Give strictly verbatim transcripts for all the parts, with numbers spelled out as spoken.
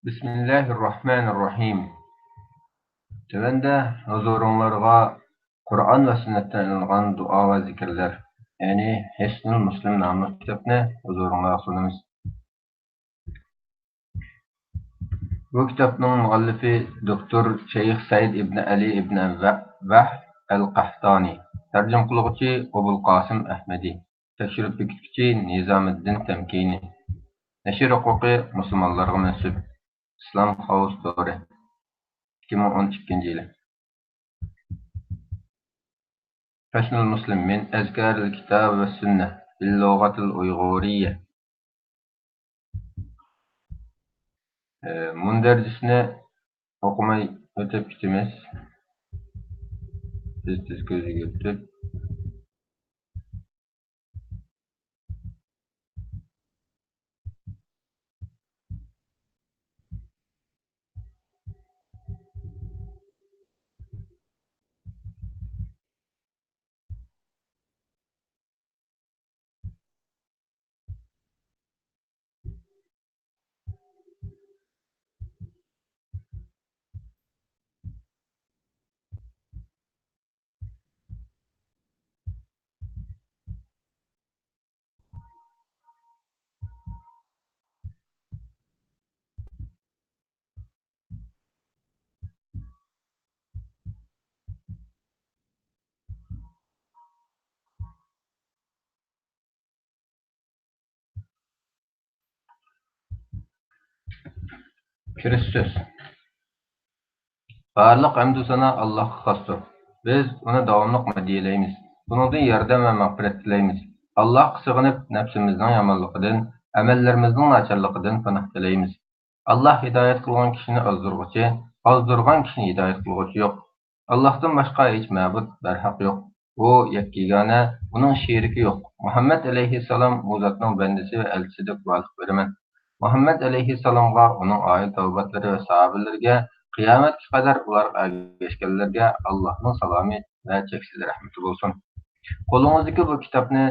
بىسمىللاھىررەھمانىررەھىم. تۆۋەندە ھۇزۇرۇڭلارغا قۇرئان ۋە سۈننەتتىن ئېلىنغان دۇئا ۋە زىكىرلەر، يەنى ھىسنۇل مۇسلىم ناملىق كىتابنى ھۇزۇرۇڭلارغا سۇنىمىز. بۇ كىتابنىڭ مۇئەللىپى دوكتور شەيخ سەئىد ئىبن ئەلى ئىبن ۋەھ-، ۋەھب ئەل قەھتانى، تەرجىمە قىلغۇچى ئوبۇل قاسىم ئەھمىدى، تەكشۈرۈپ بېكىتكۈچى نىزامىددىن تەمكىنى. نەشر ھوقۇقى مۇسۇلمانلارغا مەنسۇپ. ئىسلام خاۋۇس تورى. ئىككى مىڭ ئون ئىككىنچى يىلى. حسن المسلم من أذكار الكتاب والسنة باللغة الأيغورية. ئە، مۇندەرىجىسىنى ئوقۇماي ئۆتۈپ كېتىمىز. تېز-تېز كۆزگە يۈرتۈپ. كىرىش سۆز. بارلىق ھەمدۇ سانا ئاللاھقا خاستۇر. بىز ئۇنى داۋاملىق مەدھىيەلەيمىز. ئۇنىڭدىن ياردەم ۋە مەغپىرەت تىلەيمىز. ئاللاھقا سېغىنىپ، نەپسىمىزنىڭ يامانلىقىدىن، ئەمەللىرىمىزنىڭ ناچارلىقىدىن پاناھ تىلەيمىز. ئاللاھ ھىدايەت قىلغان كىشىنى ئازدۇرغۇچى، ئازدۇرغان كىشىنى ھىدايەت قىلغۇچى يوق. ئاللاھتىن باشقا ھېچ مەبۇد بەرھەق يوق. ئۇ يەككە يېگانە، ئۇنىڭ شېرىكى يوق. مۇھەممەد ئەلەيھىسسالام ئۇ زاتنىڭ بەندىسى ۋە ئەلچىسى دەپ گۇۋاھلىق بېرىمەن. مۇھەممەد ئەلەيھىسسالامغا، ئۇنىڭ ئائىلە تاۋابىئاتلىرى ۋە ساھابىلىرىگە، قىيامەتكە قەدەر ئۇلارغا ئەگەشكەنلەرگە ئاللاھنىڭ سالامى ۋە چەكسىز رەھمىتى بولسۇن. قولىڭىزدىكى بۇ كىتابنى،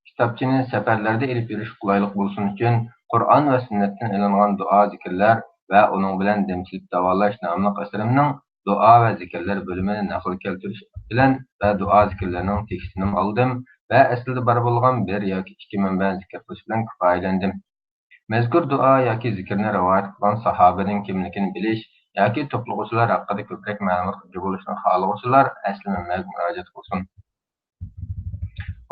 كىتابچىنى سەپەرلەردە ئېلىپ يۈرۈش قولايلىق بولسۇن ئۈچۈن، قۇرئان ۋە سۈننەتتىن ئېلىنغان دۇئا، زىكىرلەر ۋە ئۇنىڭ بىلەن دەم سېلىپ داۋالاش ناملىق ئەسىرىمنىڭ دۇئا ۋە زىكىرلەر بۆلۈمىنى نەقىل كەلتۈرۈش بىلەن ۋە دۇئا زىكىرلەرنىڭ تېكىستىنىمۇ ئالدىم ۋە ئەسلىدە بار بولغان بىر ياكى ئىككى مەنبە زىكىر قىلىش بىلەن كۇپايىلەندىم. مەزكۇر دۇئا ياكى زىكىرنى رىۋايەت قىلغان ساھابىنىڭ كىملىكىنى بىلىش ياكى توپلىغۇچىلار ھەققىدە كۆپرەك مەلۇماتقا ئىگە بولۇشنى خالىغۇچىلار ئەسلى مەنبەگە مۇراجىئەت قىلسۇن.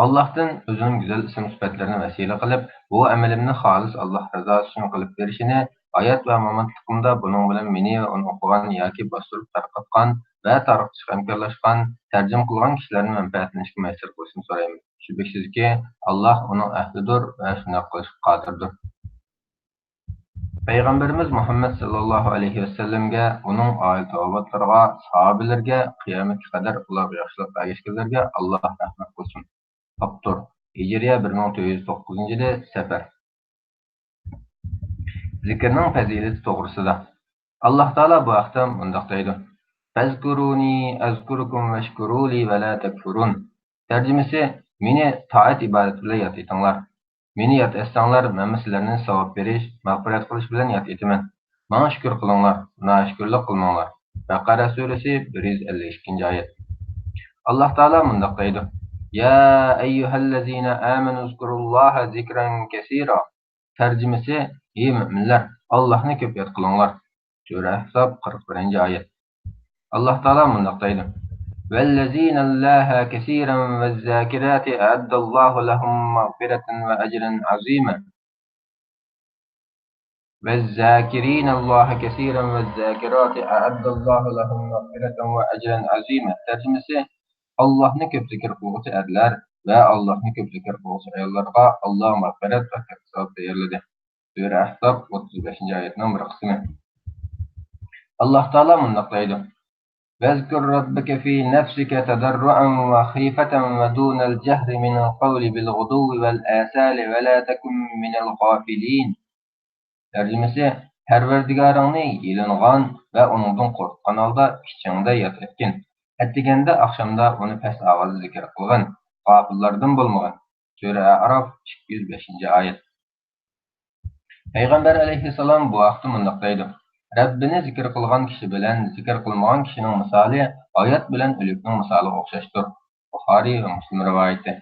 ئاللاھتىن ئۆزىنىڭ گۈزەل ئىسىم-سۈپەتلىرىنى ۋەسىلە قىلىپ، بۇ ئەمىلىمنى خالىس ئاللاھ رىزاسى ئۈچۈن قىلىپ بېرىشىنى، ھايات ۋە ماماتلىقىمدا بۇنىڭ بىلەن مېنى ۋە ئۇنى ئوقۇغان ياكى باستۇرۇپ تارقاتقان ۋە تارقىتىشقا ھەمكارلاشقان، تەرجىمە قىلغان كىشىلەرنى مەنپەئەتلىنىشكە مۇيەسسەر قىلىشنى سورايمەن. شۈبھىسىزكى، ئاللاھ ئۇنىڭ ئەھلىدۇر ۋە شۇنداق قىلىشقا قادىردۇر. پەيغەمبىرىمىز مۇھەممەد ساللاللاھۇ ئەلەيھى ۋەسەللەمگە، ئۇنىڭ ئائىلە تاۋابىئاتلىرىغا، ساھابىلىرىگە، قىيامەتكە قەدەر ئۇلارغا ياخشىلىق ئەگەشكەنلەرگە ئاللاھ رەھمەت قىلسۇن. ئاپتور، ھىجرىيە بىر مىڭ تۆت يۈز توققۇزىنچى يىلى، سەپەر. زىكىرنىڭ پەزىلىتى توغرىسىدا. ئاللاھ تائالا بۇ ھەقتە مۇنداق دەيدۇ: فَاذْكُرُونِي أَذْكُرْكُمْ وَاشْكُرُوا لِي وَلَا تَكْفُرُونِ. تەرجىمىسى: مېنى تائەت-ئىبادەت بىلەن ياد ئېتىڭلار. مېنى ياد ئەتسەڭلار، مەنمۇ سىلەرنى ساۋاب بېرىش، مەغپىرەت قىلىش بىلەن ياد ئېتىمەن. ماڭا شۈكۈر قىلىڭلار، ناشۈكۈرلۈك قىلماڭلار. بەقەرە سۈرىسى، بىر يۈز ئەللىك ئىككىنچى ئايەت. ئاللاھ تائالا مۇنداق دەيدۇ: يا أيها الذين آمنوا اذكروا الله ذكرا كثيرا. تەرجىمىسى: ھەي مۆمىنلەر، ئاللاھنى كۆپ ياد قىلىڭلار. سۈرە ئەھزاب، قىرىق بىرىنچى ئايەت. ئاللاھ تائالا مۇنداق دەيدۇ: والذين الله كثيرا والذاكرات أعد الله لهم مغفرة وأجرا عظيما. والذاكرين الله كثيرا والذاكرات أعد الله لهم مغفرة وأجرا عظيما. تەرجىمىسى: ئاللاھنى كۆپ زىكىر قىلغۇچى ئەرلەر ۋە ئاللاھنى كۆپ زىكىر قىلغۇچى ئاياللارغا ئاللاھ مەغپىرەت ۋە كاتتا ساۋاب تەييارلىدى. سۈرە ئەھزاب، ئوتتۇز بەشىنچى ئايەتنىڭ بىر قىسمى. ئاللاھ تائالا مۇنداق دەيدۇ: واذكر ربك في نفسك تضرعا وخيفة ودون الجهر من القول بالغدو والآصال ولا تكن من الغافلين. تەرجىمىسى: پەرۋەردىگارىڭنى يېلىنغان ۋە ئۇنىڭدىن قورققان ھالدا ئىچىڭدە ياد ئەتكىن. ئەتىگەندە، ئاخشامدا ئۇنى پەس ئاۋازدا زىكىر قىلغىن، غاپىللاردىن بولمىغىن. سۈرە ئەئراف، ئىككى يۈز بەشىنچى ئايەت. پەيغەمبەر ئەلەيھىسسالام بۇ ھەقتە مۇنداق دەيدۇ: رەببىنى زىكىر قىلغان كىشى بىلەن زىكىر قىلمىغان كىشىنىڭ مىسالى ھايات بىلەن ئۆلۈكنىڭ مىسالىغا ئوخشاشتۇر. بۇخارىي ۋە مۇسلىم رىۋايىتى.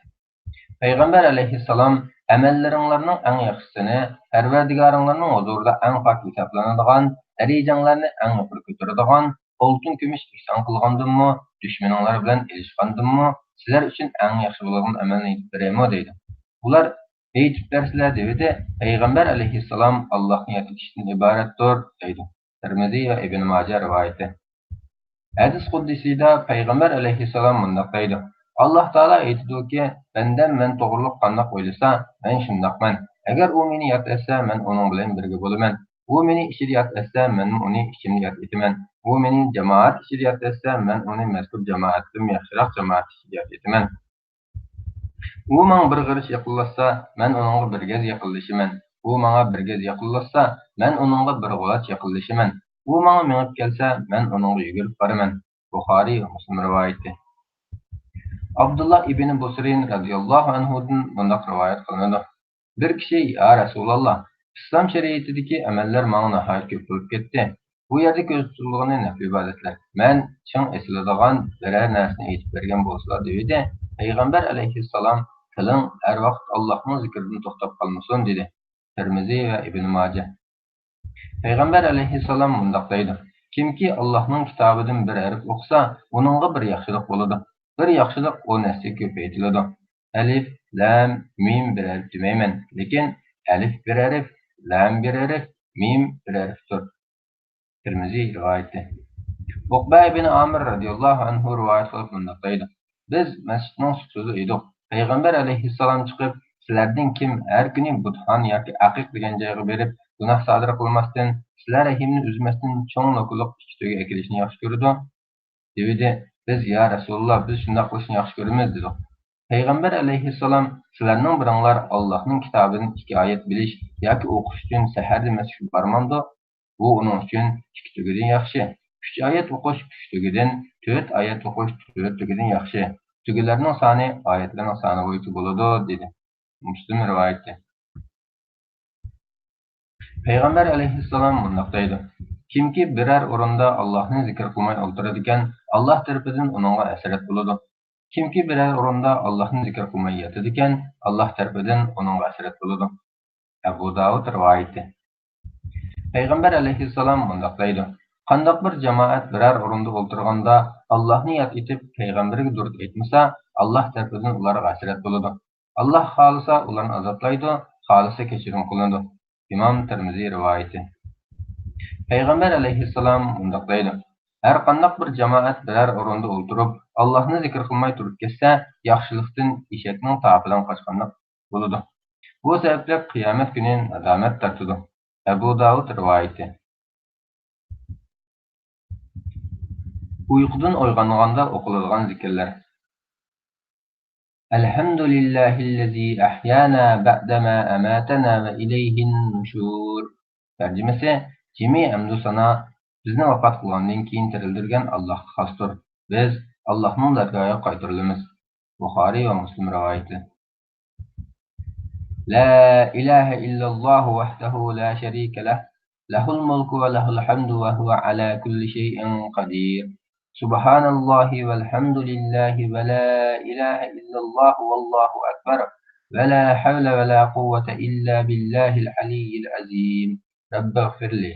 پەيغەمبەر ئەلەيھىسسالام ئەمەللىرىڭلارنىڭ ئەڭ ياخشىسىنى، پەرۋەردىگارىڭلارنىڭ ھۇزۇرىدا ئەڭ پاك ھېسابلىنىدىغان، دەرىجەڭلارنى ئەڭ يۇقىرى كۆتۈرىدىغان، ئالتۇن كۈمۈش ئېھسان قىلغاندىنمۇ، دۈشمىنىڭلار بىلەن ئېلىشقاندىنمۇ سىلەر ئۈچۈن ئەڭ ياخشى بولىدىغان ئەمەلنى ئېيتىپ بېرەيمۇ؟ دەيدۇ. ئۇلار، ئېيتىپ بەرسىلە، دېۋىدى. پەيغەمبەر ئەلەيھىسسالام ئاللاھنى ياد ئېتىشتىن ئىبارەتتۇر، دەيدۇ. تىرمىزى ۋە ئىبن ماجە رىۋايىتى. ھەدىس قۇدسىيدا پەيغەمبەر ئەلەيھىسسالام مۇنداق دەيدۇ: ئاللاھ تائالا ئېيتىدۇكى، بەندەم مەن توغرۇلۇق قانداق ئويلىسا، مەن شۇنداقمەن. ئەگەر ئۇ مېنى ياد ئەتسە، مەن ئۇنىڭ بىلەن بىرگە بولىمەن. ئۇ مېنى ئىچىدە ياد ئەتسە، مەنمۇ ئۇنى ئىچىمدە ياد ئېتىمەن. ئۇ مېنى جامائەت ئىچىدە ياد ئەتسە، مەن ئۇنى مەزكۇر جامائەتتىن ياخشىراق جامائەت ئىچىدە ياد ئېتىمەن. ئۇ ماڭا بىر غېرىچ يېقىنلاشسا، مەن ئۇنىڭغا بىر گەز يېقىنلىشىمەن. ئۇ ماڭا بىر گەز يېقىنلاشسا، مەن ئۇنىڭغا بىر غۇلاچ يېقىنلىشىمەن. ئۇ ماڭا مېڭىپ كەلسە، مەن ئۇنىڭغا يۈگۈرۈپ بارىمەن. بۇخارىي ۋە مۇسلىم رىۋايىتى. ئابدۇللا ئىبنى بۇسرىن رەزىياللاھۇ ئەنھۇدىن مۇنداق رىۋايەت قىلىنىدۇ. بىر كىشى: يا رەسۇلاللا، ئىسلام شەرىئىتىدىكى ئەمەللەر ماڭا ناھايىتى كۆپ بولۇپ كەتتى. بۇ يەردە كۆزدە تۇتۇلغىنى نەپلى ئىبادەتلەر. مەن چىڭ ئېسىلىدىغان بىرەر نەرسىنى ئېيتىپ بەرگەن بولسىلا، دېۋىدى. پەيغەمبەر ئەلەيھىسسالام: تىلىڭ ھەر ۋاقىت ئاللاھنىڭ زىكرىدىن توختاپ قالمىسۇن، دېدى. تىرمىزى ۋە ئىبن ماجە. پەيغەمبەر ئەلەيھىسسالام مۇنداق دەيدۇ: كىمكى ئاللاھنىڭ كىتابىدىن بىر ھەرپ ئوقۇسا، ئۇنىڭغا بىر ياخشىلىق بولىدۇ. بىر ياخشىلىق ئون ھەسسىگە كۆپەيتىلىدۇ. ئەلىف، لام، مىم بىر ھەرپ دېمەيمەن، لېكىن ئەلىف بىر ھەرپ، لام بىر ھەرپ، مىم بىر ھەرپتۇر. تىرمىزى رىۋايىتى. ئۇقبە ئىبن ئامىر رەزىياللاھۇ ئەنھۇ رىۋايەت قىلىپ مۇنداق دەيدۇ: بىز مەسچىتنىڭ سۇپىسىدا ئىدۇق. پەيغەمبەر ئەلەيھىسسالام چىقىپ، سىلەردىن كىم ھەر كۈنى بۇتخانا ياكى ئەقىق دېگەن جايغا بېرىپ، گۇناھ سادىر قىلماستىن، سىلەر رەھىمنى ئۈزمەستىن چوڭ نوكىلىق ئىككى تۆگە ئەكېلىشنى ياخشى كۆرىدۇ؟ دېۋىدى. بىز: يا رەسۇلاللا، بىز شۇنداق قىلىشنى ياخشى كۆرىمىز، دېدۇق. پەيغەمبەر ئەلەيھىسسالام: سىلەرنىڭ بىرىڭلار ئاللاھنىڭ كىتابىدىن ئىككى ئايەت بىلىش ياكى ئوقۇش ئۈچۈن سەھەردە مەسچىتكە بارمامدۇ؟ بۇ ئۇنىڭ ئۈچۈن ئىككى تۆگىدىن ياخشى. ئۈچ ئايەت ئوقۇش ئۈچ تۆگىدىن، تۆت ئايەت ئوقۇش تۆت تۆگىدىن ياخشى. تۆگىلەرنىڭ سانى ئايەتلەرنىڭ سانى بويىچە بولىدۇ، دېدى. مۇسلىم رىۋايىتى. پەيغەمبەر ئەلەيھىسسالام مۇنداق دەيدۇ: كىمكى بىرەر ئورۇندا ئاللاھنى زىكىر قىلماي ئولتۇرىدىكەن، ئاللاھ تەرىپىدىن ئۇنىڭغا ھەسرەت بولىدۇ. كىمكى بىرەر ئورۇندا ئاللاھنى زىكىر قىلماي ياتىدىكەن، ئاللاھ تەرىپىدىن ئۇنىڭغا ھەسرەت بولىدۇ. ئەبۇ داۋۇد رىۋايىتى. پەيغەمبەر ئەلەيھىسسالام مۇنداق دەيدۇ: قانداق بىر جامائەت بىرەر ئورۇندا ئولتۇرغاندا ئاللاھنى ياد ئېتىپ، پەيغەمبەرگە دۇرۇت ئېيتمىسا، ئاللاھ تەرىپىدىن ئۇلارغا ھەسرەت بولىدۇ. ئاللاھ خالىسا ئۇلارنى ئازابلايدۇ، خالىسا كەچۈرۈم قىلىدۇ. ئىمام تىرمىزى رىۋايىتى. پەيغەمبەر ئەلەيھىسسالام مۇنداق دەيدۇ: ھەر قانداق بىر جامائەت بىرەر ئورۇندا ئولتۇرۇپ، ئاللاھنى زىكىر قىلماي تۇرۇپ كەتسە، ياخشىلىقتىن ئېشەكنىڭ تاپىدىن قاچقاندەك بولىدۇ. بۇ سەۋەبلىك قىيامەت كۈنى نادامەت تارتىدۇ. ئەبۇ داۋۇد رىۋايىتى. ئۇيقۇدىن ئويغانغاندا ئوقۇلىدىغان زىكىرلەر. الحمد لله الذي أحيانا بعدما أماتنا وإليه النشور. تەرجىمىسى: جىمى ھەمدۇ سانا بىزنى ۋاپات قىلغاندىن كېيىن تىرىلدۈرگەن ئاللاھقا خاستۇر. بىز ئاللاھنىڭ دەرگاھىغا قايتۇرۇلىمىز. بۇخارىي ۋە مۇسلىم رىۋايىتى. لا إله إلا الله وحده لا شريك له، له الملك وله الحمد وهو على كل شيء قدير. سبحان الله والحمد لله ولا إله إلا الله والله أكبر، ولا حول ولا قوة إلا بالله العلي العظيم. رب اغفر لي.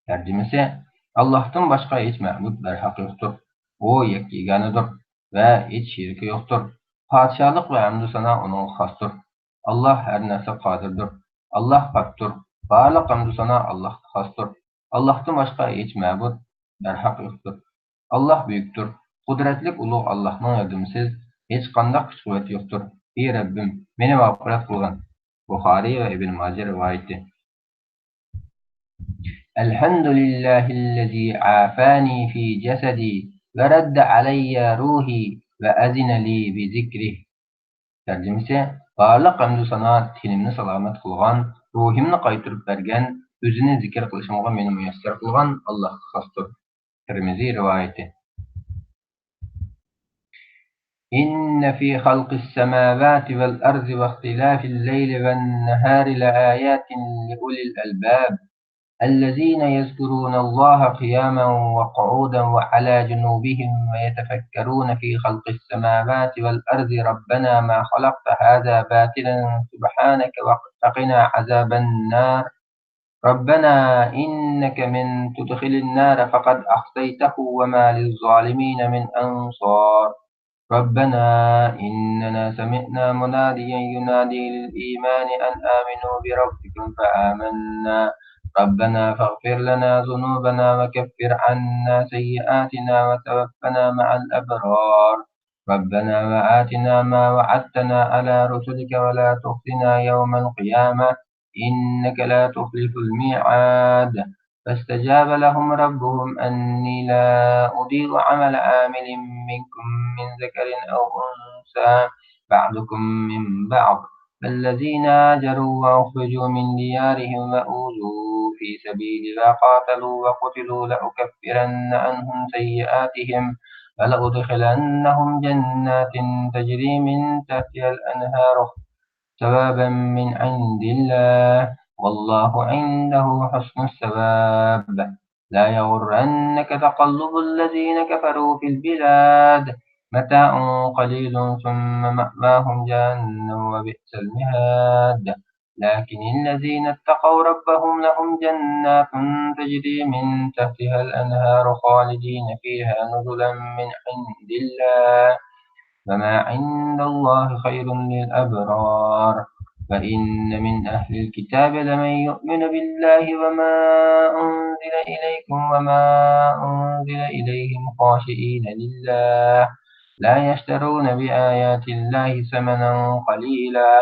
تەرجىمىسى: ئاللاھتىن باشقا ھېچ مەبۇد بەرھەق يوقتۇر. ئۇ يەككە يېگانىدۇر ۋە ھېچ شېرىكى يوقتۇر. پادىشاھلىق ۋە ھەمدۇ سانا ئۇنىڭغا خاستۇر. ئاللاھ ھەر نەرسىگە قادىردۇر. ئاللاھ پاكتۇر. بارلىق ھەمدۇ سانا ئاللاھقا خاستۇر. ئاللاھتىن باشقا ھېچ مەبۇد بەرھەق يوقتۇر. ئاللاھ بۈيۈكتۇر. قۇدرەتلىك ئۇلۇغ ئاللاھنىڭ ياردىمىسىز ھېچقانداق كۈچ-قۇۋۋەت يوقتۇر. ئى رەببىم، مېنى مەغپىرەت قىلغىن. بۇخارىي ۋە ئىبن ماجە رىۋايىتى. الحمد لله الذي عافاني في جسدي ورد علي روحي وأذن لي بذكره. تەرجىمىسى: بارلىق ھەمدۇ سانا تېنىمنى سالامەت قىلغان، روھىمنى قايتۇرۇپ بەرگەن، ئۆزىنى زىكىر قىلىشىمغا مېنى مۇيەسسەر قىلغان ئاللاھقا خاستۇر. تىرمىزى رىۋايىتى. إن في خلق السماوات والأرض واختلاف الليل والنهار لآيات لأولي الألباب. الذين يذكرون الله قياما وقعودا وعلى جنوبهم ويتفكرون في خلق السماوات والأرض ربنا ما خلقت هذا باطلا سبحانك فقنا عذاب النار. ربنا إنك من تدخل النار فقد أخزيته وما للظالمين من أنصار. ربنا إننا سمعنا مناديا ينادي للإيمان أن آمنوا بربكم فآمنا. ربنا فاغفر لنا ذنوبنا وكفر عنا سيئاتنا وتوفنا مع الأبرار. ربنا وآتنا ما وعدتنا على رسلك ولا تخزنا يوم القيامة إنك لا تخلف الميعاد. فاستجاب لهم ربهم أني لا أضيع عمل عامل منكم من ذكر أو أنثى بعضكم من بعض فالذين هاجروا وأخرجوا من ديارهم وأوذوا في سبيلي وقاتلوا وقتلوا لأكفرن عنهم سيئاتهم ولأدخلنهم جنات تجري من تحتها الأنهار ثوابا من عند الله والله عنده حسن الثواب. لا يغرنك تقلب الذين كفروا في البلاد متاع قليل ثم مأواهم جهنم وبئس المهاد. لكن الذين اتقوا ربهم لهم جنات تجري من تحتها الأنهار خالدين فيها نزلا من عند الله وما عند الله خير للأبرار. وإن من أهل الكتاب لمن يؤمن بالله وما أنزل إليكم وما أنزل إليهم خاشعين لله لا يشترون بآيات الله ثمنا قليلا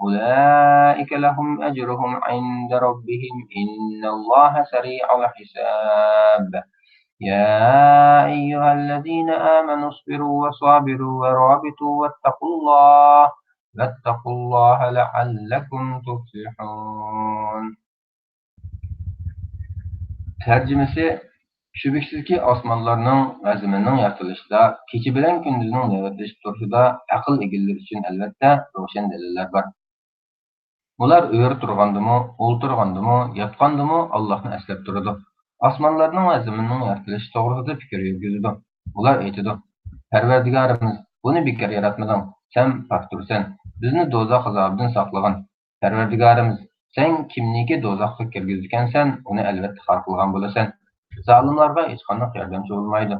أولئك لهم أجرهم عند ربهم إن الله سريع الحساب. يا أيها الذين آمنوا اصبروا وصابروا ورابطوا واتقوا الله واتقوا الله لعلكم تفلحون. تەرجىمىسى: شۈبھىسىزكى، ئاسمانلارنىڭ ۋە زېمىننىڭ يارىتىلىشىدا، كېچە بىلەن كۈندۈزنىڭ نۆۋەتلىشىپ تۇرۇشىدا ئەقىل ئىگىلىرى ئۈچۈن ئەلۋەتتە روشەن دەلىللەر بار. ئۇلار ئۆرە تۇرغاندىمۇ، ئولتۇرغاندىمۇ، ياتقاندىمۇ ئاللاھنى ئەسلەپ تۇرىدۇ. ئاسمانلارنىڭ ۋە زېمىننىڭ يارىتىلىشى توغرىسىدا پىكىر يۈرگۈزىدۇ. ئۇلار ئېيتىدۇ: پەرۋەردىگارىمىز، بۇنى بىكار ياراتمىدىڭ، سەن پاكتۇرسەن، بىزنى دوزاخ ئازابىدىن ساقلىغىن. پەرۋەردىگارىمىز، سەن كىمنىكى دوزاخقا كىرگۈزىدىكەنسەن، ئۇنى ئەلۋەتتە خار قىلغان بولىسەن. زالىملارغا ھېچقانداق ياردەمچى بولمايدۇ.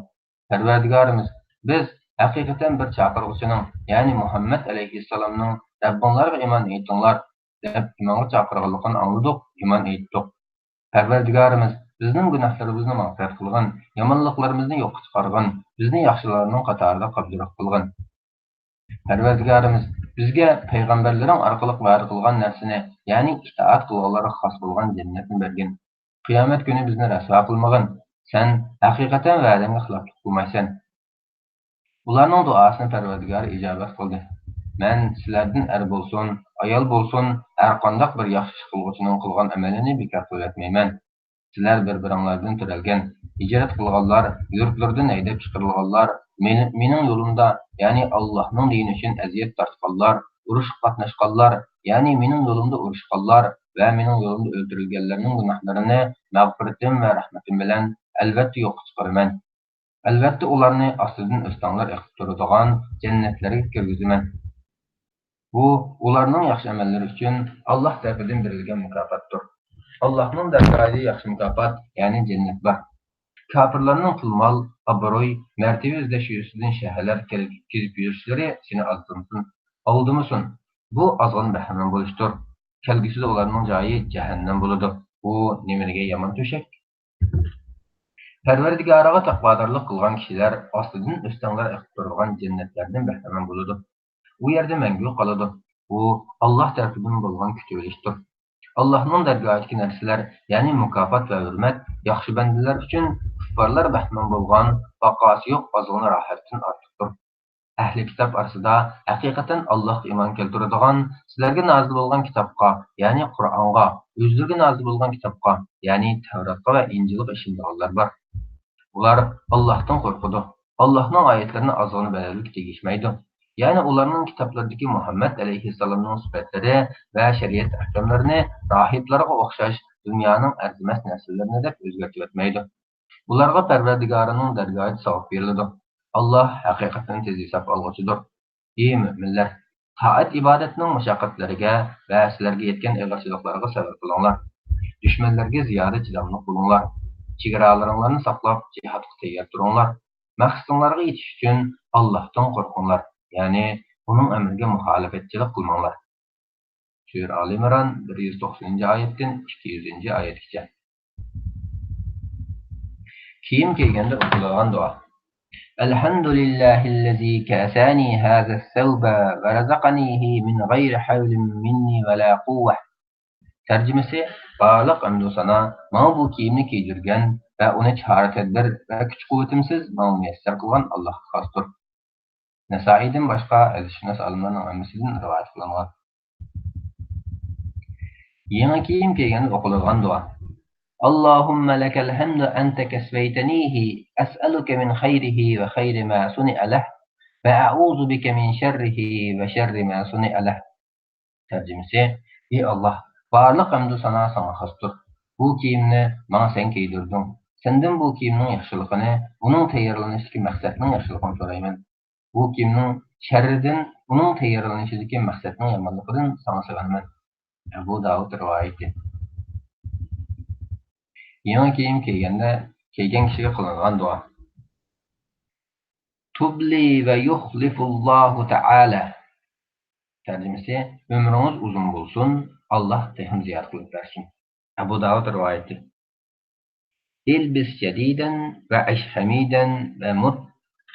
پەرۋەردىگارىمىز، بىز ھەقىقەتەن بىر چاقىرغۇچىنىڭ، يەنى مۇھەممەد ئەلەيھىسسالامنىڭ رەببىڭلارغا ئىمان ئېيتىڭلار دەپ ئىمانغا چاقىرغانلىقىنى ئاڭلىدۇق، ئىمان ئېيتتۇق. پەرۋەردىگارىمىز، بىزنىڭ گۇناھلىرىمىزنى مەغپىرەت قىلغىن، يامانلىقلىرىمىزنى يوققا چىقارغىن، بىزنى ياخشىلارنىڭ قاتارىدا قابدۇراق قىلغىن. پەرۋەردىگارىمىز، بىزگە پەيغەمبەرلىرىڭ ئارقىلىق ۋەدە قىلغان نەرسىنى، يەنى ئىتائەت قىلغانلارغا خاس بولغان جەننەتنى بەرگىن. قىيامەت كۈنى بىزنى رەسۋا قىلمىغىن. سەن ھەقىقەتەن ۋەدەڭگە خىلاپلىق قىلمايسەن. ئۇلارنىڭ دۇئاسىنى پەرۋەردىگارى ئىجابەت قىلدى. مەن سىلەردىن ئەر بولسۇن، ئايال بولسۇن، ھەرقانداق بىر ياخشى ئىش قىلغۇچىنىڭ قىلغان ئەمىلىنى بىكار قىلىۋەتمەيمەن. سىلەر بىر-بىرىڭلاردىن تۆرەلگەن، ھىجرەت قىلغانلار، يۇرتلىرىدىن ھەيدەپ چىقىرىلغانلار، مېنى، مېنىڭ يولۇمدا، يەنى ئاللاھنىڭ دىنى ئۈچۈن ئەزىيەت تارتقانلار، ئۇرۇشقا قاتناشقانلار، يەنى مېنىڭ يولۇمدا ئۇرۇشقانلار ۋە مېنىڭ يولۇمدا ئۆلتۈرۈلگەنلەرنىڭ گۇناھلىرىنى مەغپىرىتىم ۋە رەھمىتىم بىلەن ئەلۋەتتە يوققا چىقىرىمەن. ئەلۋەتتە ئۇلارنى ئاستىدىن ئۆستەڭلەر ئېقىپ تۇرىدىغان جەننەتلەرگە كىرگۈزىمەن. بۇ ئۇلارنىڭ ياخشى ئەمەللىرى ئۈچۈن ئاللاھ تەرىپىدىن بېرىلگەن مۇكاپاتتۇر. ئاللاھنىڭ دەرگاھىدا ياخشى مۇكاپات، يەنى جەننەت بار. كاپىرلارنىڭ پۇل-مال، ئابرۇي، مەرتىۋە ئىزدەش يۈزىسىدىن شەھەرلەرگە كېلىپ كېزىپ يۈرۈشلىرى سېنى ئازدۇرمىسۇن، ئالدىمىسۇن. بۇ ئازغىنە بەھرىمەن بولۇشتۇر. كەلگۈسىدە ئۇلارنىڭ جايى جەھەننەم بولىدۇ. بۇ نېمىلىگە يامان تۆشەك! پەرۋەردىگارىغا تەقۋادارلىق قىلغان كىشىلەر ئاستىدىن ئۆستەڭلەر ئېقىپ تۇرىدىغان جەننەتلەردىن بەھرىمەن بولىدۇ. ئۇ يەردە مەڭگۈ قالىدۇ. بۇ ئاللاھ تەرىپىدىن بولغان كۈتۈۋېلىشتۇر. ئاللاھنىڭ دەرگاھىدىكى نەرسىلەر، يەنى مۇكاپات ۋە ھۆرمەت، ياخشى بەندىلەر ئۈچۈن كۇپپارلار بەھرىمەن بولغان باقاسى يوق ئازغىنە راھەتتىن ئارتۇقتۇر. ئەھلى كىتاب ئارىسىدا ھەقىقەتەن ئاللاھقا ئىمان كەلتۈرىدىغان، سىلەرگە نازىل بولغان كىتابقا، يەنى قۇرئانغا، ئۆزلىرىگە نازىل بولغان كىتابقا، يەنى تەۋراتقا ۋە ئىنجىلغا ئىشىنىدىغانلار بار. ئۇلار ئاللاھتىن قورقىدۇ، ئاللاھنىڭ ئايەتلىرىنى ئازغىنە بىلەرلىككە تېگىشمەيدۇ. يەنى ئۇلارنىڭ كىتابلىرىدىكى مۇھەممەد ئەلەيھىسسالامنىڭ سۈپەتلىرى ۋە شەرىئەت ئەھكاملىرىنى راھىبلارغا ئوخشاش دۇنيانىڭ ئەرزىمەس نەرسىلىرىنى دەپ ئۆزگەرتىۋەتمەيدۇ. ئۇلارغا پەرۋەردىگارىنىڭ دەرگاھىدا ساۋاب بېرىلىدۇ. ئاللاھ ھەقىقەتەن تېز ھېساب ئالغۇچىدۇر. ئى مۆمىنلەر! تائەت-ئىبادەتنىڭ مۇشەققەتلىرىگە ۋە سىلەرگە يەتكەن ئېغىرچىلىقلارغا سەۋر قىلىڭلار. دۈشمەنلەرگە زىيادە چىداملىق بولۇڭلار. چېگرالىرىڭلارنى ساقلاپ، جىھادقا تەييار تۇرۇڭلار. مەقسىتىڭلارغا يېتىش ئۈچۈن ئاللاھتىن قورقۇڭلار، يەنى ئۇنىڭ ئەمرىگە مۇخالىپەتچىلىك قىلماڭلار. سۈرە ئالى ئىمران، بىر يۈز توقسىنىنچى ئايەتتىن ئىككى يۈزىنچى ئايەتكىچە. كىيىم كىيگەندە ئوقۇلىدىغان دۇئا. الحمد لله الذي كساني هذا الثوب ورزقنيه من غير حول مني ولا قوة. تەرجىمىسى: بارلىق ھەمدۇ سانا ماڭا بۇ كىيىمنى كىيدۈرگەن ۋە ئۇنى چارە-تەدبىر ۋە كۈچ-قۇۋۋىتىمسىز ماڭا مۇيەسسەر قىلغان ئاللاھقا خاستۇر. نەسائىيدىن باشقا ھەدىسشۇناس ئالىملارنىڭ ھەممىسىدىن رىۋايەت قىلىنغان. يېڭى كىيىم كىيگەندە ئوقۇلىدىغان دۇئا. اللهم لك الحمد أنت كسوتنيه، أسألك من خيره وخير ما صنع له، وأعوذ بك من شره وشر ما صنع له. تەرجىمىسى: ئى ئاللاھ، بارلىق ھەمدۇ سانا ساڭا خاستۇر. بۇ كىيىمنى ماڭا سەن كىيدۈردۈڭ. سەندىن بۇ كىيىمنىڭ ياخشىلىقىنى، ئۇنىڭ تەييارلىنىشىدىكى مەقسەتنىڭ ياخشىلىقىنى سورايمەن. بۇ كىيىمنىڭ شەررىدىن، ئۇنىڭ تەييارلىنىشىدىكى مەقسەتنىڭ يامانلىقىدىن ساڭا سېغىنىمەن. ئەبۇ داۋۇد رىۋايىتى. يېڭى كىيىم كىيگەندە كىيگەن كىشىگە قىلىنغان دۇئا. تبلي ويخلف الله تعالى. تەرجىمىسى: ئۆمرىڭىز ئۇزۇن بولسۇن، ئاللاھ تېخىمۇ زىيادە قىلىپ بەرسۇن. ئەبۇ داۋۇد رىۋايىتى. البس جديدا وعش حميدا ومت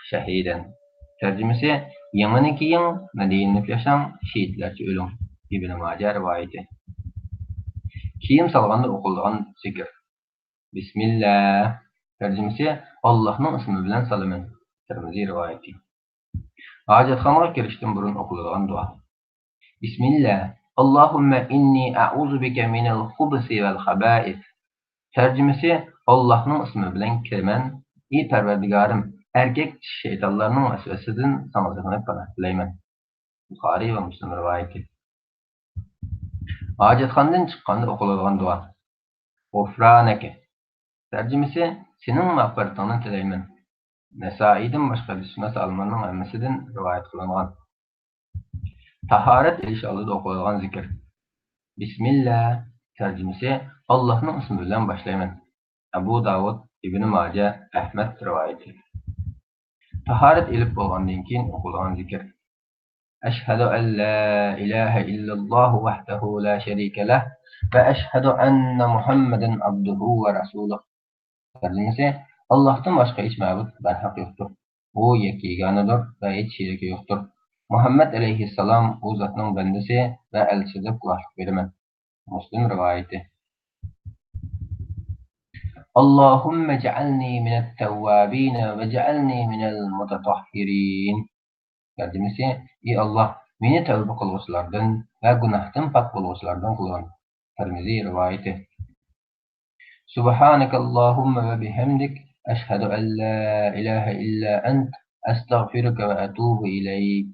شهيدا. تەرجىمىسى: يېڭىنى كىيىڭ، مەدھىيەلىنىپ ياشاڭ، شېھىتلەرچە ئۆلۈڭ. ئىبنى ماجە رىۋايىتى. كىيىم سالغاندا ئوقۇلىدىغان زىكىر. بىسمىللا. تەرجىمىسى: ئاللاھنىڭ ئىسمى بىلەن سالىمەن. تىرمىزى رىۋايىتى. ھاجەتخانىغا كىرىشتىن بۇرۇن ئوقۇلىدىغان دۇئا. بىسمىللا. اللهم إني أعوذ بك من الخبث والخبائث. تەرجىمىسى: ئاللاھنىڭ ئىسمى بىلەن كىرىمەن، ئى پەرۋەردىگارىم، ئەركەك چىش شەيتانلارنىڭ ۋەسۋەسىسىدىن ساڭا سېغىنىپ پاناھ تىلەيمەن. بۇخارىي ۋە مۇسلىم رىۋايىتى. ھاجەتخانىدىن چىققاندا ئوقۇلىدىغان دۇئا. غۇفرانەكە. تەرجىمىسى: سېنىڭ مەغپىرىتىڭنى تىلەيمەن. نەسائىيدىن باشقا ھەدىسشۇناس ئالىملارنىڭ ھەممىسىدىن رىۋايەت قىلىنغان. تاھارەت ئېلىش ئالدىدا ئوقۇلىدىغان زىكىر. بىسمىللا. تەرجىمىسى: ئاللاھنىڭ ئىسمى بىلەن باشلايمەن. ئەبۇ داۋۇد، ئىبنى ماجە، ئەھمەد رىۋايىتى. تاھارەت ئېلىپ بولغاندىن كېيىن ئوقۇلىدىغان زىكىر. أشهد أن لا إله إلا الله وحده لا شريك له، وأشهد أن محمدا عبده ورسوله. تەرجىمىسى: ئاللاھتىن باشقا ھېچ مەبۇد بەرھەق يوقتۇر. ئۇ يەككە يېگانىدۇر ۋە ھېچ شېرىكى يوقتۇر. مۇھەممەد ئەلەيھىسسالام ئۇ زاتنىڭ بەندىسى ۋە ئەلچىسى دەپ گۇۋاھلىق بېرىمەن. مۇسلىم رىۋايىتى. اللهم اجعلني من التوابين واجعلني من المتطهرين. تەرجىمىسى: ئى ئاللاھ، مېنى تەۋبە قىلغۇچىلاردىن ۋە گۇناھتىن پاك بولغۇچىلاردىن قىلغىن. تىرمىزى رىۋايىتى. سبحانك اللهم وبحمدك، أشهد أن لا إله إلا أنت، أستغفرك وأتوب إليك.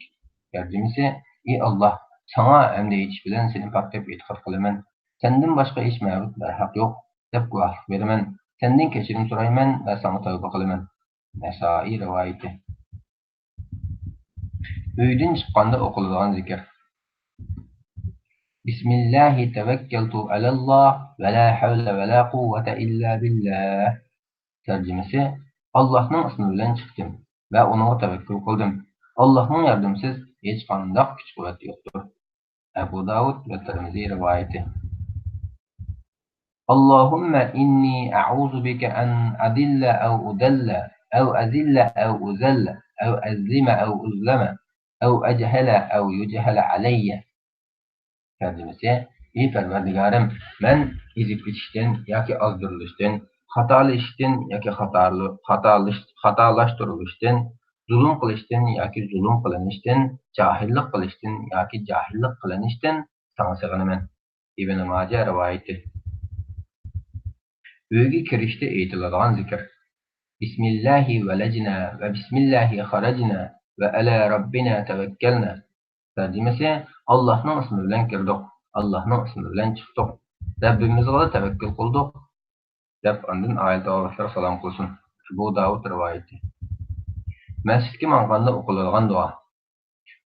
تەرجىمىسى: ئى ئاللاھ، ساڭا ھەمدە ئېيتىش بىلەن سېنى پاك دەپ ئېتىقاد قىلىمەن. سەندىن باشقا ھېچ مەبۇد بەرھەق يوق دەپ گۇۋاھلىق بېرىمەن. سەندىن كەچۈرۈم سورايمەن ۋە ساڭا تەۋبە قىلىمەن. نەسائىي رىۋايىتى. ئۆيدىن چىققاندا ئوقۇلىدىغان زىكىر. بسم الله توكلت على الله ولا حول ولا قوة إلا بالله. تەرجىمىسى: ئاللاھنىڭ ئىسمى بىلەن چىقتىم ۋە ئۇنىڭغا تەۋەككۈل قىلدىم. ئاللاھنىڭ ياردىمىسىز ھېچقانداق كۈچ-قۇۋۋەت يوقتۇر. ئەبۇ داۋۇد ۋە تىرمىزى رىۋايىتى. اللهم إني أعوذ بك أن أضل أو أضل، أو أذل أو أذل، أو أظلم أو أظلم، أو أجهل أو يجهل علي. تەرجىمىسى: ئى پەرۋەردىگارىم، مەن ئېزىپ كېتىشتىن ياكى ئازدۇرۇلۇشتىن، خاتالىشىشتىن ياكى خاتالى-، خاتالىش-، خاتالاشتۇرۇلۇشتىن، زۇلۇم قىلىشتىن ياكى زۇلۇم قىلىنىشتىن، جاھىللىق قىلىشتىن ياكى جاھىللىق قىلىنىشتىن ساڭا سېغىنىمەن. ئىبن ماجە رىۋايىتى. ئۆيگە كىرىشتە ئېيتىلىدىغان زىكىر. بسم الله ولجنا وبسم الله خرجنا وعلى ربنا توكلنا. تەرجىمىسى: ئاللاھنىڭ ئىسمى بىلەن كىردۇق، ئاللاھنىڭ ئىسمى بىلەن چىقتۇق. رەببىمىزغىلا تەۋەككۈل قىلدۇق، دەپ ئاندىن ئائىلە توغرىلىقلار سالام قىلسۇن. ئەبۇ داۋۇد رىۋايىتى. مەسچىتكە ماڭغاندا ئوقۇلىدىغان دۇئا.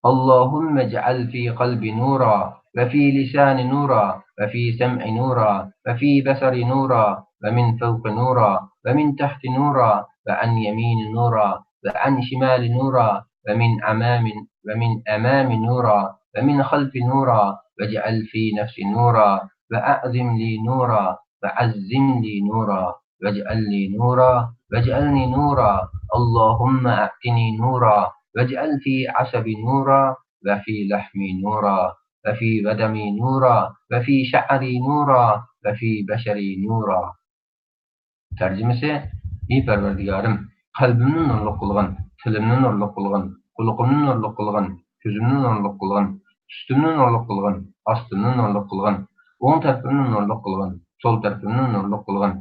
اللهم اجعل في قلبي نورا، وفي لساني نورا، وفي سمعي نورا، وفي بصري نورا، ومن فوق نورا، ومن تحت نورا، وعن يمين نورا، وعن شمال نورا، ومن أمام، ومن أمام نورا، ومن خلف نورا، واجعل في نفسي نورا، وأعظم لي نورا، وعظم لي نورا، واجعل لي نورا، واجعلني نورا، اللهم أعطني نورا، واجعل في عصبي نورا، وفي لحمي نورا، وفي ودمي نورا، وفي شعري نورا، وفي بشري نورا. تەرجىمىسى: ئى پەرۋەردىگارىم، قەلبىمنى نۇرلۇق قىلغىن، تىلىمنى نۇرلۇق قىلغىن، قۇلىقىمنى نۇرلۇق قىلغىن، كۆزۈمنى نۇرلۇق قىلغىن، ئۈستۈمنى نۇرلۇق قىلغىن، ئاستىمنى نۇرلۇق قىلغىن، ئوڭ تەرىپىمنى نۇرلۇق قىلغىن، سول تەرىپىمنى نۇرلۇق قىلغىن،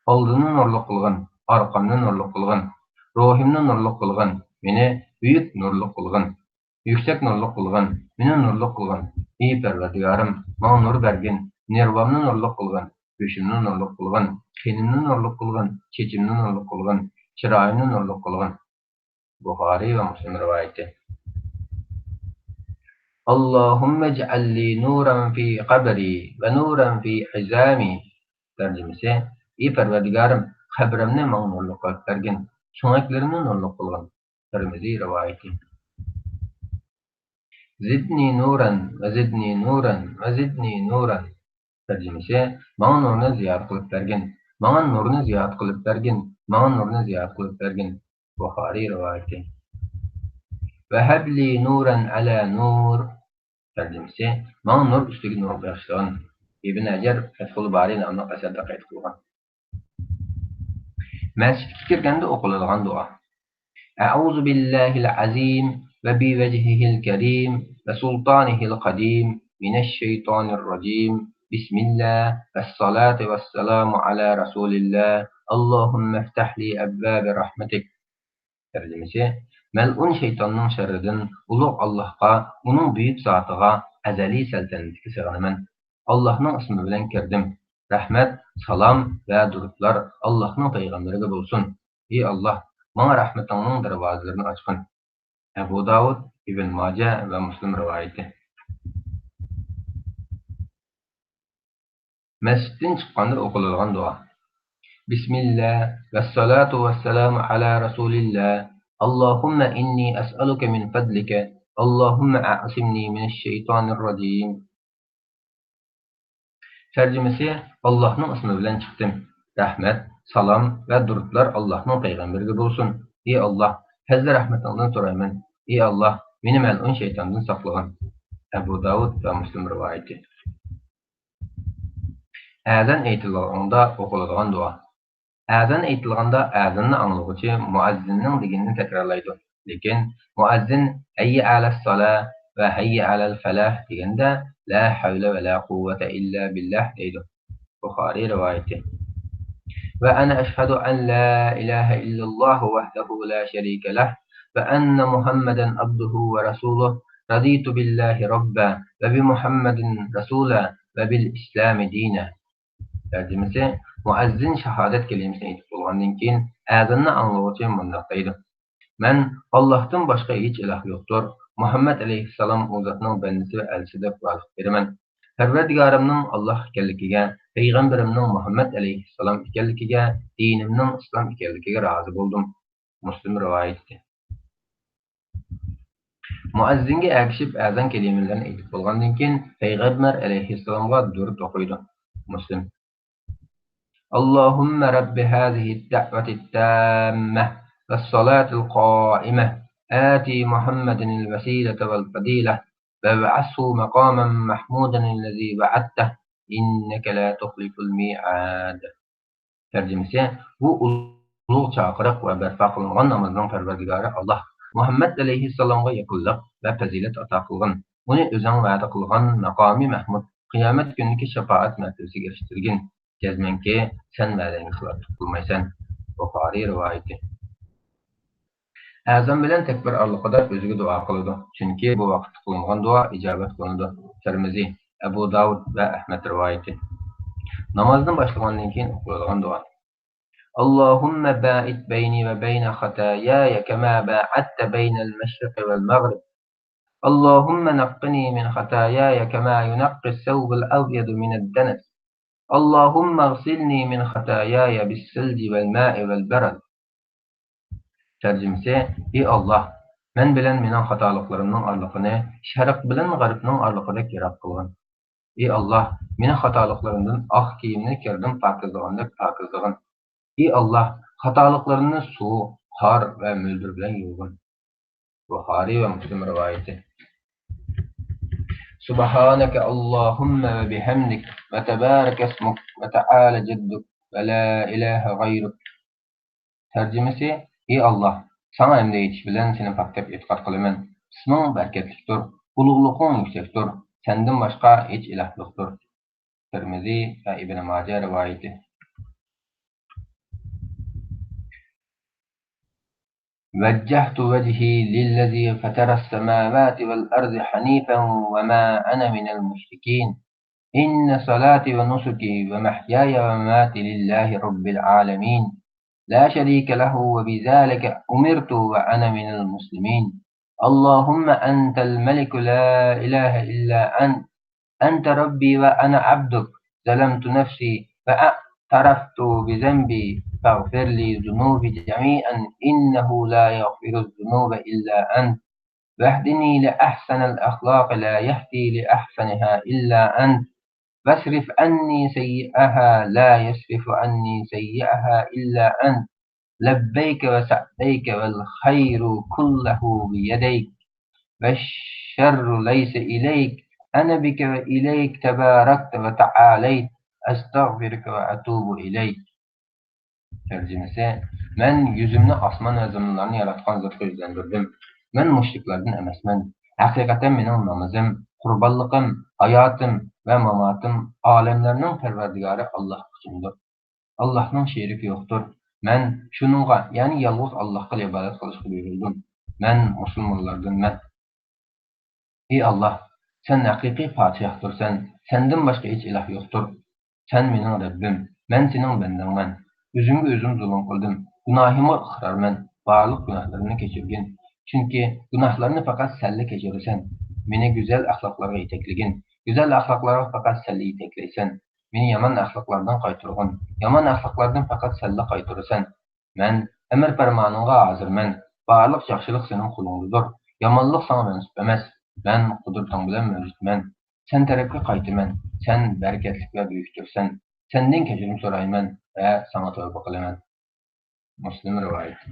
ئالدىمنى نۇرلۇق قىلغىن، ئارقامنى نۇرلۇق قىلغىن، روھۇمنى نۇرلۇق قىلغىن، مېنى بۈيۈك نۇرلۇق قىلغىن. يۈكسەك نۇرلۇق قىلغىن، مېنى نۇرلۇق قىلغىن. ئى پەرۋەردىگارىم، ماڭا نۇر بەرگىن، نېرۋامنى نۇرلۇق قىلغىن، گۆشۈمنى نۇرلۇق قىلغىن، قېنىمنى نۇرلۇق قىلغىن، چېچىمنى نۇرلۇق قىلغىن، چىرايىمنى نۇرلۇق قىلغىن. بۇخارىي ۋە مۇسلىم رىۋايىتى. اللهم اجعل لي نورا في قبري ونورا في عظامي. تەرجىمىسى: ئى پەرۋەردىگارىم، قەبرەمنى ماڭا نۇرلۇق قىلىپ بەرگىن، سۆڭەكلىرىمنى نۇرلۇق قىلغىن. تىرمىزى رىۋايىتى. زدني نورا وزدني نورا وزدني نورا. تەرجىمىسى: ماڭا نۇرنى زىيادە قىلىپ بەرگىن، ماڭا نۇرنى زىيادە قىلىپ بەرگىن، ماڭا نۇرنى زىيادە قىلىپ بەرگىن. بۇخارىي رىۋايىتى. وهب لي نورا على نور. تەرجىمىسى: ماڭا نۇر ئۈستىگە نۇر بېغىشلىغىن. ئىبن ھەجەر فەتھۇل بارى ناملىق ئەسەردە قەيت قىلغان. مەسچىتكە كىرگەندە ئوقۇلىدىغان دۇئا. أعوذ بالله العظيم وبوجهه الكريم وسلطانه القديم من الشيطان الرجيم. بسم الله والصلاة والسلام على رسول الله. اللهم افتح لي أبواب رحمتك. تەرجىمىسى: مەلئۇن شەيتاننىڭ شەررىدىن ئۇلۇغ ئاللاھقا، ئۇنىڭ بۈيۈك زاتىغا، ئەزەلىي سەلتەنىتىگە سېغىنىمەن. ئاللاھنىڭ ئىسمى بىلەن كىردىم. رەھمەت، سالام ۋە دۇرۇتلار ئاللاھنىڭ پەيغەمبىرىگە بولسۇن. ئى ئاللاھ، ماڭا رەھمىتىڭنىڭ دەرۋازىلىرىنى ئاچقىن. ئەبۇ داۋۇد، ئىبن ماجە ۋە مۇسلىم رىۋايىتى. مەسچىتتىن چىققاندا ئوقۇلىدىغان دۇئا. بسم الله والصلاة والسلام على رسول الله. اللهم إني أسألك من فضلك. اللهم أعصمني من الشيطان الرجيم. تەرجىمىسى: ئاللاھنىڭ ئىسمى بىلەن چىقتىم. رەھمەت، سالام ۋە دۇرۇتلار ئاللاھنىڭ پەيغەمبىرىگە بولسۇن. ئى ئاللاھ، پەزلى رەھمىتىڭدىن سورايمەن. ئى ئاللاھ، مېنى مەلئۇن شەيتاندىن ساقلىغىن. ئەبۇ داۋۇد ۋە مۇسلىم رىۋايىتى. ئەزان ئېيتىلغاندا ئوقۇلىدىغان دۇئا. ئەزان ئېيتىلغاندا ئەزاننى ئاڭلىغۇچى مۇئەززىننىڭ دېگىنىنى تەكرارلايدۇ. لېكىن مۇئەززىن «ھەييە ئەلەسسالاھ» ۋە «ھەييە ئەلەلفەلاھ» دېگەندە «لا ھەۋلە ۋە لا قۇۋۋەتە ئىللا بىللاھ» دەيدۇ. بۇخارىي رىۋايىتى. وأنا أشهد أن لا إله إلا الله وحده لا شريك له، وأن محمدا عبده ورسوله، رضيت بالله ربا، وبمحمد رسولا، وبالإسلام دينا. تەرجىمىسى: مۇئەززىن شاھادەت كەلىمىسىنى ئېيتىپ بولغاندىن كېيىن، ئەزاننى ئاڭلىغۇچى مۇنداق دەيدۇ: مەن ئاللاھتىن باشقا ھېچ ئىلاھ يوقتۇر، مۇھەممەد ئەلەيھىسسالام ئۇ زاتنىڭ بەندىسى ۋە ئەلچىسى دەپ گۇۋاھلىق بېرىمەن. پەرۋەردىگارىمنىڭ ئاللاھ ئىكەنلىكىگە، پەيغەمبىرىمنىڭ مۇھەممەد ئەلەيھىسسالام ئىكەنلىكىگە، دىنىمنىڭ ئىسلام ئىكەنلىكىگە رازى بولدۇم. مۇسلىم رىۋايىتى. مۇئەززىنگە ئەگىشىپ ئەزان كەلىمىلىرىنى ئېيتىپ بولغاندىن كېيىن، پەيغەمبەر ئەلەيھىسسالامغا دۇرۇت ئوقۇيدۇ. مۇسلىم. اللهم رب هذه الدعوة التامة والصلاة القائمة، آت محمدا الوسيلة والفضيلة، وابعثه مقاما محمودا الذي وعدته، إنك لا تخلف الميعاد. تەرجىمىسى: بۇ ئۇلۇغ چاقىرىق ۋە بەرپا قىلىنغان نامازنىڭ پەرۋەردىگارى ئاللاھ مۇھەممەد ئەلەيھىسسالامغا يېقىنلىق ۋە پەزىلەت ئاتا قىلغىن. ئۇنى ئۆزۈڭ ۋەدە قىلغان ماقامى مەھمۇد، قىيامەت كۈنىدىكى شاپائەت مەرتىۋىسىگە ئېرىشتۈرگىن. جەزمەنكى، سەن ۋەدەڭگە خىلاپلىق قىلمايسەن. بۇخارىي رىۋايىتى. ئەزان بىلەن تەكبىر ئارىلىقىدا ئۆزىگە دۇئا قىلىدۇ، چۈنكى بۇ ۋاقىتتا قىلىنغان دۇئا ئىجابەت قىلىنىدۇ. تىرمىزى، ئەبۇ داۋۇد ۋە ئەھمەد رىۋايىتى. نامازنى باشلىغاندىن كېيىن ئوقۇلىدىغان دۇئا. اللهم باعد بيني وبين خطاياي كما باعدت بين المشرق والمغرب. اللهم نقني من خطاياي كما ينقى الثوب الأبيض من الدنس. اللهم اغسلني من خطاياي بالثلج والماء والبرد. تەرجىمىسى: ئى ئاللاھ، مەن بىلەن مېنىڭ خاتالىقلىرىمنىڭ ئارىلىقىنى شەرق بىلەن غەربنىڭ ئارىلىقىدەك يىراق قىلغىن. ئى ئاللاھ، مېنى خاتالىقلىرىمدىن ئاق كىيىمنى كىردىن پاكىزلىغاندەك پاكىزلىغىن. ئى ئاللاھ، خاتالىقلىرىمنى سۇ، قار ۋە مۆلدۈر بىلەن يۇغىن. بۇخارىي ۋە مۇسلىم رىۋايىتى. سبحانك اللهم وبحمدك وتبارك اسمك وتعالى جدك ولا إله غيرك. تەرجىمىسى: ئى ئاللاھ، ساڭا ھەمدە ئېيتىش بىلەن سېنى پاكلاپ ئېتىقاد قىلىمەن. ئىسمىڭ بەرىكەتلىكتۇر، ئۇلۇغلۇقۇڭ يۈكسەكتۇر، سەندىن باشقا ھېچ ئىلاھ يوقتۇر. تىرمىزى ۋە ئىبن ماجە رىۋايىتى. وجهت وجهي للذي فطر السماوات والأرض حنيفا وما أنا من المشركين. إن صلاتي ونسكي ومحياي ومماتي لله رب العالمين لا شريك له وبذلك أمرت وأنا من المسلمين. اللهم أنت الملك لا إله إلا أنت. أنت ربي وأنا عبدك. ظلمت نفسي فاعترفت بذنبي فاغفر لي ذنوبي جميعا إنه لا يغفر الذنوب إلا أنت. واهدني لأحسن الأخلاق لا يهدي لأحسنها إلا أنت. واصرف عني سيئها لا يصرف عني سيئها إلا أنت. لبيك وسعديك والخير كله بيديك والشر ليس إليك أنا بك وإليك تباركت وتعاليت أستغفرك وأتوب إليك. تەرجىمىسى: مەن يۈزۈمنى ئاسمان ۋە زېمىنلارنى ياراتقان زاتقا يۈزلەندۈردۈم. مەن مۇشرىكلاردىن ئەمەسمەن. ھەقىقەتەن مېنىڭ نامىزىم، قۇربانلىقىم، ھاياتىم ۋە ماماتىم ئالەملەرنىڭ پەرۋەردىگارى ئاللاھقا ئۈچۈندۇر. ئاللاھنىڭ شېرىكى يوقتۇر. مەن شۇنىڭغا، يەنى يالغۇز ئاللاھقىلا ئىبادەت قىلىشقا بۇيرۇلدۇم. مەن مۇسۇلمانلاردىنمەن. ئى ئاللاھ، سەن ھەقىقىي پادىشاھتۇرسەن، سەندىن باشقا ھېچ ئىلاھ يوقتۇر. سەن مېنىڭ رەببىم، مەن سېنىڭ بەندەڭمەن. ئۆزۈمگە ئۆزۈم زۇلۇم قىلدىم، گۇناھىمغا ئىقرارمەن، بارلىق گۇناھلىرىمنى كەچۈرگىن. چۈنكى گۇناھلارنى پەقەت سەنلا كەچۈرىسەن. مېنى گۈزەل ئەخلاقلارغا يېتەكلىگىن، گۈزەل ئەخلاقلارغا پەقەت سەنلا يېتەكلەيسەن. مېنى يامان ئەخلاقلاردىن قايتۇرغىن، يامان ئەخلاقلاردىن پەقەت سەنلا قايتۇرىسەن. مەن ئەمىر پەرمانىڭغا ھازىرمەن. بارلىق ياخشىلىق سېنىڭ قولۇڭدىدۇر. يامانلىق ساڭا مەنسۇپ ئەمەس. مەن قۇدرىتىڭ بىلەن مەۋجۇتمەن. سەن تەرەپكە قايتىمەن. سەن بەرىكەتلىك ۋە بۈيۈكتۈرسەن. سەندىن كەچۈرۈم سورايمەن ۋە ساڭا تەۋبە قىلىمەن. مۇسلىم رىۋايىتى.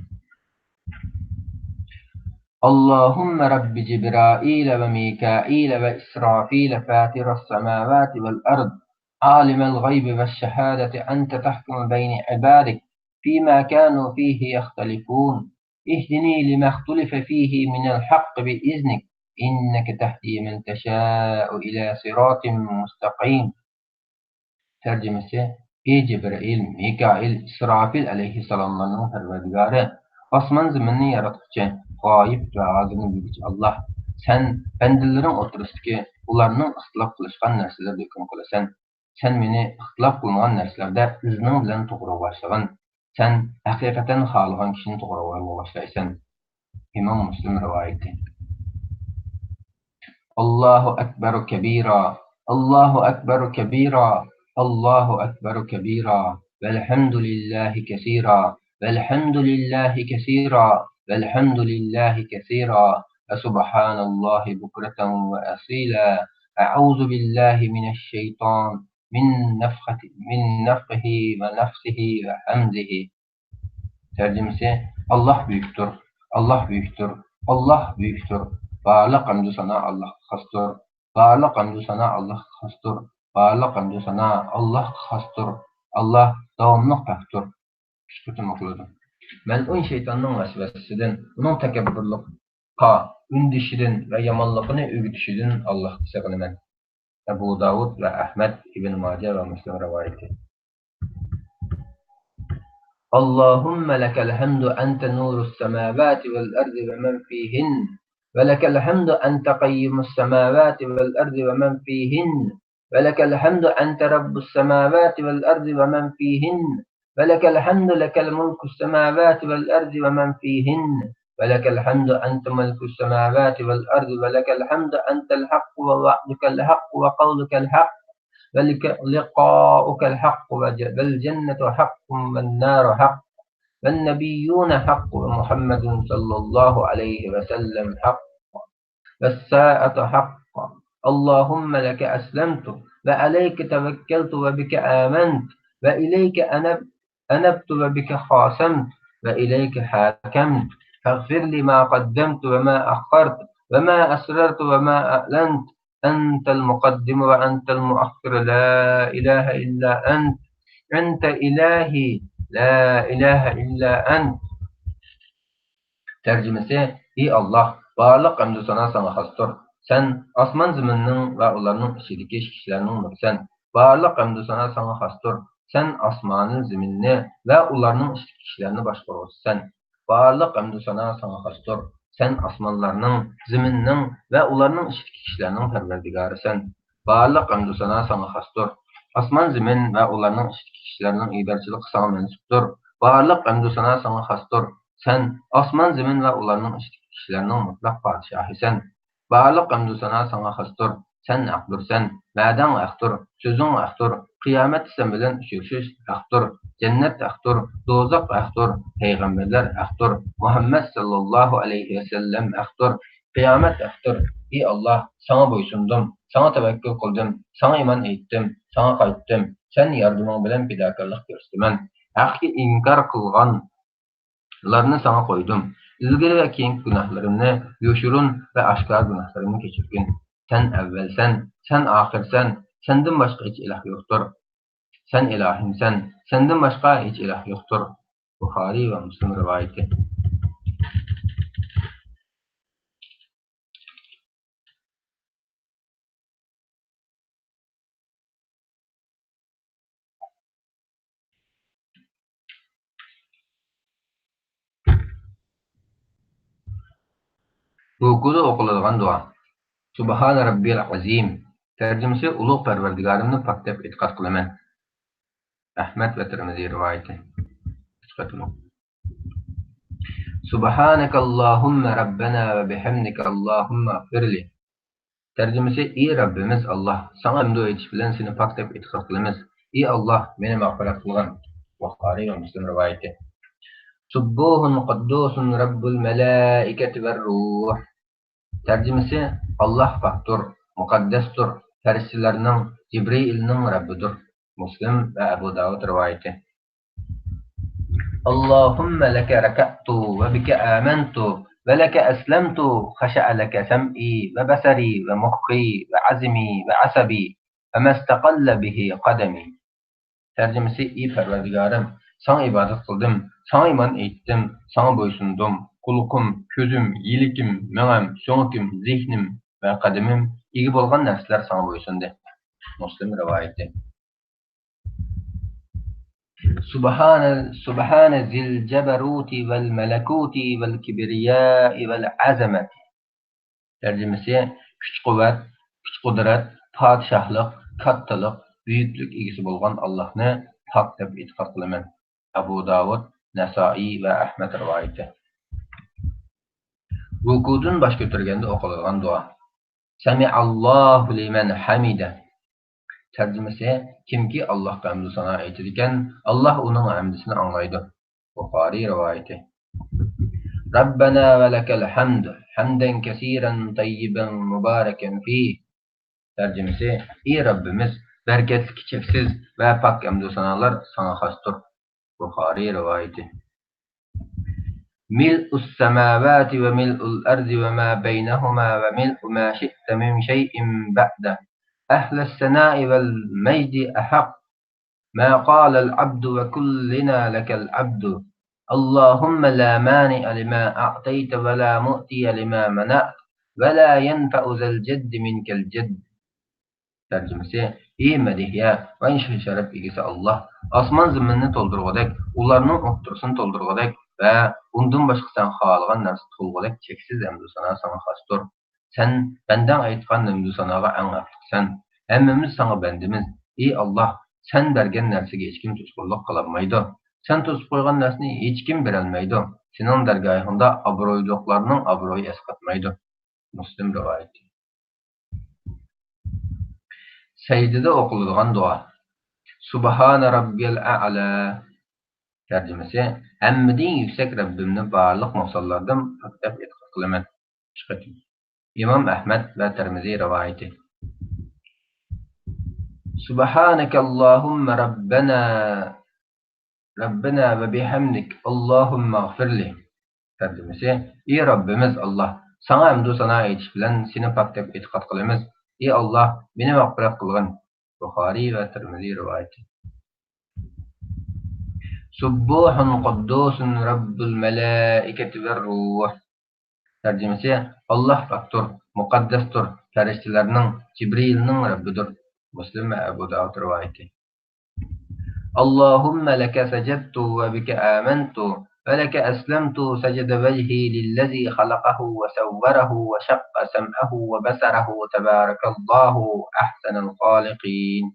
اللهم رب جبرائيل وميكائيل وإسرافيل فاطر السماوات والأرض عالم الغيب والشهادة أنت تحكم بين عبادك فيما كانوا فيه يختلفون اهدني لما اختلف فيه من الحق بإذنك إنك تهدي من تشاء إلى صراط مستقيم. تەرجىمىسى: ئى جىبرىئىل، مىكائىل، ئىسراپىل ئەلەيھىسسالاملارنىڭ پەرۋەردىگارى، ئاسمان زېمىننى ياراتقۇچى، غايىب ۋە ھازىرنى بىلگۈچى ئاللاھ، سەن بەندىلىرىڭ ئوتتۇرىسىدىكى ئۇلارنىڭ ئىختىلاپ قىلىشقان نەرسىلىرىدە ھۆكۈم قىلىسەن. سەن مېنى ئىختىلاپ قىلىنغان نەرسىلەردە ئىزنىڭ بىلەن توغرىغا باشلىغىن. سەن ھەقىقەتەن خالىغان كىشىنى توغرىغا باشلايسەن. ئىمام مۇسلىم رىۋايىتى. الله أكبر كبيرا، الله أكبر كبيرا، الله أكبر كبيرا، والحمد لله كثيرا، والحمد لله كثيرا، والحمد لله كثيرا، وسبحان الله بكرة وأصيلا. أعوذ بالله من الشيطان، من نفخة، من نفخه ونفسه وهمزه. تەرجىمىسى: ئاللاھ بۈيۈكتۇر، ئاللاھ بۈيۈكتۇر، ئاللاھ بۈيۈكتۇر. بارلىق ھەمدۇ سانا ئاللاھقا خاستۇر. بارلىق ھەمدۇ سانا ئاللاھقا خاستۇر. بارلىق ھەمدۇ سانا ئاللاھقا خاستۇر. ئاللاھ داۋاملىق پاكتۇر. ئۈچ قېتىم ئوقۇلىدۇ. مەلئۇن شەيتاننىڭ ۋەسۋەسىسىدىن، ئۇنىڭ تەكەببۇرلۇققا ئۈندىشىدىن ۋە يامانلىقىنى ئۆگىتىشىدىن ئاللاھقا سېغىنىمەن. ئەبۇ داۋۇد ۋە ئەھمەد، ئىبن ماجە ۋە مۇسلىم رىۋايىتى. اللهم لك الحمد أنت نور السماوات والأرض ومن فيهن، ولك الحمد أنت قيم السماوات والأرض ومن فيهن، ولك الحمد أنت رب السماوات والأرض ومن فيهن، ولك الحمد لك الملك السماوات والأرض ومن فيهن، ولك الحمد أنت ملك السماوات والأرض، ولك الحمد أنت الحق ووعدك الحق وقولك الحق، ولك-، لقاؤك الحق وج-، والجنة حق والنار حق والنبيون حق ومحمد صلى الله عليه وسلم حق والساعة حق. اللهم لك أسلمت وعليك توكلت وبك آمنت وإليك أنب-، أنبت وبك خاصمت وإليك حاكمت، فاغفر لي ما قدمت وما أخرت وما أسررت وما أعلنت، أنت المقدم وأنت المؤخر، لا إله إلا أنت، أنت إلهي، لا إله إلا أنت. تەرجىمىسى: ئى ئاللاھ، بارلىق ھەمدۇ سانا ساڭا خاستۇر. سەن ئاسمان زېمىننىڭ ۋە ئۇلارنىڭ ئىچىدىكى كىشىلەرنىڭ نۇرىسەن. بارلىق ھەمدۇ سانا ساڭا خاستۇر. سەن ئاسمانى زېمىننى ۋە ئۇلارنىڭ ئىچىدىكى كىشىلەرنى باشقۇرغۇچىسەن. بارلىق ھەمدۇ سانا ساڭا خاستۇر. سەن ئاسمانلارنىڭ، زېمىننىڭ ۋە ئۇلارنىڭ ئىچىدىكى كىشىلەرنىڭ پەرۋەردىگارىسەن. بارلىق ھەمدۇ سانا ساڭا خاستۇر. ئاسمان زېمىن ۋە ئۇلارنىڭ ئىچىدىكى كىشىلەرنىڭ ئىگىدارچىلىقى ساڭا مەنسۇپتۇر. بارلىق ھەمدۇ سانا ساڭا خاستۇر. سەن ئاسمان زېمىن ۋە ئۇلارنىڭ ئىچىدىكى كىشىلەرنىڭ مۇتلەق پادىشاھىسەن. بارلىق ھەمدۇ سانا ساڭا خاستۇر. سەن ھەقتۇرسەن، ۋەدەڭ ھەقتۇر، سۆزۈڭ ھەقتۇر، قىيامەتتە سەن بىلەن ئۇچرىشىش ھەقتۇر، جەننەت ھەقتۇر، دوزاخ ھەقتۇر، پەيغەمبەرلەر ھەقتۇر، مۇھەممەد ساللاللاھۇ ئەلەيھى ۋەسەللەم ھەقتۇر، قىيامەت ھەقتۇر. ئى ئاللاھ، ساڭا بويسۇندۇم، ساڭا تەۋەككۈل قىلدىم، ساڭا ئىمان ئېيتتىم، ساڭا قايتتىم. سەن ياردىمىڭ بىلەن پىداكارلىق كۆرسىتىمەن. ھەقنى ئىنكار قىلغان لارنى ساڭا قويدۇم. ئىلگىرى ۋە كېيىنكى گۇناھلىرىمنى، يوشۇرۇن ۋە ئاشكارا گۇناھلىرىمنى كەچۈرگىن. سەن ئەۋۋەلسەن، سەن ئاخىرسەن، سەندىن باشقا ھېچ ئىلاھ يوقتۇر. سەن ئىلاھىمسەن، سەندىن باشقا ھېچ ئىلاھ يوقتۇر. بۇخارىي ۋە مۇسلىم رىۋايىتى. رۇكۇدا ئوقۇلىدىغان دۇئا. سۇبھان رەببىيەل ئەزىم. تەرجىمىسى: ئۇلۇغ پەرۋەردىگارىمنى پاك دەپ ئېتىقاد قىلىمەن. ئەھمەد ۋە تىرمىزى رىۋايىتى. ئۈچ قېتىم. سبحانك اللهم ربنا وبحمدك اللهم اغفر لي. تەرجىمىسى: ئى رەببىمىز ئاللاھ، ساڭا ھەمدۇ ئېيتىش بىلەن سېنى پاك دەپ ئېتىقاد قىلىمىز. ئى ئاللاھ، مېنى مەغپىرەت قىلغىن. بۇخارىي ۋە مۇسلىم رىۋايىتى. سبوح قدوس رب الملائكة والروح. تەرجىمىسى: ئاللاھ پاكتۇر، مۇقەددەستۇر، پەرىشتىلەرنىڭ، جىبرىئىلنىڭ رەببىدۇر. مۇسلىم ۋە ئەبۇ داۋۇد رىۋايىتى. اللهم لك ركعت وبك آمنت ولك أسلمت، خشع لك سمعي وبصري ومخي وعظمي وعصبي وما استقل به قدمي. تەرجىمىسى: ئى پەرۋەردىگارىم، ساڭا ئىبادەت قىلدىم، ساڭا ئىمان ئېيتتىم، ساڭا بويسۇندۇم. قۇلىقىم، كۆزۈم، يىلىكىم، مېڭەم، سۆڭىكىم، زېھنىم ۋە قەدىمىم، ئىگە بولغان نەرسىلەر ساڭا بويسۇندى. مۇسلىم رىۋايىتى. سبحان، سبحان ذي الجبروت والملكوت والكبرياء والعظمة. تەرجىمىسى: كۈچ-قۇۋۋەت، كۈچ-قۇدرەت، پادىشاھلىق، كاتتىلىق، بۈيۈكلۈك ئىگىسى بولغان ئاللاھنى پاك دەپ ئېتىقاد قىلىمەن. ئەبۇ داۋۇد، نەسائىي ۋە ئەھمەد رىۋايىتى. رۇكۇدىن باش كۆتۈرگەندە ئوقۇلىدىغان دۇئا. سمع الله لمن حمده. تەرجىمىسى: كىمكى ئاللاھقا ھەمدۇ سانا ئېيتىدىكەن، ئاللاھ ئۇنىڭ ھەمدىسىنى ئاڭلايدۇ. بۇخارىي رىۋايىتى. ربنا ولك الحمد حمدا كثيرا طيبا مباركا فيه. تەرجىمىسى: ئى رەببىمىز، بەرىكەتلىكى چەكسىز ۋە پاك ھەمدۇ سانالار ساڭا خاستۇر. بۇخارىي رىۋايىتى. ملء السماوات وملء الأرض وما بينهما وملء ما شئت من شيء بعده، أهل الثناء والمجد أحق ما قال العبد وكلنا لك العبد. اللهم لا مانع لما أعطيت ولا معطي لما منعت ولا ينفع ذا الجد منك الجد. تەرجىمىسى: ئى مەدھىيە ۋە شەرەپ ئىگىسى ئاللاھ، ئاسمان زېمىننى تولدۇرغۇدەك، ئۇلارنىڭ ئوتتۇرىسىنى تولدۇرغۇدەك ۋە ئۇندىن باشقا سەن خالىغان نەرسە تولغۇدەك چەكسىز ھەمدۇ سانا ساڭا خاستۇر. سەن بەندەڭ ئېيتقان ھەمدۇ ساناغا ئەڭ ھەقلىقسەن. ھەممىمىز ساڭا بەندىمىز. ئى ئاللاھ، سەن بەرگەن نەرسىگە ھېچكىم توسقۇنلۇق قىلالمايدۇ. سەن توسۇپ قويغان نەرسىنى ھېچكىم بېرەلمەيدۇ. سېنىڭ دەرگاھىڭدا ئابرۇيلۇقلارنىڭ ئابرۇيى ئەسقاتمايدۇ. مۇسلىم رىۋايىتى. سەجدىدە ئوقۇلىدىغان دۇئا. سۇبھانە رەببىيەل ئەئلا. تەرجىمىسى، ھەممىدىن يۈكسەك رەببىمنى بارلىق نۇقسانلاردىن پاك دەپ ئېتىقاد قىلىمەن. ئۈچ قېتىم. ئىمام ئەھمەد ۋە تىرمىزى رىۋايىتى. سۇبھانەكەللاھۇممە رەببەنا، رەببەنا ۋە بىھەمدىك، ئاللاھۇممەغفىرلى. تەرجىمىسى، ئى رەببىمىز ئاللاھ، ساڭا ھەمدۇ سانا ئېيتىش بىلەن سېنى پاك دەپ ئېتىقاد قىلىمىز. ئى ئاللاھ، مېنى مەغپىرەت قىلغىن. بۇخارىي ۋە تىرمىزى رىۋايىتى. سۇببۇھۇن قۇددۇسۇن رەببۇل مەلائىكەتى ۋەر روھ. تەرجىمىسى، ئاللاھ پاكتۇر، مۇقەددەستۇر، پەرىشتىلەرنىڭ، جىبرىئىلنىڭ رەببىدۇر. مۇسلىم ۋە ئەبۇ داۋۇد رىۋايىتى. اللهم لك سجدت وبك آمنت ولك أسلمت سجد وجهي للذي خلقه وصوره وشق سمعه وبصره تبارك الله أحسن الخالقين.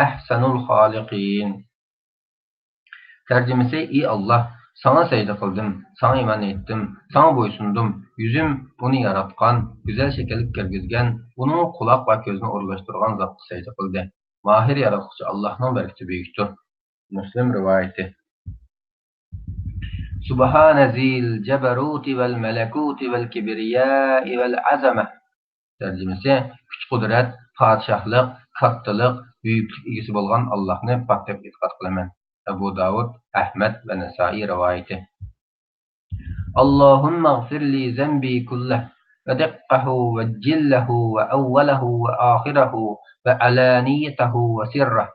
أحسن الخالقين. تەرجىمىسى، ئى ئاللاھ، ساڭا سەجدە قىلدىم، ساڭا ئىمان ئېيتتىم، ساڭا بويسۇندۇم. يۈزۈم ئۇنى ياراتقان، گۈزەل شەكىلگە كىرگۈزگەن، ئۇنىڭغا قۇلاق ۋە كۆزنى ئورۇنلاشتۇرغان زاتقا سەجدە قىلدى. ماھىر ياراتقۇچى ئاللاھنىڭ بەرىكىتى بۈيۈكتۇر. مۇسلىم رىۋايىتى. سبحان ذي الجبروت والملكوت والكبرياء والعظمة. تەرجىمىسى، كۈچ-قۇدرەت، پادىشاھلىق، كاتتىلىق، بۈيۈكلۈك ئىگىسى بولغان ئاللاھنى پاك دەپ ئېتىقاد قىلىمەن. ئەبۇ داۋۇد، ئەھمەد ۋە نەسائىي رىۋايىتى. اللهم اغفر لي ذنبي كله ودقه وجله وأوله وآخره وعلانيته وسره.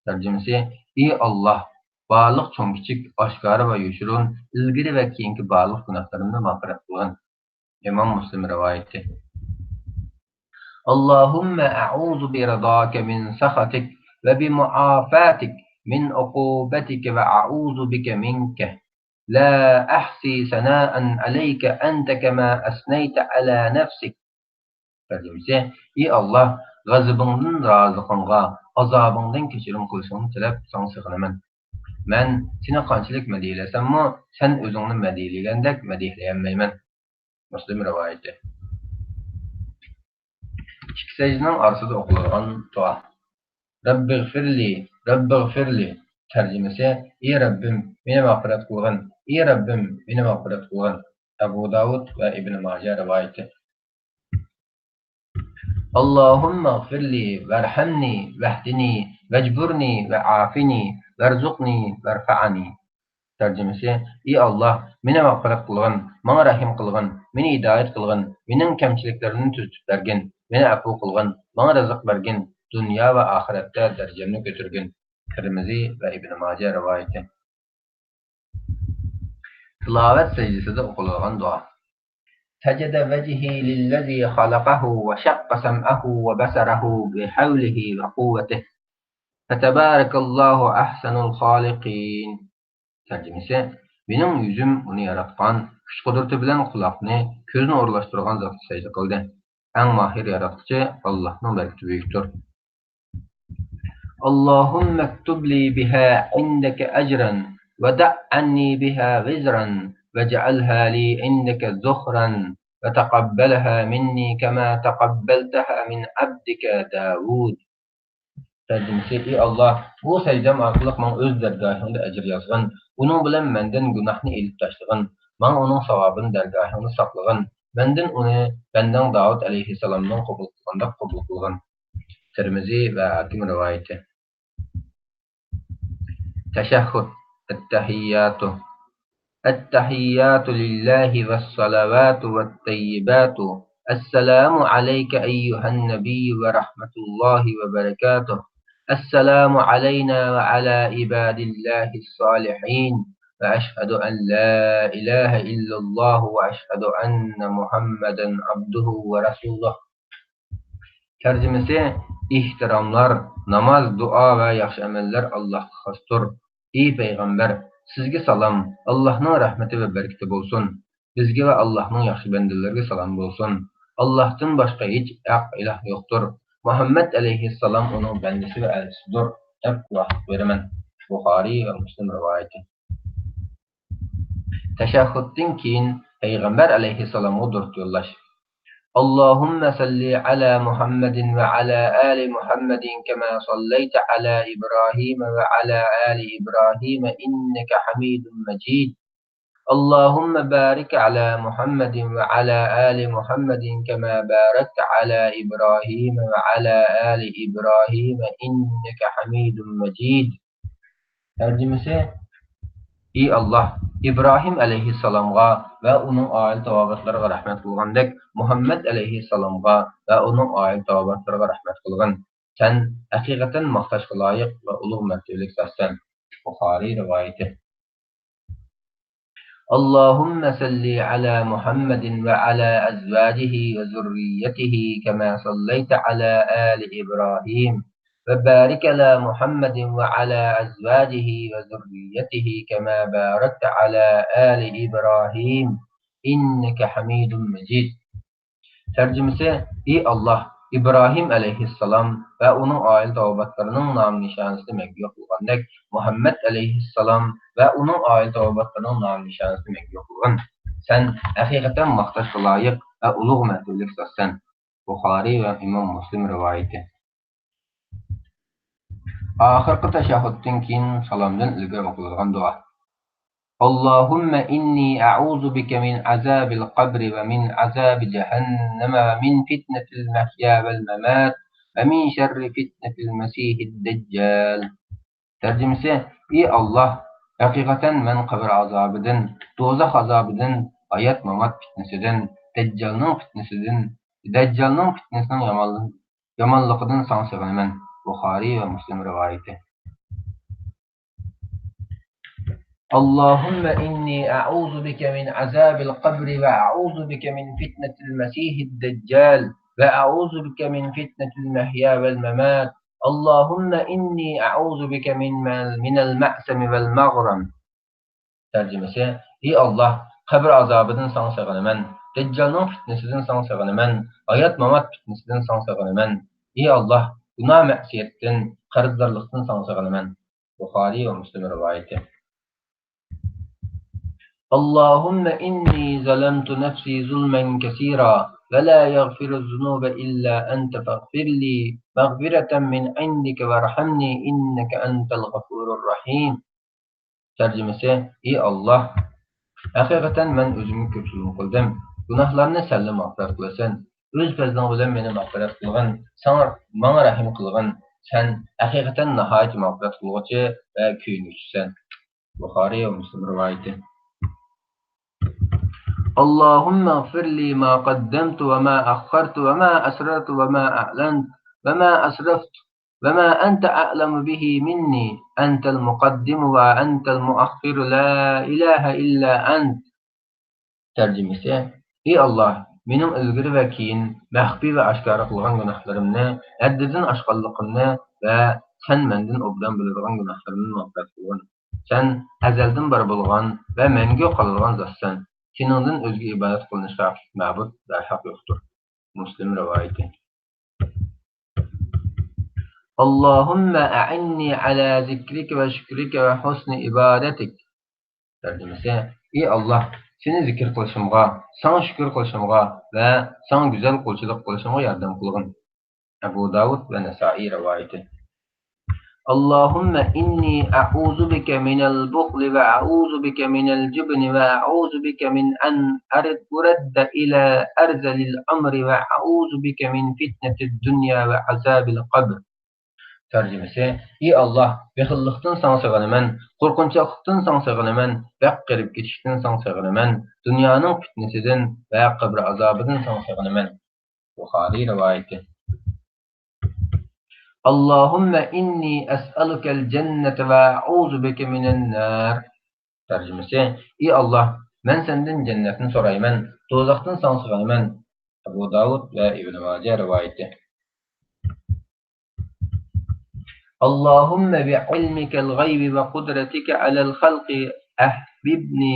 تەرجىمىسى، ئى ئاللاھ، بارلىق چوڭ-كىچىك، ئاشكارا ۋە يوشۇرۇن، ئىلگىرى ۋە كېيىنكى بارلىق گۇناھلىرىمنى مەغپىرەت قىلغىن. ئىمام مۇسلىم رىۋايىتى. اللهم أعوذ برضاك من سخطك وبمعافاتك من عقوبتك وأعوذ بك منك لا أحصي ثناء عليك أنت كما أثنيت على نفسك. تەرجىمىسى، ئى ئاللاھ، غەزىپىڭدىن رازىلىقىڭغا، ئازابىڭدىن كەچۈرۈم قىلىشىڭنى تىلەپ ساڭا سېغىنىمەن. مەن سېنى قانچىلىك مەدھىيلىسەممۇ، سەن ئۆزۈڭنى مەدھىيلىگەندەك مەدھىيلىيەلمەيمەن. مۇسلىم رىۋايىتى. ئىككى سەجدىنىڭ ئارىسىدا ئوقۇلىدىغان دۇئا. رەببىغفىرلى، رەببىغفىرلى. تەرجىمىسى، ئى رەببىم، مېنى مەغپىرەت قىلغىن، ئى رەببىم، مېنى مەغپىرەت قىلغىن. ئەبۇ داۋۇد ۋە ئىبنى ماجە رىۋايىتى. اللهم اغفر لي وارحمني واهدني واجبرني وعافني وارزقني وارفعني. تەرجىمىسى، ئى ئاللاھ، مېنى مەغپىرەت قىلغىن، ماڭا رەھىم قىلغىن، مېنى ھىدايەت قىلغىن، مېنىڭ كەمچىلىكلىرىمنى تۈزىتىپ بەرگىن، مېنى ئەپۇ قىلغىن، ماڭا رىزىق بەرگىن، دۇنيا ۋە ئاخىرەتتە دەرىجەمنى كۆتۈرگىن. تىرمىزى ۋە ئىبنى ماجە رىۋايىتى. تىلاۋەت سەجدىسىدە ئوقۇلىدىغان دۇئا. سجد وجهي للذي خلقه وشق سمعه وبصره بحوله وقوته فتبارك الله أحسن الخالقين. تەرجىمىسى، مېنىڭ يۈزۈم ئۇنى ياراتقان، كۈچ-قۇدرىتى بىلەن قۇلاقنى، كۆزنى ئورۇنلاشتۇرغان زاتقا سەجدە قىلدى. ئەڭ ماھىر ياراتقۇچى ئاللاھنىڭ بەرىكىتى بۈيۈكتۇر. اللهم اكتب لي بها عندك أجرا ودع عني بها وزرا واجعلها لي عندك ذخرا وتقبلها مني كما تقبلتها من عبدك داود. تەرجىمىسى، ئى ئاللاھ، بۇ سەجدەم ئارقىلىق ماڭا ئۆز دەرگاھىڭدا ئەجىر يازغىن، ئۇنىڭ بىلەن مەندىن گۇناھنى ئېلىپ تاشلىغىن، ماڭا ئۇنىڭ ساۋابىنى دەرگاھىڭدا ساقلىغىن، مەندىن ئۇنى بەندەڭ داۋۇت ئەلەيھىسسالامنىڭ قوبۇل قىلغاندەك قوبۇل قىلغىن. تىرمىزى ۋە ھاكىم رىۋايىتى. تەشەھھۇد. ئەتتەھىياتۇ. التحيات لله والصلوات والطيبات. السلام عليك أيها النبي ورحمة الله وبركاته. السلام علينا وعلى عباد الله الصالحين. وأشهد أن لا إله إلا الله وأشهد أن محمدا عبده ورسوله. تەرجىمىسى، ئېھتىراملار، ناماز، دۇئا ۋە ياخشى ئەمەللەر ئاللاھقا خاستۇر. ئى پەيغەمبەر، سىزگە سالام، ئاللاھنىڭ رەھمىتى ۋە بەرىكىتى بولسۇن. بىزگە ۋە ئاللاھنىڭ ياخشى بەندىلىرىگە سالام بولسۇن. ئاللاھتىن باشقا ھېچ ھەق ئىلاھ يوقتۇر. مۇھەممەد ئەلەيھىسسالام ئۇنىڭ بەندىسى ۋە ئەلچىسىدۇر، دەپ گۇۋاھلىق بېرىمەن. بۇخارىي ۋە مۇسلىم رىۋايىتى. تەشەھھۇدتىن كېيىن پەيغەمبەر ئەلەيھىسسالامغا دۇرۇت يوللاش. اللهم صل على محمد وعلى آل محمد كما صليت على إبراهيم وعلى آل إبراهيم إنك حميد مجيد. اللهم بارك على محمد وعلى آل محمد كما باركت على إبراهيم وعلى آل إبراهيم إنك حميد مجيد. تەرجىمىسى: ئى ئاللاھ، ئىبراھىم ئەلەيھىسسالامغا ۋە ئۇنىڭ ئائىلە تاۋابىئاتلىرىغا رەھمەت قىلغاندەك، مۇھەممەد ئەلەيھىسسالامغا ۋە ئۇنىڭ ئائىلە تاۋابىئاتلىرىغا رەھمەت قىلغىن. سەن ھەقىقەتەن ماختاشقا لايىق ۋە ئۇلۇغ مەرتىۋىلىك زاتسەن. بۇخارىي رىۋايىتى. اللهم صل على محمد وعلى أزواجه وذريته كما صليت على آل إبراهيم وبارك على محمد وعلى أزواجه وذريته كما باركت على آل إبراهيم إنك حميد مجيد. تەرجىمىسى: ئى ئاللاھ، ئىبراھىم ئەلەيھىسسالام ۋە ئۇنىڭ ئائىلە تاۋابىئاتلىرىنىڭ نام نىشانىسىنى مەڭگۈ يوق قىلغاندەك، مۇھەممەد ئەلەيھىسسالام ۋە ئۇنىڭ ئائىلە تاۋابىئاتلىرىنىڭ نام نىشانىسىنى مەڭگۈ يوق قىلغىن. سەن ھەقىقەتەن ماختاشقا لايىق ۋە ئۇلۇغ مەرتىۋىلىك زاتسەن. بۇخارىي ۋە ئىمام مۇسلىم رىۋايىتى. ئاخىرقى تەشەھھۇدتىن كېيىن سالامدىن ئىلگىرى ئوقۇلىدىغان دۇئا. اللهم إني أعوذ بك من عذاب القبر ومن عذاب جهنم ومن فتنة المحيا والممات ومن شر فتنة المسيح الدجال. تەرجىمىسى: ئى ئاللاھ، ھەقىقەتەن مەن قەبرە ئازابىدىن، دوزاخ ئازابىدىن، ھايات-مامات پىتنىسىدىن، دەججالنىڭ پىتنىسىدىن، دەججالنىڭ پىتنىسىنىڭ يامان، يامانلىقىدىن ساڭا سېغىنىمەن. بۇخارىي ۋە مۇسلىم رىۋايىتى. اللهم إني أعوذ بك من عذاب القبر وأعوذ بك من فتنة المسيح الدجال وأعوذ بك من فتنة المحيا والممات. اللهم إني أعوذ بك من، من المأثم والمغرم. تەرجىمىسى: ئى ئاللاھ، قەبرە ئازابىدىن ساڭا سېغىنىمەن، دەججالنىڭ پىتنىسىدىن ساڭا سېغىنىمەن، ھايات-مامات پىتنىسىدىن ساڭا سېغىنىمەن. ئى ئاللاھ، گۇناھ-مەئسىيەتتىن، قەرزدارلىقتىن ساڭا سېغىنىمەن. بۇخارىي ۋە مۇسلىم رىۋايىتى. اللهم إني ظلمت نفسي ظلما كثيرا ولا يغفر الذنوب إلا أنت فاغفر لي مغفرة من عندك وارحمني إنك أنت الغفور الرحيم. تەرجىمىسى: ئى ئاللاھ، ھەقىقەتەن مەن ئۆزۈمگە كۆپ زۇلۇم قىلدىم. گۇناھلارنى سەنلا مەغپىرەت قىلىسەن. ئۆز پەزلىڭ بىلەن مېنى مەغپىرەت قىلغىن. ساڭا، ماڭا رەھىم قىلغىن. سەن ھەقىقەتەن ناھايىتى مەغپىرەت قىلغۇچى ۋە كۆيۈنگۈچىسەن. بۇخارىي ۋە مۇسلىم رىۋايىتى. اللهم اغفر لي ما قدمت وما أخرت وما أسررت وما أعلنت وما أسرفت وما أنت أعلم به مني، أنت المقدم وأنت المؤخر، لا إله إلا أنت. تەرجىمىسى: ئى ئاللاھ، مېنىڭ ئىلگىرى ۋە كېيىن، مەخپىي ۋە ئاشكارا قىلغان گۇناھلىرىمنى، ھەددىدىن ئاشقانلىقىمنى ۋە سەن مەندىن ئوبدان بىلىدىغان گۇناھلىرىمنى مەغپىرەت قىلغىن. سەن ئەزەلدىن بار بولغان ۋە مەڭگۈ قالىدىغان زاتسەن. سېنىڭدىن ئۆزگە ئىبادەت قىلىنىشقا ھەقلىق مەبۇد بەرھەق يوقتۇر. مۇسلىم رىۋايىتى. اللهم أعني على ذكرك وشكرك وحسن عبادتك. تەرجىمىسى: ئى ئاللاھ، سېنى زىكىر قىلىشىمغا، ساڭا شۈكۈر قىلىشىمغا ۋە ساڭا گۈزەل قۇلچىلىق قىلىشىمغا ياردەم قىلغىن. ئەبۇ داۋۇد ۋە نەسائىي رىۋايىتى. اللهم إني أعوذ بك من البخل وأعوذ بك من الجبن وأعوذ بك من أن أرد إلى أرذل الأمر وأعوذ بك من فتنة الدنيا وعذاب القبر. تەرجىمىسى: ئى ئاللاھ، بېخىللىقتىن ساڭا سېغىنىمەن، قورقۇنچاقلىقتىن ساڭا سېغىنىمەن، بەك قېرىپ كېتىشتىن ساڭا سېغىنىمەن، دۇنيانىڭ پىتنىسىدىن ۋە قەبرە ئازابىدىن ساڭا سېغىنىمەن. بۇخارىي رىۋايىتى. اللهم إني أسألك الجنة وأعوذ بك من النار. تەرجىمىسى: ئى ئاللاھ، مەن سەندىن جەننەتنى سورايمەن، دوزاختىن ساڭا سېغىنىمەن. ئەبۇ داۋۇد ۋە ئىبنى ماجە رىۋايىتى. اللهم بعلمك الغيب وقدرتك على الخلق أحبني،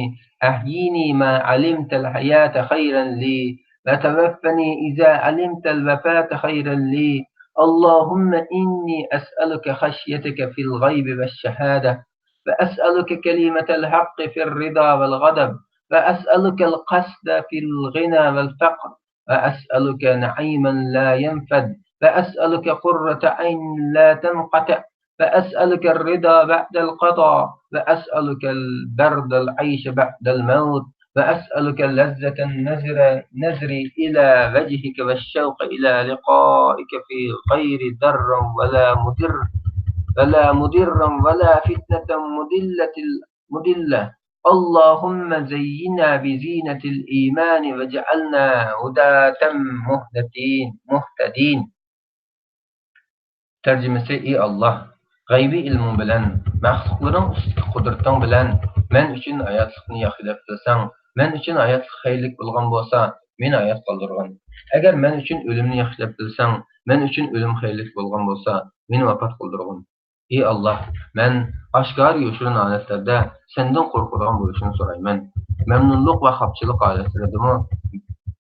أحيني ما علمت الحياة خيرا لي، وتوفني إذا علمت الوفاة خيرا لي، اللهم إني أسألك خشيتك في الغيب والشهادة، وأسألك كلمة الحق في الرضا والغضب، وأسألك القصد في الغنى والفقر، وأسألك نعيما لا ينفد، وأسألك قرة عين لا تنقطع، وأسألك الرضا بعد القضاء، وأسألك البرد العيش بعد الموت، وأسألك لذة النظر، نظر إلى وجهك والشوق إلى لقائك في غير ضر ولا مضر، ولا مضر ولا فتنة مضلة، مضلة. اللهم زينا بزينة الإيمان واجعلنا هداة مهتدين، مهتدين. تەرجىمىسى: ئى ئاللاھ، غەيبىي ئىلمىڭ بىلەن، مەخلۇقلىرىڭ ئۈستىدىكى قۇدرىتىڭ بىلەن مەن ئۈچۈن ھاياتلىقنى ياخشى دەپ بىلسەڭ، مەن ئۈچۈن ھاياتلىق خەيرلىك بولغان بولسا، مېنى ھايات قالدۇرغىن. ئەگەر مەن ئۈچۈن ئۆلۈمنى ياخشى دەپ بىلسەڭ، مەن ئۈچۈن ئۆلۈم خەيرلىك بولغان بولسا، مېنى ۋاپات قىلدۇرغىن. ئى ئاللاھ، مەن ئاشكارا يوشۇرۇن ھالەتلەردە سەندىن قورقىدىغان بولۇشۇڭنى سورايمەن. مەمنۇنلۇق ۋە خاپىچىلىق ھالەتلىرىدىمۇ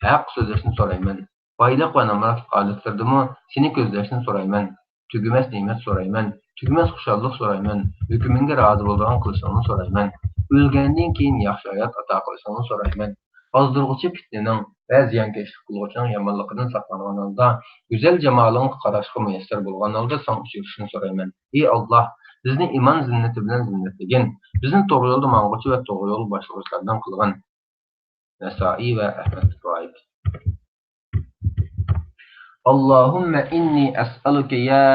ھەق سۆزلەشنى سورايمەن. بايلىق ۋە نامراتلىق ھالەتلىرىدىمۇ سېنى كۆزلەشنى سورايمەن. تۈگىمەس نېمەت سورايمەن. تۈگىمەس خۇشاللىق سورايمەن. ھۆكمۈڭگە رازى بولىدىغان قىلىشىڭنى سورايمەن. ئۆلگەندىن كېيىن ياخشى ھايات ئاتا قىلىشىڭنى سورايمەن. ئازدۇرغۇچى پىتنىنىڭ ۋە زىيانكەشلىك قىلغۇچىنىڭ يامانلىقىدىن ساقلانغان ھالدا، گۈزەل جامالىڭغا قاراشقا مۇيەسسەر بولغان ھالدا ساڭا ئۇچرىشىشنى سورايمەن. ئى ئاللاھ، بىزنى ئىمان زىننىتى بىلەن زىننەتلىگىن، بىزنى توغرا يولدا ماڭغۇچى ۋە توغرا يولغا باشلىغۇچىلاردىن قىلغىن. نەسائىي ۋە ئەھمەد رىۋايىتى. اللهم إني أسألك يا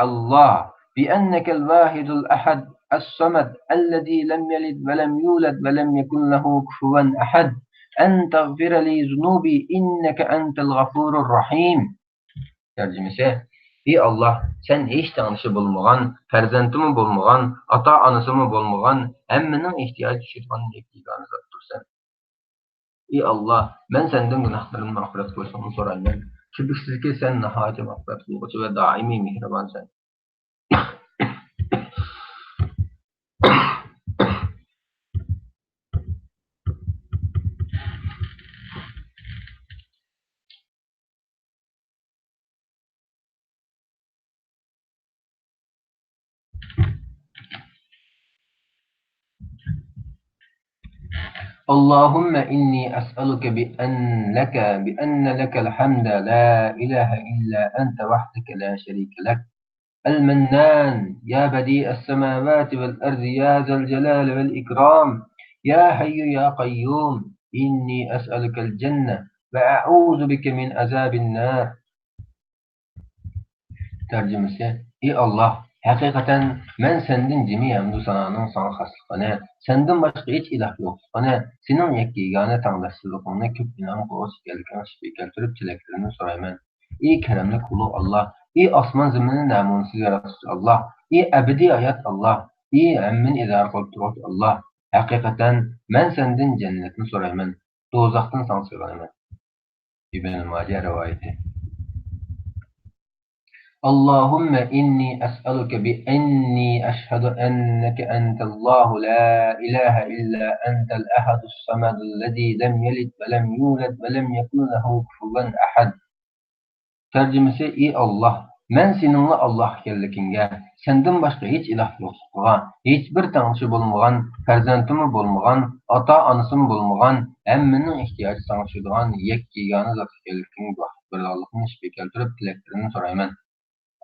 الله بأنك الواحد الأحد الصمد الذي لم يلد ولم يولد ولم يكن له كفوا أحد أن تغفر لي ذنوبي إنك أنت الغفور الرحيم. تەرجىمىسى: ئى ئاللاھ، سەن ھېچ تەڭدىشى بولمىغان، پەرزەنتىمۇ بولمىغان، ئاتا-ئانىسىمۇ بولمىغان، ھەممىنىڭ ئېھتىياجى چۈشىدىغان يەككە يېگانە زاتتۇرسەن. ئى ئاللاھ، مەن سەندىن گۇناھلىرىمنى مەغپىرەت قىلىشىڭنى سورايمەن. شۈبھىسىزكى، سەن ناھايىتى مەغپىرەت قىلغۇچى ۋە دائىمىي مېھرىبانسەن. اللهم إني أسألك بأن لك، بأن لك الحمد لا إله إلا أنت وحدك لا شريك لك، المنان، يا بديع السماوات والأرض، يا ذا الجلال والإكرام، يا حي يا قيوم، إني أسألك الجنة وأعوذ بك من عذاب النار. تەرجىمىسى: ئى ئاللاھ، ھەقىقەتەن مەن سەندىن جىمى ھەمدۇ سانانىڭ ساڭا خاسلىقىنى، سەندىن باشقا ھېچ ئىلاھ يوقلۇقىنى، سېنىڭ يەككە يېگانە تەڭداشسىزلىقىڭنى كۆپ ئىنئام قىلغۇچى ئىكەنلىكىڭنى شۈكرى كەلتۈرۈپ تىلەكلىرىمنى سورايمەن. ئى كەرەملىك ئۇلۇغ ئاللاھ، ئى ئاسمان زېمىننى نەمۇنىسىز ياراتقۇچى ئاللاھ، ئى ئەبەدىي ھايات ئاللاھ، ئى ھەممىنى ئىدارە قىلىپ تۇرغۇچى ئاللاھ، ھەقىقەتەن مەن سەندىن جەننەتنى سورايمەن، دوزاختىن ساڭا سېغىنىمەن. ئىبن ماجە رىۋايىتى. اللهم إني أسألك بأني أشهد أنك أنت الله لا إله إلا أنت الأحد الصمد الذي لم يلد ولم يولد ولم يكن له كفوا أحد. تەرجىمىسى: ئى ئاللاھ، مەن سېنىڭلا ئاللاھ ئىكەنلىكىڭگە، سەندىن باشقا ھېچ ئىلاھ يوقلۇقىغا، ھېچبىر تەڭدىشى بولمىغان، پەرزەنتىمۇ بولمىغان، ئاتا-ئانىسىمۇ بولمىغان، ھەممىنىڭ ئېھتىياجى ساڭا چۈشىدىغان يەككە يېگانە زات ئىكەنلىكىڭگە بىر بىرلىكنى شۈكرى كەلتۈرۈپ تىلەكلىرىمنى سورايمەن.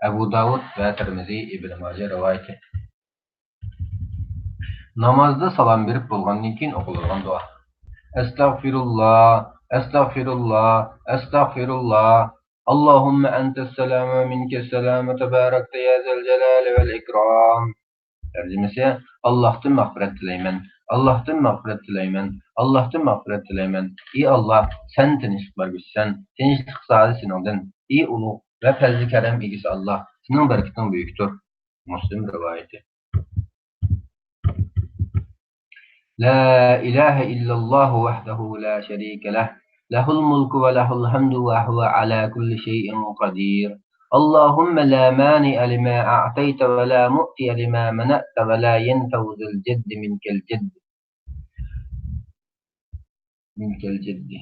ئەبۇ داۋۇد ۋە تىرمىزى، ئىبن ماجە رىۋايىتى. نامازدا سالام بېرىپ بولغاندىن كېيىن ئوقۇلىدىغان دۇئا. ئەستەغفىرۇللا، ئەستەغفىرۇللا، ئەستەغفىرۇللا. اللهم أنت السلام ومنك السلام تباركت يا ذا الجلال والإكرام. تەرجىمىسى: ئاللاھتىن مەغپىرەت تىلەيمەن، ئاللاھتىن مەغپىرەت تىلەيمەن، ئاللاھتىن مەغپىرەت تىلەيمەن. ئى ئاللاھ، سەن تىنچلىق بەرگۈچىسەن، تىنچلىق سادى سېنىڭدىن. ئى ئۇلۇغ ۋە پەزلى كەرەم ئىگىسى ئاللاھ، سېنىڭ بەرىكىتىڭ بۈيۈكتۇر. مۇسلىم رىۋايىتى. لا إله إلا الله وحده لا شريك له، له الملك وله الحمد وهو على كل شيء قدير. اللهم لا مانع لما أعطيت ولا معطي لما منعت ولا ينفع ذا الجد منك الجد. مىنكەل جەددى.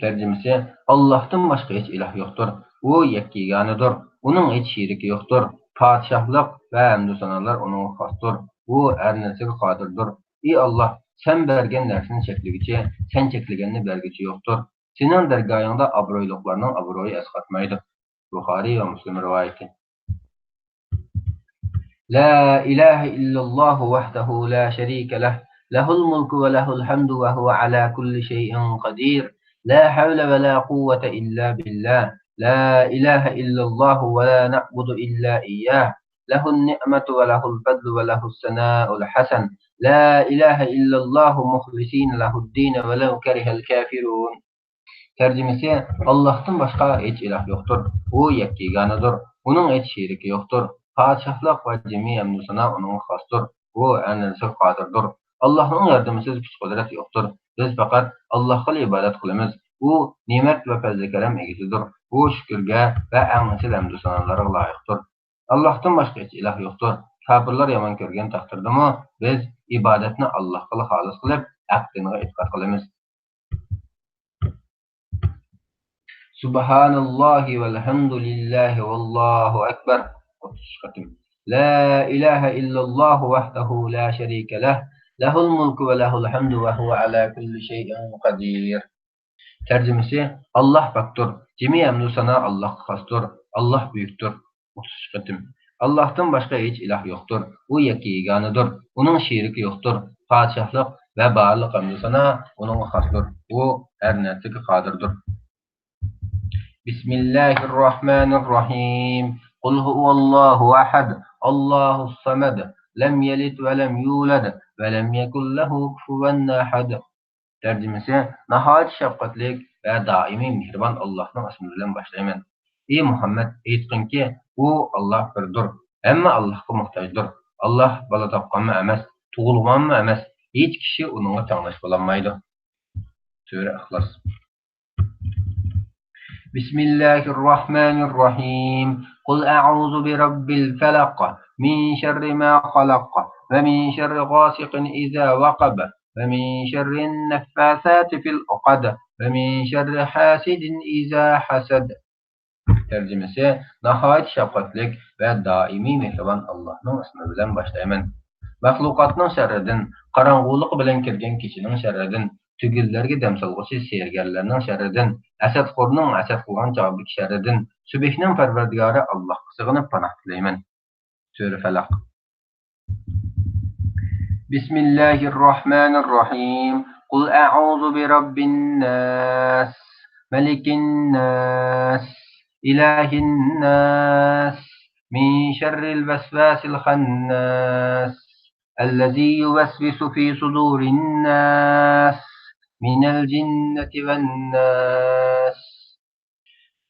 تەرجىمىسى: ئاللاھتىن باشقا ھېچ ئىلاھ يوقتۇر. ئۇ يەككە يېگانىدۇر، ئۇنىڭ ھېچ شېرىكى يوقتۇر. پادىشاھلىق ۋە ھەمدۇ سانالار ئۇنىڭغا خاستۇر. ئۇ ھەر نەرسىگە قادىردۇر. ئى ئاللاھ، سەن بەرگەن نەرسىنى چەكلىگۈچى، سەن چەكلىگەننى بەرگۈچى يوقتۇر. سېنىڭ دەرگاھىڭدا ئابرۇيلۇقلارنىڭ ئابرۇيى ئەسقاتمايدۇ. بۇخارىي ۋە مۇسلىم رىۋايىتى. لا إله إلا الله وحده لا شريك له، له الملك وله الحمد وهو على كل شيء قدير. لا حول ولا قوة إلا بالله. لا إله إلا الله ولا نعبد إلا إياه. له النعمة وله الفضل وله الثناء الحسن. لا إله إلا الله مخلصين له الدين ولو كره الكافرون. تەرجىمىسى: ئاللاھتىن باشقا ھېچ ئىلاھ يوقتۇر. ئۇ يەككە يېگانىدۇر. ئۇنىڭ ھېچ شېرىكى يوقتۇر. پادىشاھلىق ۋە جىمى ھەمدۇسانا ئۇنىڭغا خاستۇر. ئۇ ھەر نەرسىگە قادىردۇر. ئاللاھنىڭ ياردىمىسىز كۈچ-قۇدرەت يوقتۇر. بىز پەقەت ئاللاھقىلا ئىبادەت قىلىمىز. ئۇ نېمەت ۋە پەزلى-كەرەم ئىگىسىدۇر. ئۇ شۈكۈرگە ۋە ئەڭ ئېسىل ھەمدۇسانالارغا لايىقتۇر. ئاللاھتىن باشقا ھېچ ئىلاھ يوقتۇر. كاپىرلار يامان كۆرگەن تەقدىردىمۇ، بىز ئىبادەتنى ئاللاھقىلا خالىس قىلىپ، ھەق دىنىغا ئېتىقاد قىلىمىز. سبحان الله والحمد لله والله أكبر. ئوتتۇز قېتىم. لا إله إلا الله وحده لا شريك له، له الملك وله الحمد وهو على كل شيء قدير. تەرجىمىسى: ئاللاھ پاكتۇر، جىمى ھەمدۇ سانا ئاللاھقا خاستۇر، ئاللاھ بۈيۈكتۇر. ئوتتۇز ئۈچ قېتىم. ئاللاھتىن باشقا ھېچ ئىلاھ يوقتۇر، ئۇ يەككە يېگانىدۇر، ئۇنىڭ شېرىكى يوقتۇر، پادىشاھلىق ۋە بارلىق ھەمدۇ سانا ئۇنىڭغا خاستۇر، ئۇ ھەر نەرسىگە قادىردۇر. بسم الله الرحمن الرحيم. قل هو الله أحد، الله الصمد، لم يلد ولم يولد، ولم يكن له كفوا أحد. تەرجىمىسى: ناھايىتى شەپقەتلىك ۋە دائىمىي مېھرىبان ئاللاھنىڭ ئىسمى بىلەن باشلايمەن. ئى مۇھەممەد، ئېيتقىنكى، ئۇ ئاللاھ بىردۇر، ھەممە ئاللاھقا موھتاجدۇر. ئاللاھ بالا تاپقانمۇ ئەمەس، تۇغۇلغانمۇ ئەمەس، ھېچ كىشى ئۇنىڭغا تەڭداش بولالمايدۇ. سۈرە ئىخلاس. بسم الله الرحمن الرحيم. قل أعوذ برب الفلق، من شر ما خلق، ومن شر غاسق إذا وقب، ومن شر النفاثات في العقد، ومن شر حاسد إذا حسد. تەرجىمىسى: ناھايىتى شەپقەتلىك ۋە دائىمىي مېھرىبان ئاللاھنىڭ ئىسمى بىلەن باشلايمەن. مەخلۇقاتنىڭ شەررىدىن، قاراڭغۇلۇقى بىلەن كىرگەن كېچىنىڭ شەررىدىن، تۈگۈنلەرگە دەم سالغۇچى سېھىرگەرلەرنىڭ شەررىدىن، ھەسەتخورنىڭ ھەسەت قىلغان چاغدىكى شەررىدىن، سۈبھىنىڭ پەرۋەردىگارى ئاللاھقا سېغىنىپ پاناھ تىلەيمەن. سۈرە فەلەق. بسم الله الرحمن الرحيم. قل أعوذ برب الناس، ملك الناس، إله الناس، من شر الوسواس الخناس، الذي يوسوس في صدور الناس، من الجنة والناس.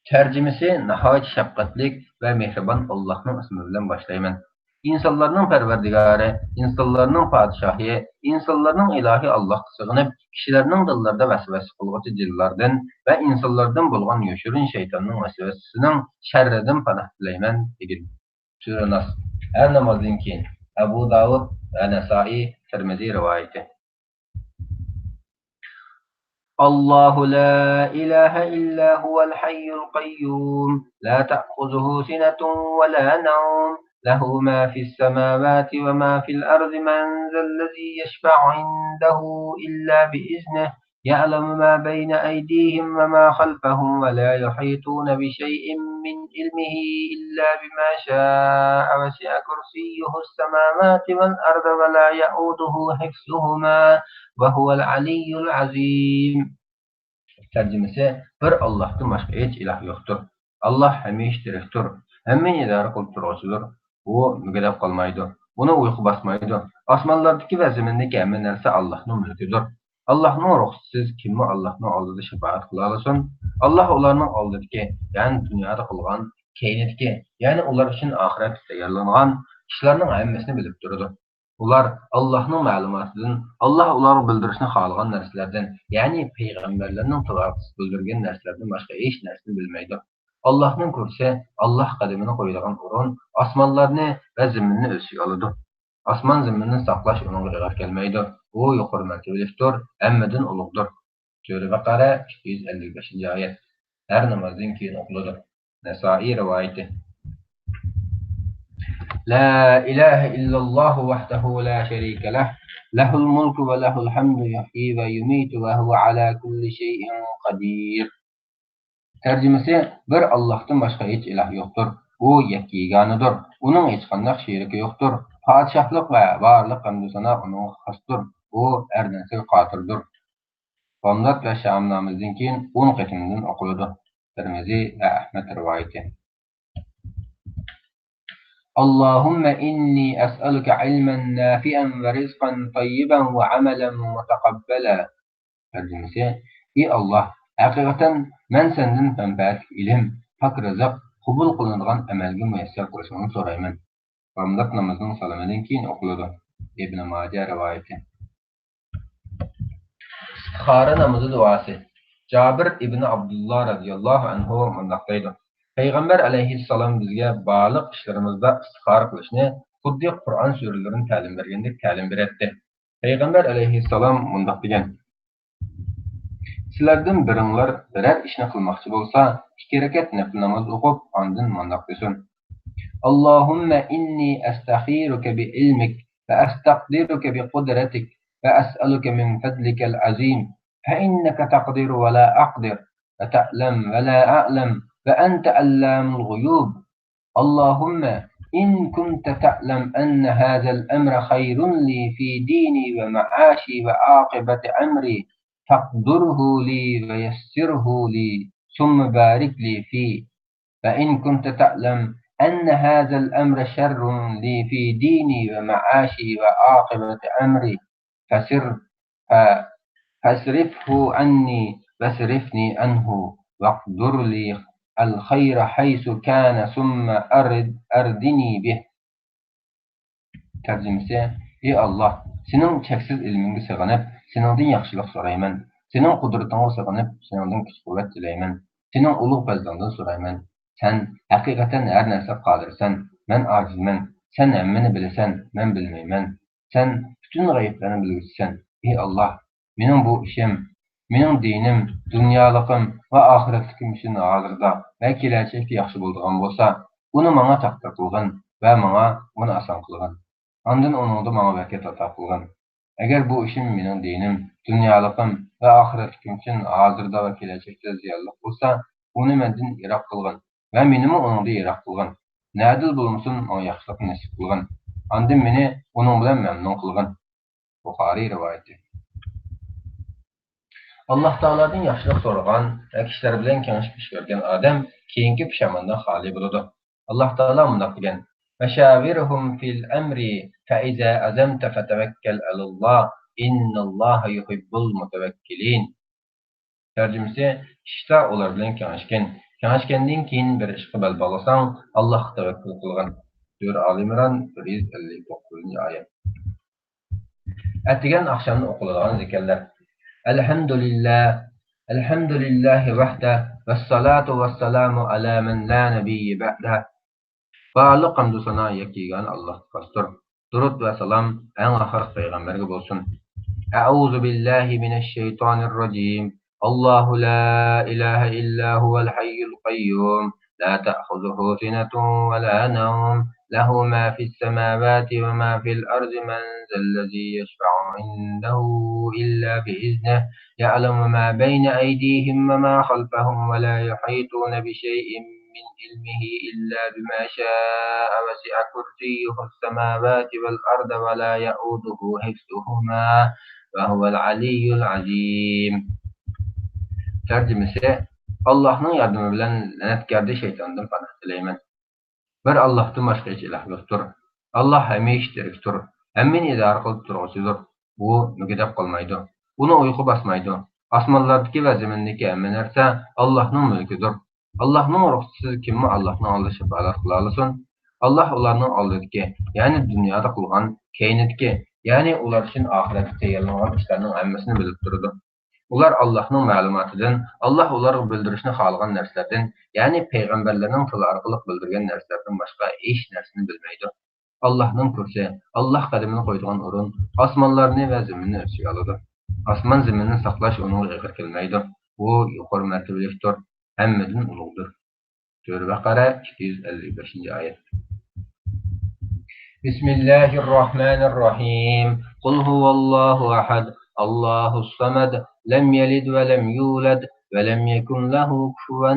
تەرجىمىسى: ناھايىتى شەپقەتلىك ۋە مېھرىبان ئاللاھنىڭ ئىسمى بىلەن باشلايمەن. ئىنسانلارنىڭ پەرۋەردىگارى، ئىنسانلارنىڭ پادىشاھى، ئىنسانلارنىڭ ئىلاھى ئاللاھقا سېغىنىپ، كىشىلەرنىڭ دىللىرىدا ۋەسۋەسە قىلغۇچى جىنلاردىن ۋە ئىنسانلاردىن بولغان يوشۇرۇن شەيتاننىڭ ۋەسۋەسىسىنىڭ شەررىدىن پاناھ تىلەيمەن، دېگىن. سۈرە ناس. ھەر نامازدىن كېيىن. ئەبۇ داۋۇد ۋە نەسائىي، تىرمىزى رىۋايىتى. الله لا إله إلا هو الحي القيوم، لا تأخذه سنة ولا نوم، له ما في السماوات وما في الأرض، من ذا الذي يشفع عنده إلا بإذنه، يعلم ما بين أيديهم وما خلفهم، ولا يحيطون بشيء من علمه إلا بما شاء، وسع كرسيه السماوات والأرض، ولا يئوده حفظهما، وهو العلي العظيم. تەرجىمىسى: بىر ئاللاھتىن باشقا ھېچ ئىلاھ يوقتۇر. ئاللاھ ھەمىشە تىرىكتۇر، ھەممىنى ئىدارە قىلىپ تۇرغۇچىدۇر. ئۇ مۈگدەپ قالمايدۇ. ئۇنى ئۇيقۇ باسمايدۇ. ئاسمانلاردىكى ۋە زېمىندىكى ھەممە نەرسە ئاللاھنىڭ مۈلكىدۇر. ئاللاھنىڭ رۇخسىتىسىز كىممۇ ئاللاھنىڭ ئالدىدا شاپائەت قىلالىسۇن؟ ئاللاھ ئۇلارنىڭ ئالدىدىكى، يەنى دۇنيادا قىلغان، كەينىدىكى، يەنى ئۇلار ئۈچۈن ئاخىرەتتە تەييارلانغان ئىشلارنىڭ ھەممىسىنى بىلىپ تۇرىدۇ. ئۇلار ئاللاھنىڭ مەلۇماتىدىن، ئاللاھ ئۇلارغا بىلدۈرۈشنى خالىغان نەرسىلەردىن، يەنى پەيغەمبەرلەرنىڭ تاۋارىقسىز بىلدۈرگەن نەرسىلەردىن باشقا ھېچ نەرسىنى بىلمەيدۇ. ئاللاھنىڭ كۇرسى، ئاللاھ قەدىمىنى قويىدىغان ئورۇن، ئاسمانلارنى ۋە زېمىننى ئۆز ئىچىگە ئالىدۇ. ئاسمان زېمىننى ساقلاش ئۇنىڭغا ئېغىر كەلمەيدۇ. ئۇ يۇقىرى مەرتىۋىلىكتۇر، ھەممىدىن ئۇلۇغدۇر. سۈرە بەقەرە، ئىككى يۈز ئەللىك بەشىنچى ئايەت. ھەر نامازدىن كېيىن ئوقۇلىدۇ. نەسائىي رىۋايىتى. لا إله إلا الله وحده لا شريك له، له الملك وله الحمد يحيي ويميت وهو على كل شيء قدير. تەرجىمىسى: بىر ئاللاھتىن باشقا ھېچ ئىلاھ يوقتۇر. ئۇ يەككە يېگانىدۇر. ئۇنىڭ ھېچقانداق شېرىكى يوقتۇر. پادىشاھلىق ۋە بارلىق ھەمدۇ سانا ئۇنىڭغا خاستۇر. ئۇ ھەر نەرسىگە قادىردۇر. بامدات ۋە شامنامىزدىن كېيىن ئون قېتىمدىن ئوقۇلىدۇ. تىرمىزى ۋە ئەھمەد رىۋايىتى. اللهم إني أسألك علما نافعا ورزقا طيبا وعملا متقبلا. تەرجىمىسى: ئى ئاللاھ، ھەقىقەتەن مەن سەندىن مەنپەئەتلىك ئىلىم، پاك رىزىق، قوبۇل قىلىنىدىغان ئەمەلگە مۇيەسسەر قىلىشىڭنى سورايمەن. بامدات نامىزىنىڭ سالىمىدىن كېيىن ئوقۇلىدۇ. ئىبن ماجە رىۋايىتى. ئىستىخارە نامىزى دۇئاسى. جابىر ئىبن ئابدۇللا رەزىياللاھۇ ئەنھۇ مۇنداق دەيدۇ: پەيغەمبەر ئەلەيھىسسالام بىزگە بارلىق ئىشلىرىمىزدا ئىستىخارە قىلىشنى خۇددى قۇرئان سۈرىلىرىنى تەلىم بەرگەندەك تەلىم بېرەتتى. پەيغەمبەر ئەلەيھىسسالام مۇنداق دېگەن: سىلەردىن بىرىڭلار بىرەر ئىشنى قىلماقچى بولسا، ئىككى رەكەت نەپلى ناماز ئوقۇپ، ئاندىن مۇنداق دېسۇن: اللهم إني أستخيرك بعلمك وأستقدرك بقدرتك وأسألك من فضلك العظيم فإنك تقدر ولا أقدر وتعلم ولا أعلم وأنت علام الغيوب. اللهم إن كنت تعلم أن هذا الأمر خير لي في ديني ومعاشي وعاقبة أمري فاقدره لي ويسره لي ثم بارك لي فيه. وإن كنت تعلم أن هذا الأمر شر لي في ديني ومعاشي وعاقبة أمري فسر ف- فاصرفه عني واصرفني عنه واقدر لي الخير حيث كان ثم أرد أردني به. تەرجىمىسى: ئى ئاللاھ، سېنىڭ چەكسىز ئىلمىڭگە سېغىنىپ، سېنىڭدىن ياخشىلىق سورايمەن. سېنىڭ قۇدرىتىڭغا سېغىنىپ، سېنىڭدىن كۈچ-قۇۋۋەت تىلەيمەن. سېنىڭ ئۇلۇغ پەزلىڭدىن سورايمەن. سەن ھەقىقەتەن ھەر نەرسىگە قادىرسەن. مەن ئاجىزمەن. سەن ھەممىنى بىلىسەن، مەن بىلمەيمەن. سەن پۈتۈن غەيىبلەرنى بىلگۈچىسەن. ئى ئاللاھ، مېنىڭ بۇ ئىشىم، مېنىڭ دىنىم، دۇنيالىقىم ۋە ئاخىرەتلىكىم ئۈچۈن ھازىردا ۋە كېلەچەكتە ياخشى بولىدىغان بولسا، ئۇنى ماڭا تەقدىر قىلغىن ۋە ماڭا ئۇنى ئاسان قىلغىن. ئاندىن ئۇنىڭدا ماڭا بەرىكەت ئاتا قىلغىن. ئەگەر بۇ ئىشىم مېنىڭ دىنىم، دۇنيالىقىم ۋە ئاخىرەتلىكىم ئۈچۈن ھازىردا ۋە كېلەچەكتە زىيانلىق بولسا، ئۇنى مەندىن يىراق قىلغىن ۋە مېنىمۇ ئۇنىڭدىن يىراق قىلغىن. نەدىلا بولمىسۇن، ماڭا ياخشىلىقنى نېسىپ قىلغىن. ئاندىن مېنى ئۇنىڭ بىلەن مەمنۇن قىلغىن. بۇخارىي رىۋايىتى. ئاللاھ تائالادىن ياخشىلىق سورىغان ۋە كىشىلەر بىلەن كېڭىشىپ ئىش كۆرگەن ئادەم كېيىنكى پۇشايماندىن خالىي بولىدۇ. ئاللاھ تائالا مۇنداق دېگەن: وشاورهم في الأمر فإذا عزمت فتوكل على الله إن الله يحب المتوكلين. تەرجىمىسى: ئىشتا ئۇلار بىلەن كېڭەشكىن. كېڭەشكەندىن كېيىن بىر ئىشقا بەل باغلىساڭ، ئاللاھقا تەۋەككۈل قىلغىن. سۈرە ئالى ئىمران، بىر يۈز ئەللىك توققۇزىنچى ئايەت. ئەتىگەن ئاخشامدا ئوقۇلىدىغان زىكىرلەر. الحمد لله، الحمد لله وحده، والصلاة والسلام على من لا نبي بعده. بارلىق ھەمدۇ سانا يەككە يېگانە ئاللاھقا خاستۇر. دۇرۇت ۋە سالام ئەڭ ئاخىرقى پەيغەمبەرگە بولسۇن. أعوذ بالله من الشيطان الرجيم. الله لا إله إلا هو الحي القيوم لا تأخذه سنة ولا نوم له ما في السماوات وما في الأرض من ذا الذي يشفع عنده إلا بإذنه يعلم ما بين أيديهم وما خلفهم ولا يحيطون بشيء من علمه إلا بما شاء وسع كرسيه السماوات والأرض ولا يئوده حفظهما وهو العلي العظيم. تەرجىمىسى: ئاللاھنىڭ ياردىمى بىلەن لەنەتكەردە شەيتاندىن پاناھ تىلەيمەن. بىر ئاللاھتىن باشقا ھېچ ئىلاھ يوقتۇر. ئاللاھ ھەمىشە تىرىكتۇر، ھەممىنى ئىدارە قىلىپ تۇرغۇچىدۇر. ئۇ مۈگدەپ قالمايدۇ. ئۇنى ئۇيقۇ باسمايدۇ. ئاسمانلاردىكى ۋە زېمىندىكى ھەممە نەرسە ئاللاھنىڭ مۈلكىدۇر. ئاللاھنىڭ رۇخسىتىسىز كىممۇ ئاللاھنىڭ ئالدىدا شاپائەت قىلالىسۇن؟ ئاللاھ ئۇلارنىڭ ئالدىدىكى، يەنى دۇنيادا قىلغان، كەينىدىكى، يەنى ئۇلار ئۈچۈن ئاخىرەتتە تەييارلانغان ئىشلارنىڭ ھەممىسىنى بىلىپ تۇرىدۇ. ئۇلار ئاللاھنىڭ مەلۇماتىدىن، ئاللاھ ئۇلارغا بىلدۈرۈشنى خالىغان نەرسىلەردىن، يەنى پەيغەمبەرلەرنىڭ تىلى ئارقىلىق بىلدۈرگەن نەرسىلەردىن باشقا ھېچ نەرسىنى بىلمەيدۇ. ئاللاھنىڭ كۇرسى، ئاللاھ قەدىمىنى قويىدىغان ئورۇن ئاسمانلارنى ۋە زېمىننى ئۆز ئىچىگە ئالىدۇ. ئاسمان زېمىننى ساقلاش ئۇنىڭغا ئېغىر كەلمەيدۇ. ئۇ يۇقىرى مەرتىبىلىكتۇر، ھەممىدىن ئۇلۇغدۇر. سۈرە بەقەرە، ئىككى يۈز ئەللىك بەشىنچى ئايەت. بسم الله الرحمن الرحيم. قل هو الله أحد، الله الصمد، لم يلد ولم يولد، ولم يكن له كفوا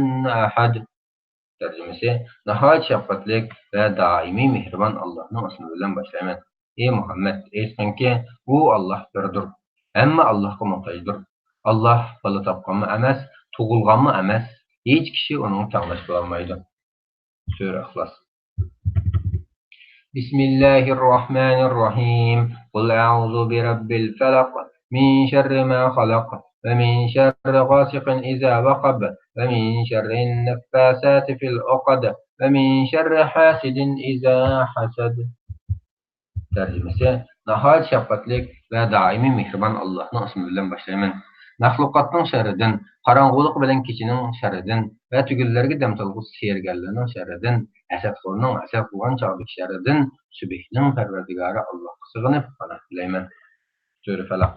أحد. تەرجىمىسى: ناھايىتى شەپقەتلىك ۋە دائىمىي مېھرىبان ئاللاھنىڭ ئىسمى بىلەن باشلايمەن. ئى مۇھەممەد، ئېيتقىنكى، ئۇ ئاللاھ بىردۇر، ھەممە ئاللاھقا موھتاجدۇر. ئاللاھ بالا تاپقانمۇ ئەمەس، تۇغۇلغانمۇ ئەمەس، ھېچ كىشى ئۇنىڭغا تەڭداش بولالمايدۇ. سۈرە ئىخلاس. بسم الله الرحمن الرحيم. قل أعوذ برب الفلق، من شر ما خلق، ومن شر غاسق إذا وقب، ومن شر النفاثات في العقد، ومن شر حاسد إذا حسد. تەرجىمىسى: ناھايىتى شەپقەتلىك ۋە دائىمىي مېھرىبان ئاللاھنىڭ ئىسمى بىلەن باشلايمەن. مەخلۇقاتنىڭ شەررىدىن، قاراڭغۇلۇق بىلەن كېچىنىڭ شەررىدىن ۋە تۈگۈنلەرگە دەم سالغۇسى سېھىرگەرلەرنىڭ شەررىدىن، ھەسەتخورنىڭ ھەسەت قىلغان چاغدىكى شەررىدىن سۈبھىنىڭ پەرۋەردىگارى ئاللاھقا سىغىنىپ پاناھ تىلەيمەن. سۈرە فەلەق.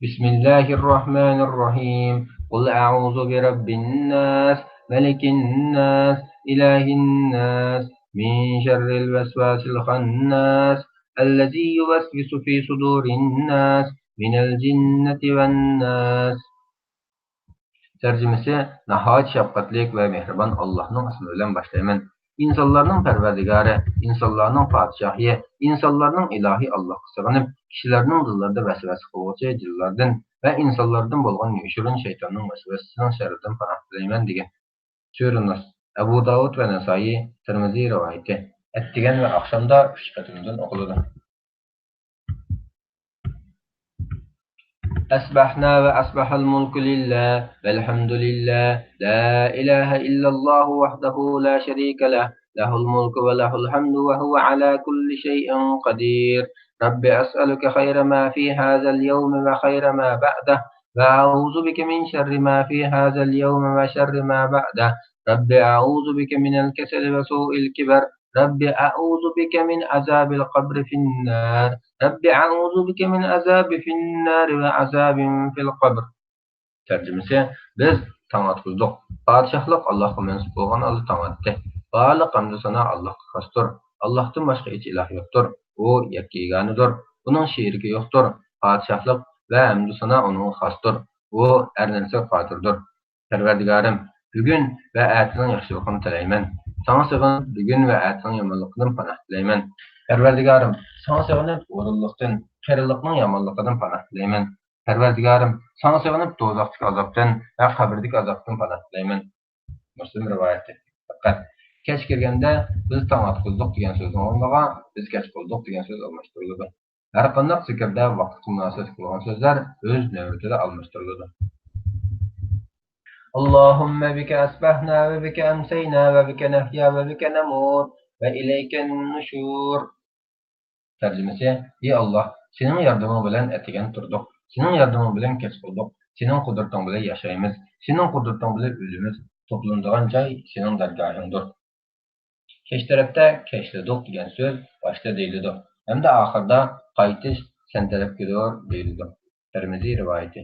بسم الله الرحمن الرحيم. قل أعوذ برب الناس، ملك الناس، إله الناس، من شر الوسواس الخناس، الذي يوسوس في صدور الناس، من الجنة والناس. تەرجىمىسى: ناھايىتى شەپقەتلىك ۋە مېھرىبان ئاللاھنىڭ ئىسمى بىلەن باشلايمەن. ئىنسانلارنىڭ پەرۋەردىگارى، ئىنسانلارنىڭ پادىشاھى، ئىنسانلارنىڭ ئىلاھى ئاللاھقا سىغىنىپ، كىشىلەرنىڭ دىللىرىدا ۋەسۋەسە قىلغۇچى جىنلاردىن ۋە ئىنسانلاردىن بولغان يوشۇرۇن شەيتاننىڭ ۋەسۋەسىسىنىڭ شەررىدىن پاناھ تىلەيمەن، دېگەن. سۈرە ناس. ئەبۇ داۋۇد ۋە نەسائىي، تىرمىزى رىۋايىتى. ئەتىگەن ۋە ئاخشامدا ئۈچ قېتىمدىن ئوقۇلىدۇ. أصبحنا وأصبح الملك لله والحمد لله لا إله إلا الله وحده لا شريك له له الملك وله الحمد وهو على كل شيء قدير. رب أسألك خير ما في هذا اليوم وخير ما بعده وأعوذ بك من شر ما في هذا اليوم وشر ما بعده. رب أعوذ بك من الكسل وسوء الكبر. رب أعوذ بك من عذاب القبر في النار. رب أعوذ بك من عذاب في النار وعذاب في القبر. تەرجىمىسى: بىز تاڭ ئاتقۇزدۇق. پادىشاھلىق ئاللاھقا مەنسۇپ بولغان ھالدا تاڭ ئاتتى. بارلىق ھەمدۇ سانا ئاللاھقا خاستۇر. ئاللاھتىن باشقا ھېچ ئىلاھ يوقتۇر. ئۇ يەككە يېگانىدۇر. ئۇنىڭ شېرىكى يوقتۇر. پادىشاھلىق ۋە ھەمدۇ سانا ئۇنىڭغا خاستۇر. ئۇ ھەر نەرسىگە قادىردۇر. پەرۋەردىگارىم، بۈگۈن ۋە ئەتىنىڭ ياخشىلىقىنى تىلەيمەن. ساڭا سېغىنىپ، بۈگۈن ۋە ئەتىنىڭ يامانلىقىدىن پاناھ تىلەيمەن. پەرۋەردىگارىم، ساڭا سېغىنىپ، ھۇرۇنلۇقتىن، قېرىلىقنىڭ يامانلىقىدىن پاناھ تىلەيمەن. پەرۋەردىگارىم، ساڭا سېغىنىپ، دوزاختىكى ئازابتىن ۋە قەبرىدىكى ئازابتىن پاناھ تىلەيمەن. مۇسلىم رىۋايىتى. دىققەت! كەچ كىرگەندە بىز تاڭ ئاتقۇزدۇق دېگەن سۆزنىڭ ئورنىغا بىز كەچ قىلدۇق دېگەن سۆز ئالماشتۇرۇلىدۇ. ھەرقانداق زىكىردە ۋاقىتقا مۇناسىۋەتلىك بولغان سۆزلەر ئۆز نۆۋىتىدە ئالماشتۇرۇلىدۇ. اللهم بك أصبحنا وبك أمسينا وبك نحيا وبك نموت وإليك النشور. تەرجىمىسى: ئى ئاللاھ، سېنىڭ ياردىمىڭ بىلەن ئەتىگەن تۇردۇق، سېنىڭ ياردىمىڭ بىلەن كەچ قىلدۇق، سېنىڭ قۇدرىتىڭ بىلەن ياشايمىز، سېنىڭ قۇدرىتىڭ بىلەن ئۆلىمىز، توپلىنىدىغان جاي سېنىڭ دەرگاھىڭدۇر. كەچ تەرەپتە كەچلىدۇق دېگەن سۆز باشتا دېيىلىدۇ ھەمدە ئاخىرىدا قايتىش سەن تەرەپكىدۇر دېيىلىدۇ. تىرمىزى رىۋايىتى.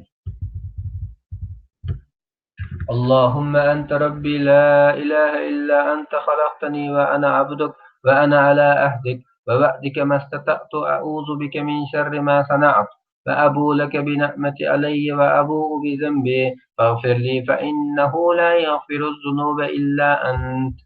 اللهم أنت ربي لا إله إلا أنت خلقتني وأنا عبدك وأنا على عهدك ووعدك ما استطعت أعوذ بك من شر ما صنعت وأبوء لك بنعمتك علي وأبوء بذنبي فاغفر لي فإنه لا يغفر الذنوب إلا أنت.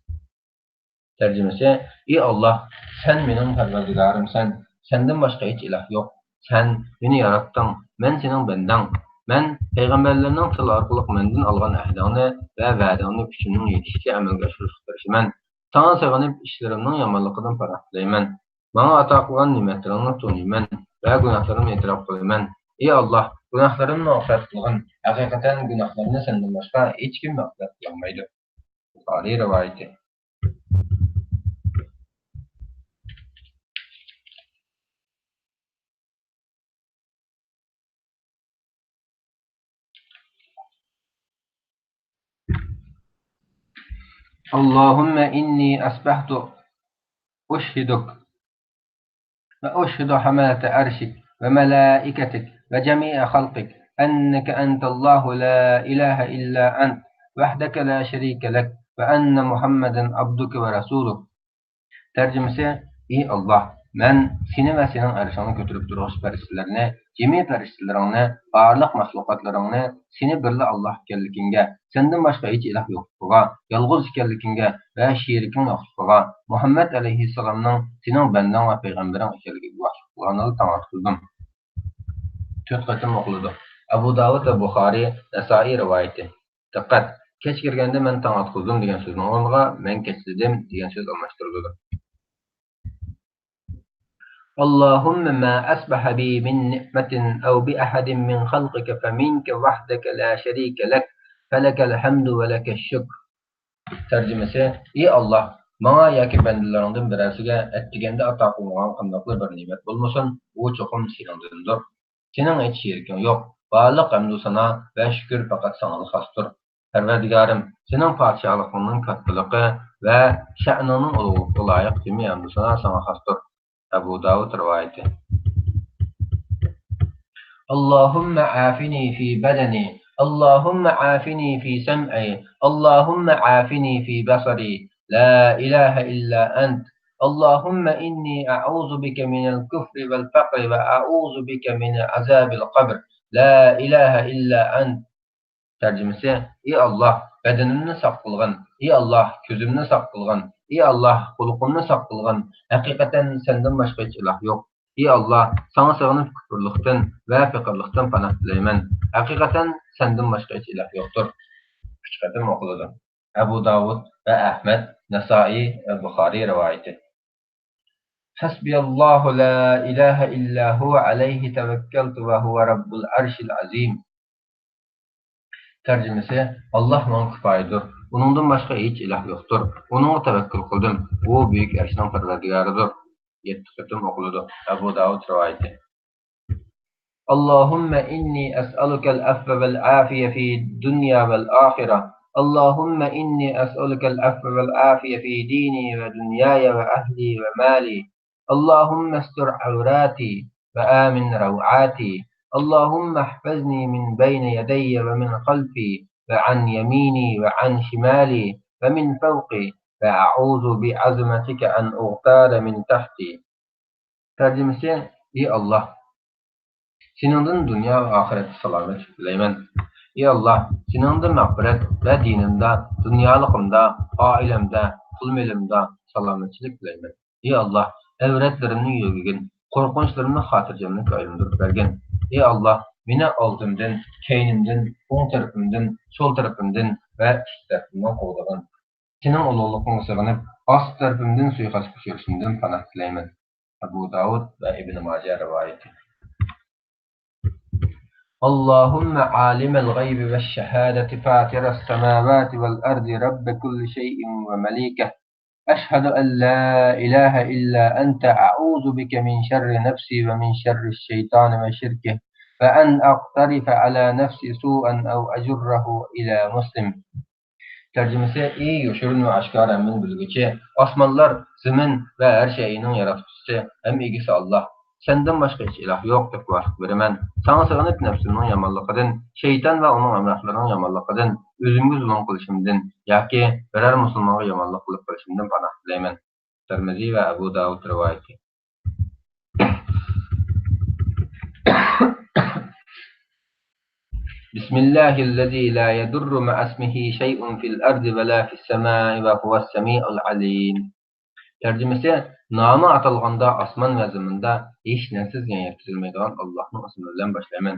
تەرجىمىسى: ئى ئاللاھ، سەن مېنىڭ پەرۋەردىگارىمسەن، سەندىن باشقا ھېچ ئىلاھ يوق. سەن مېنى ياراتتىڭ، مەن سېنىڭ بەندەڭ. مەن پەيغەمبەرلەرنىڭ تىلى ئارقىلىق مەندىن ئالغان ئەھدىڭنى ۋە ۋەدەڭنى كۈچۈمنىڭ يېتىشىچە ئەمەلگە ئاشۇرۇشقا تىرىشىمەن. ساڭا سېغىنىپ، ئىشلىرىمنىڭ يامانلىقىدىن پاناھ تىلەيمەن. ماڭا ئاتا قىلغان نېمەتلىرىڭنى تونۇيمەن ۋە گۇناھلىرىمنى ئېتىراپ قىلىمەن. ئى ئاللاھ، گۇناھلىرىمنى مەغپىرەت قىلغىن. ھەقىقەتەن گۇناھلارنى سەندىن باشقا ھېچكىم مەغپىرەت قىلالمايدۇ. بۇخارىي رىۋايىتى. اللهم إني أصبحت أشهدك وأشهد حملة عرشك وملائكتك وجميع خلقك أنك أنت الله لا إله إلا أنت وحدك لا شريك لك وأن محمدا عبدك ورسولك. تەرجىمىسى: ئى ئاللاھ، مەن سېنى ۋە سېنىڭ ئەرشىڭنى كۆتۈرۈپ تۇرغۇچى پەرىشتىلەرنى، جىمى پەرىشتىلىرىڭنى، بارلىق مەخلۇقاتلىرىڭنى سېنى بىرلا ئاللاھ ئىكەنلىكىڭگە، سەندىن باشقا ھېچ ئىلاھ يوقلۇقىغا، يالغۇز ئىكەنلىكىڭگە ۋە شېرىكىڭ يوقلۇقىغا، مۇھەممەد ئەلەيھىسسالامنىڭ سېنىڭ بەندەڭ ۋە پەيغەمبىرىڭ ئىكەنلىكىگە گۇۋاھلىق قىلغاندا تاڭ ئاتقۇزدۇم. تۆت قېتىم ئوقۇلىدۇ. ئەبۇ داۋۇد ۋە بۇخارىي، نەسائىي رىۋايىتى. دىققەت! كەچ كىرگەندە مەن تاڭ ئاتقۇزدۇم دېگەن سۆزنىڭ ئورنىغا مەن كەچلىدىم دېگەن سۆز ئالماشتۇرۇلىدۇ. اللهم ما أصبح بي من نعمة أو بأحد من خلقك فمنك وحدك لا شريك لك، فلك الحمد ولك الشكر. تەرجىمىسى: ئى ئاللاھ، ماڭا ياكى بەندىلىرىڭدىن بىرەرسىگە ئەتىگەندە ئاتا قىلىنغان قانداقلا بىر نېمەت بولمىسۇن، ئۇ چوقۇم سېنىڭدىندۇر. سېنىڭ ھېچ شېرىكىڭ يوق، بارلىق ھەمدۇ سانا ۋە شۈكۈر پەقەت ساڭىلا خاستۇر. پەرۋەردىگارىم، سېنىڭ پادىشاھلىقىڭنىڭ كاتتىلىقى ۋە شەئنىڭنىڭ ئۇلۇغلۇقىغا لايىق جىمى ھەمدۇ سانا ساڭا خاستۇر. ئەبۇ داۋۇد رىۋايىتى. اللهم عافني في بدني، اللهم عافني في سمعي، اللهم عافني في بصري، لا إله إلا أنت. اللهم إني أعوذ بك من الكفر والفقر وأعوذ بك من عذاب القبر، لا إله إلا أنت. تەرجىمىسى: ئى ئاللاھ، بەدىنىمنى ساق قىلغىن، ئى ئاللاھ، كۆزۈمنى ساق قىلغىن، ئى ئاللاھ، قۇلىقىمنى ساق قىلغىن. ھەقىقەتەن سەندىن باشقا ھېچ ئىلاھ يوق. ئى ئاللاھ، ساڭا سېغىنىپ كۇپۇرلۇقتىن ۋە پېقىرلىقتىن پاناھ تىلەيمەن. ھەقىقەتەن سەندىن باشقا ھېچ ئىلاھ يوقتۇر. ئۈچ قېتىم ئوقۇلىدۇ. ئەبۇ داۋۇد ۋە ئەھمەد، نەسائىي ۋە بۇخارىي رىۋايىتى. حسبي الله لا إله إلا هو عليه توكلت وهو رب العرش العظيم. تەرجىمىسى: ئاللاھ ماڭا كۇپايىدۇر، ئۇنىڭدىن باشقا ھېچ ئىلاھ يوقتۇر، ئۇنىڭغا تەۋەككۈل قىلدىم، ئۇ بۈيۈك ئەرشنىڭ پەرۋەردىگارىدۇر. يەتتە قېتىم ئوقۇلىدۇ. ئەبۇ داۋۇد رىۋايىتى. اللهم إني أسألك العفو والعافية في الدنيا والآخرة. اللهم إني أسألك العفو والعافية في ديني ودنياي وأهلي ومالي. اللهم استر عوراتي وآمن روعاتي. اللهم احفظني من بين يدي ومن خلفي وعن يميني وعن شمالي ومن فوقي، وأعوذ بعظمتك أن أغتال من تحتي. تەرجىمىسى: ئى ئاللاھ، سېنىڭدىن دۇنيا ۋە ئاخىرەتتە سالامەتلىك تىلەيمەن. ئى ئاللاھ، سېنىڭدىن مەغپىرەت ۋە دىنىمدا، دۇنيالىقىمدا، ئائىلەمدە، پۇل-مېلىمدا سالامەتچىلىك تىلەيمەن. ئى ئاللاھ، ئەۋرەتلىرىمنى يۆگىگىن، قورقۇنچلىرىمنى خاتىرجەملىككە ئايلاندۇرۇپ بىر بەرگىن. ئى ئاللاھ، مېنى ئالدىمدىن، كەينىمدىن، ئوڭ تەرىپىمدىن، سول تەرىپىمدىن ۋە ئۈست تەرىپىمدىن قوغدىغىن. سېنىڭ ئۇلۇغلۇقۇڭغا سېغىنىپ، ئاستى تەرىپىمدىن سۇيىقەستكە ئۇچرىشىمدىن پاناھ تىلەيمەن. ئەبۇ داۋۇد ۋە ئىبن ماجە رىۋايىتى. اللهم عالم الغيب والشهادة فاطر السماوات والأرض رب كل شيء ومليكه، أشهد أن لا إله إلا أنت، أعوذ بك من شر نفسي ومن شر الشيطان وشركه، وأن أقترف على نفسي سوءا أو أجره إلى مسلم. تەرجىمىسى: ئى يوشۇرۇن ۋە ئاشكارا ھەممىنى بىلگۈچى، ئاسمانلار، زېمىن ۋە ھەر شەيئىنىڭ ياراتقۇچىسى ھەم ئىگىسى ئاللاھ، سەندىن باشقا ھېچ ئىلاھ يوق دەپ گۇۋاھلىق بېرىمەن. ساڭا سېغىنىپ نەپسىمنىڭ يامانلىقىدىن، شەيتان ۋە ئۇنىڭ ھەمراھلىرىنىڭ يامانلىقىدىن، ئۆزۈمگە زۇلۇم قىلىشىمدىن ياكى بىرەر مۇسۇلمانغا يامانلىق قىلىپ قېلىشىمدىن پاناھ تىلەيمەن. تىرمىزى ۋە ئەبۇ داۋۇد رىۋايىتى. بسم الله الذي لا يضر مع اسمه شيء في الأرض ولا في السماء وهو السميع العليم. تەرجىمىسى: نامى ئاتالغاندا ئاسمان ۋە زېمىندا ھېچ نەرسە زىيان يەتكۈزەلمەيدىغان ئاللاھنىڭ ئىسمى بىلەن باشلايمەن.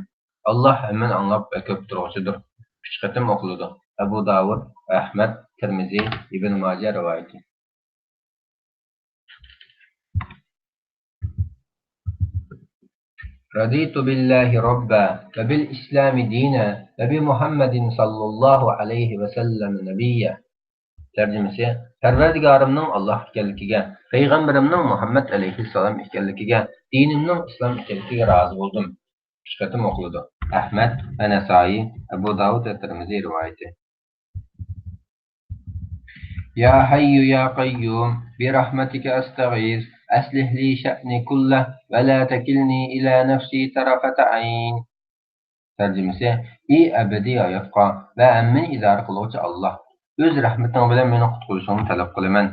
ئاللاھ ھەممىنى ئاڭلاپ ۋە كۆرۈپ تۇرغۇچىدۇر. ئۈچ قېتىم ئوقۇلىدۇ. ئەبۇ داۋۇد، ئەھمەد، تىرمىزى، ئىبن ماجە رىۋايىتى. رضيت بالله ربا وبالإسلام دينا وبمحمد صلى الله عليه وسلم نبيا. تەرجىمىسى: پەرۋەردىگارىمنىڭ ئاللاھ ئىكەنلىكىگە، پەيغەمبىرىمنىڭ مۇھەممەد ئەلەيھىسسالام ئىكەنلىكىگە، دىنىمنىڭ ئىسلام ئىكەنلىكىگە رازى بولدۇم. ئۈچ قېتىم ئوقۇلىدۇ. ئەھمەد ۋە نەسائىي، ئەبۇ داۋۇد ۋە تىرمىزى رىۋايىتى. يا حي يا قيوم برحمتك أستغيث، أصلح لي شأني كله ولا تكلني إلى نفسي طرفة عين. تەرجىمىسى: ئى ئەبەدىي ھاياتقا ۋە ھەممىنى ئىدارە قىلغۇچى ئاللاھ، ئۆز رەھمىتىڭ بىلەن مېنى قۇتقۇزۇشۇڭنى تەلەپ قىلىمەن.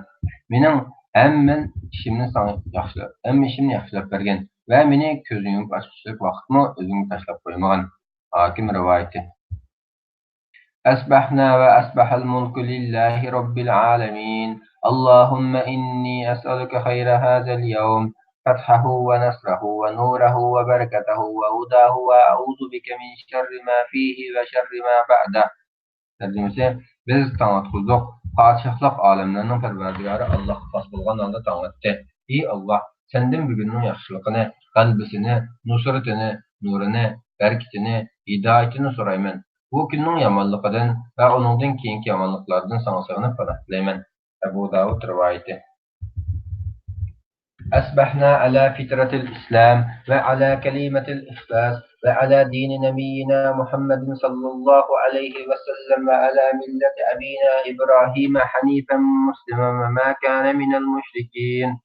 مېنىڭ ھەممە ئىشىمنى ساڭا ياخشىلاپ، ھەممە ئىشىمنى ياخشىلاپ بەرگىن ۋە مېنى كۆزنى يۇمۇپ ئاچقۇچىلىك ۋاقىتمۇ ئۆزۈڭگە تاشلاپ قويمىغىن. ھاكىم رىۋايىتى. أصبحنا وأصبح الملك لله رب العالمين. اللهم إني أسألك خير هذا اليوم، فتحه ونصره ونوره وبركته وهداه، وأعوذ بك من شر ما فيه وشر ما بعده. تەرجىمىسى: بىز تاڭ ئاتقۇزدۇق. پادىشاھلىق ئالەملەرنىڭ پەرۋەردىگارى ئاللاھقا خاس بولغان ھالدا تاڭ ئاتتى. ئى ئاللاھ، سەندىن بۈگۈننىڭ ياخشىلىقىنى، غەلىبىسىنى، نۇسرىتىنى، نۇرىنى، بەرىكىتىنى، ھىدايىتىنى سورايمەن. بۇ كۈننىڭ يامانلىقىدىن ۋە ئۇنىڭدىن كېيىنكى يامانلىقلاردىن ساڭا سېغىنىپ پاناھ تىلەيمەن. ئەبۇ داۋۇد رىۋايىتى. أصبحنا على فطرة الإسلام وعلى كلمة الإخلاص وعلى دين نبينا محمد صلى الله عليه وسلم وعلى ملة أبينا إبراهيم حنيفا مسلما وما كان من المشركين.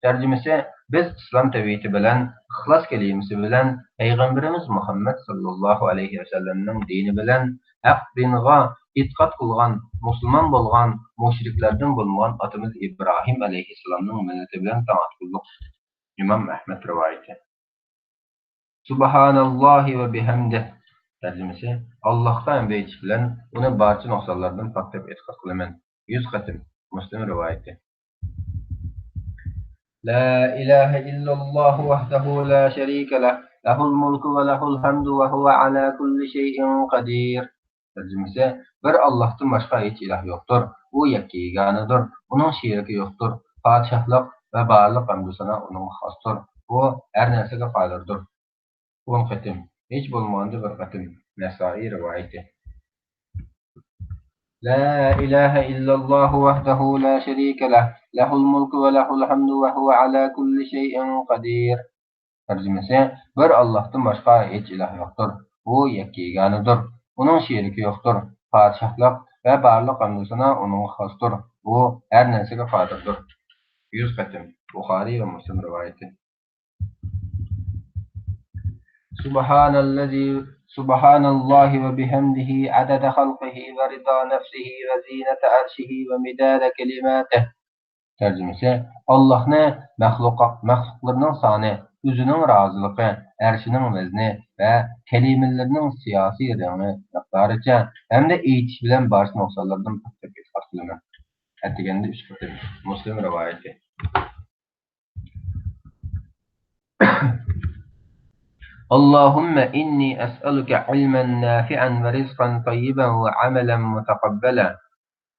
تەرجىمىسى: بىز ئىسلام تەۋھىدى بىلەن، ئىخلاس كەلىمىسى بىلەن، پەيغەمبىرىمىز مۇھەممەد ساللاللاھۇ ئەلەيھى ۋەسەللەمنىڭ دىنى بىلەن ھەق دىنغا ئېتىقاد قىلغان، مۇسۇلمان بولغان، مۇشرىكلاردىن بولمىغان ئاتىمىز ئىبراھىم ئەلەيھىسسالامنىڭ مىللىتى بىلەن تاڭ ئاتقۇزدۇق. ئىمام ئەھمەد رىۋايىتى. سبحان الله وبحمده. تەرجىمىسى: ئاللاھقا ھەمدە ئېيتىش بىلەن ئۇنى بارچە نۇقسانلاردىن پاك دەپ ئېتىقاد قىلىمەن. يۈز قېتىم. مۇسلىم رىۋايىتى. لا إله إلا الله وحده لا شريك له، له الملك وله الحمد وهو على كل شيء قدير. تەرجىمىسى: بىر ئاللاھتىن باشقا ھېچ ئىلاھ يوقتۇر. ئۇ يەككە يېگانىدۇر. ئۇنىڭ شېرىكى يوقتۇر. پادىشاھلىق ۋە بارلىق ھەمدۇ سانا ئۇنىڭغا خاستۇر. ئۇ ھەر نەرسىگە قادىردۇر. ئون قېتىم. ھېچ بولمىغاندا بىر قېتىم. نەسائىي رىۋايىتى. لا إله إلا الله وحده لا شريك له، له الملك وله الحمد وهو على كل شيء قدير. تەرجىمىسى: بىر ئاللاھتىن باشقا ھېچ ئىلاھ يوقتۇر. ئۇ يەككە يېگانىدۇر. ئۇنىڭ شېرىكى يوقتۇر. پادىشاھلىق ۋە بارلىق ھەمدۇ سانا ئۇنىڭغا خاستۇر. ئۇ ھەر نەرسىگە قادىردۇر. يۈز قېتىم. بۇخارىي ۋە مۇسلىم رىۋايىتى. سبحان الذي، سبحان الله وبحمده عدد خلقه ورضا نفسه وزينة عرشه ومداد كلماته. تەرجىمىسى: ئاللاھنى مەخلۇقا-، مەخلۇقلىرىنىڭ سانى، ئۆزىنىڭ رازىلىقى، ئەرشىنىڭ ۋەزنى ۋە كەلىمىلىرىنىڭ سىياسىي رېڭى مىقدارىچە ھەمدە ئېيتىش بىلەن بارچە نۇقسانلاردىن پاك دەپ ئېتىقاد قىلىمەن. ئەتىگەندە ئۈچ قېتىم. مۇسلىم رىۋايىتى. اللهم إني أسألك علما نافعا ورزقا طيبا وعملا متقبلا.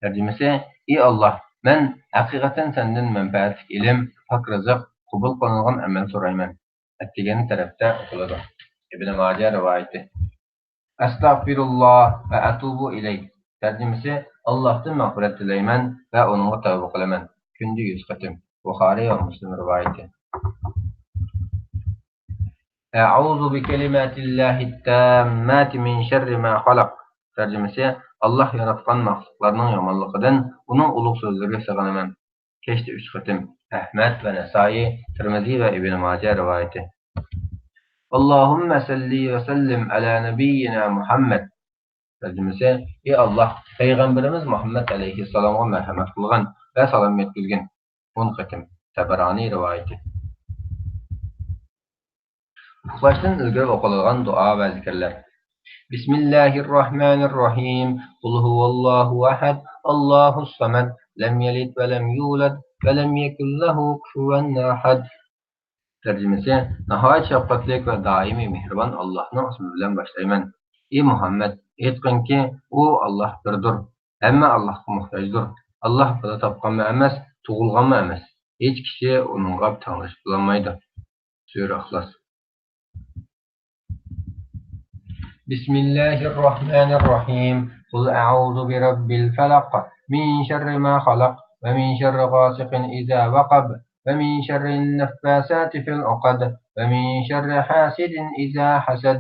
تەرجىمىسى: ئى ئاللاھ، مەن ھەقىقەتەن سەندىن مەنپەئەتلىك ئىلىم، پاك رىزىق، قوبۇل قىلىنغان ئەمەل سورايمەن. ئەتىگەن تەرەپتە ئوقۇلىدۇ. ئىبن ماجە رىۋايىتى. ئەستەغپىرۇللاھ ۋە ئەتۇبۇ ئىلەيھ. تەرجىمىسى: ئاللاھتىن مەغپىرەت تىلەيمەن ۋە ئۇنىڭغا تەۋبە قىلىمەن. كۈندە يۈز قېتىم. بۇخارىي ۋە مۇسلىم رىۋايىتى. أعوذ بكلمات الله التامات من شر ما خلق. تەرجىمىسى: ئاللاھ ياراتقان مەخلۇقلارنىڭ يامانلىقىدىن ئۇنىڭ ئۇلۇغ سۆزلىرىگە سېغىنىمەن. كەچتە ئۈچ قېتىم. ئەھمەد ۋە نەسائىي، تىرمىزى ۋە ئىبن ماجە رىۋايىتى. اللهم صل وسلم على نبينا محمد. تەرجىمىسى: ئى ئاللاھ، پەيغەمبىرىمىز مۇھەممەد ئەلەيھىسسالامغا مەرھەمەت قىلغىن ۋە سالام يەتكۈزگىن. ئون قېتىم. تەبەرانى رىۋايىتى. ئۇخلاشتىن ئىلگىرى ئوقۇلىدىغان دۇئا ۋە زىكىرلەر. بسم الله الرحمن الرحيم. قل هو الله أحد، الله الصمد، لم يلد ولم يولد، ولم يكن له كفوا أحد. تەرجىمىسى: ناھايىتى شەپقەتلىك ۋە دائىمىي مېھرىبان ئاللاھنىڭ ئىسمى بىلەن باشلايمەن. ئى مۇھەممەد، ئېيتقىنكى، ئۇ ئاللاھ بىردۇر، ھەممە ئاللاھقا موھتاجدۇر. ئاللاھ بالا تاپقانمۇ ئەمەس، تۇغۇلغانمۇ ئەمەس. ھېچ كىشى ئۇنىڭغا تەڭلىشىپ بولالمايدۇ. سۈرە ئىخلاس. بسم الله الرحمن الرحيم. قل أعوذ برب الفلق، من شر ما خلق، ومن شر غاسق إذا وقب، ومن شر النفاثات في العقد، ومن شر حاسد إذا حسد.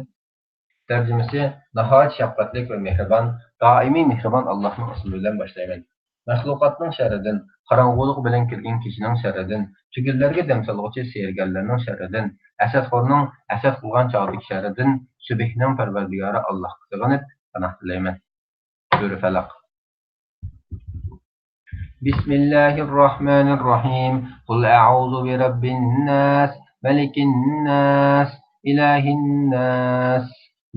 تەرجىمىسى: ناھايىتى شەپقەتلىك ۋە مېھرىبان، دائىمىي مېھرىبان ئاللاھنىڭ ئىسمى بىلەن باشلايمەن. مەخلۇقاتنىڭ شەررىدىن، قاراڭغۇلۇق بىلەن كىرگەن كېچىنىڭ شەررىدىن، تۈگۈنلەرگە دەم سالغۇچى سېھىرگەرلەرنىڭ شەررىدىن، ھەسەتخورنىڭ ھەسەت قىلغان چاغدىكى شەررىدىن سۈبھىنىڭ پەرۋەردىگارى ئاللاھقا سىغىنىپ پاناھ تىلەيمەن. سۈرە فەلەق. بسم الله الرحمن الرحيم. قل أعوذ برب الناس، ملك الناس، إله الناس،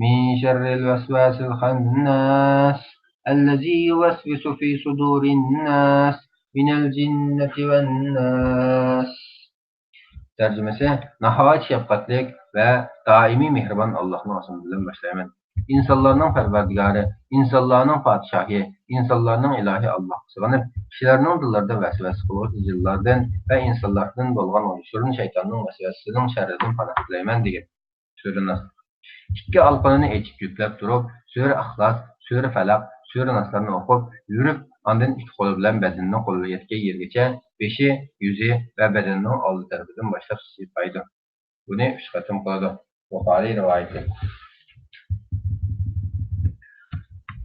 من شر الوسواس الخناس، الذي يوسوس في صدور الناس، من الجنة والناس. تەرجىمىسى: ناھايىتى شەپقەتلىك ۋە دائىمىي مېھرىبان ئاللاھنىڭ ئىسمى بىلەن باشلايمەن. ئىنسانلارنىڭ پەرۋەردىگارى، ئىنسانلارنىڭ پادىشاھى، ئىنسانلارنىڭ ئىلاھى ئاللاھقا سىغىنىپ، كىشىلەرنىڭ دىللىرىدا ۋەسۋەسە قىلغۇچى جىنلاردىن ۋە ئىنسانلاردىن بولغان يوشۇرۇن شەيتاننىڭ ۋەسۋەسىسىنىڭ شەررىدىن پاناھ تىلەيمەن، دېگەن. سۈرە ناس. ئىككى ئالىقىنىنى ئېچىپ يۈكلەپ تۇرۇپ، سۈرە ئىخلاس، سۈرە فەلەق، سۈرە ناسلارنى ئوقۇپ يۈرۈپ، ئاندىن ئىككى قولى بىلەن بەدىنىنىڭ قولى يەتكەن يېرىگىچە بېشى، يۈزى ۋە بەدىنىنىڭ ئالدى تەرىپىدىن باشلاپ سىيپايدۇ. بۇنى ئۈچ قېتىم قىلىدۇ. بۇخارىي رىۋايىتى.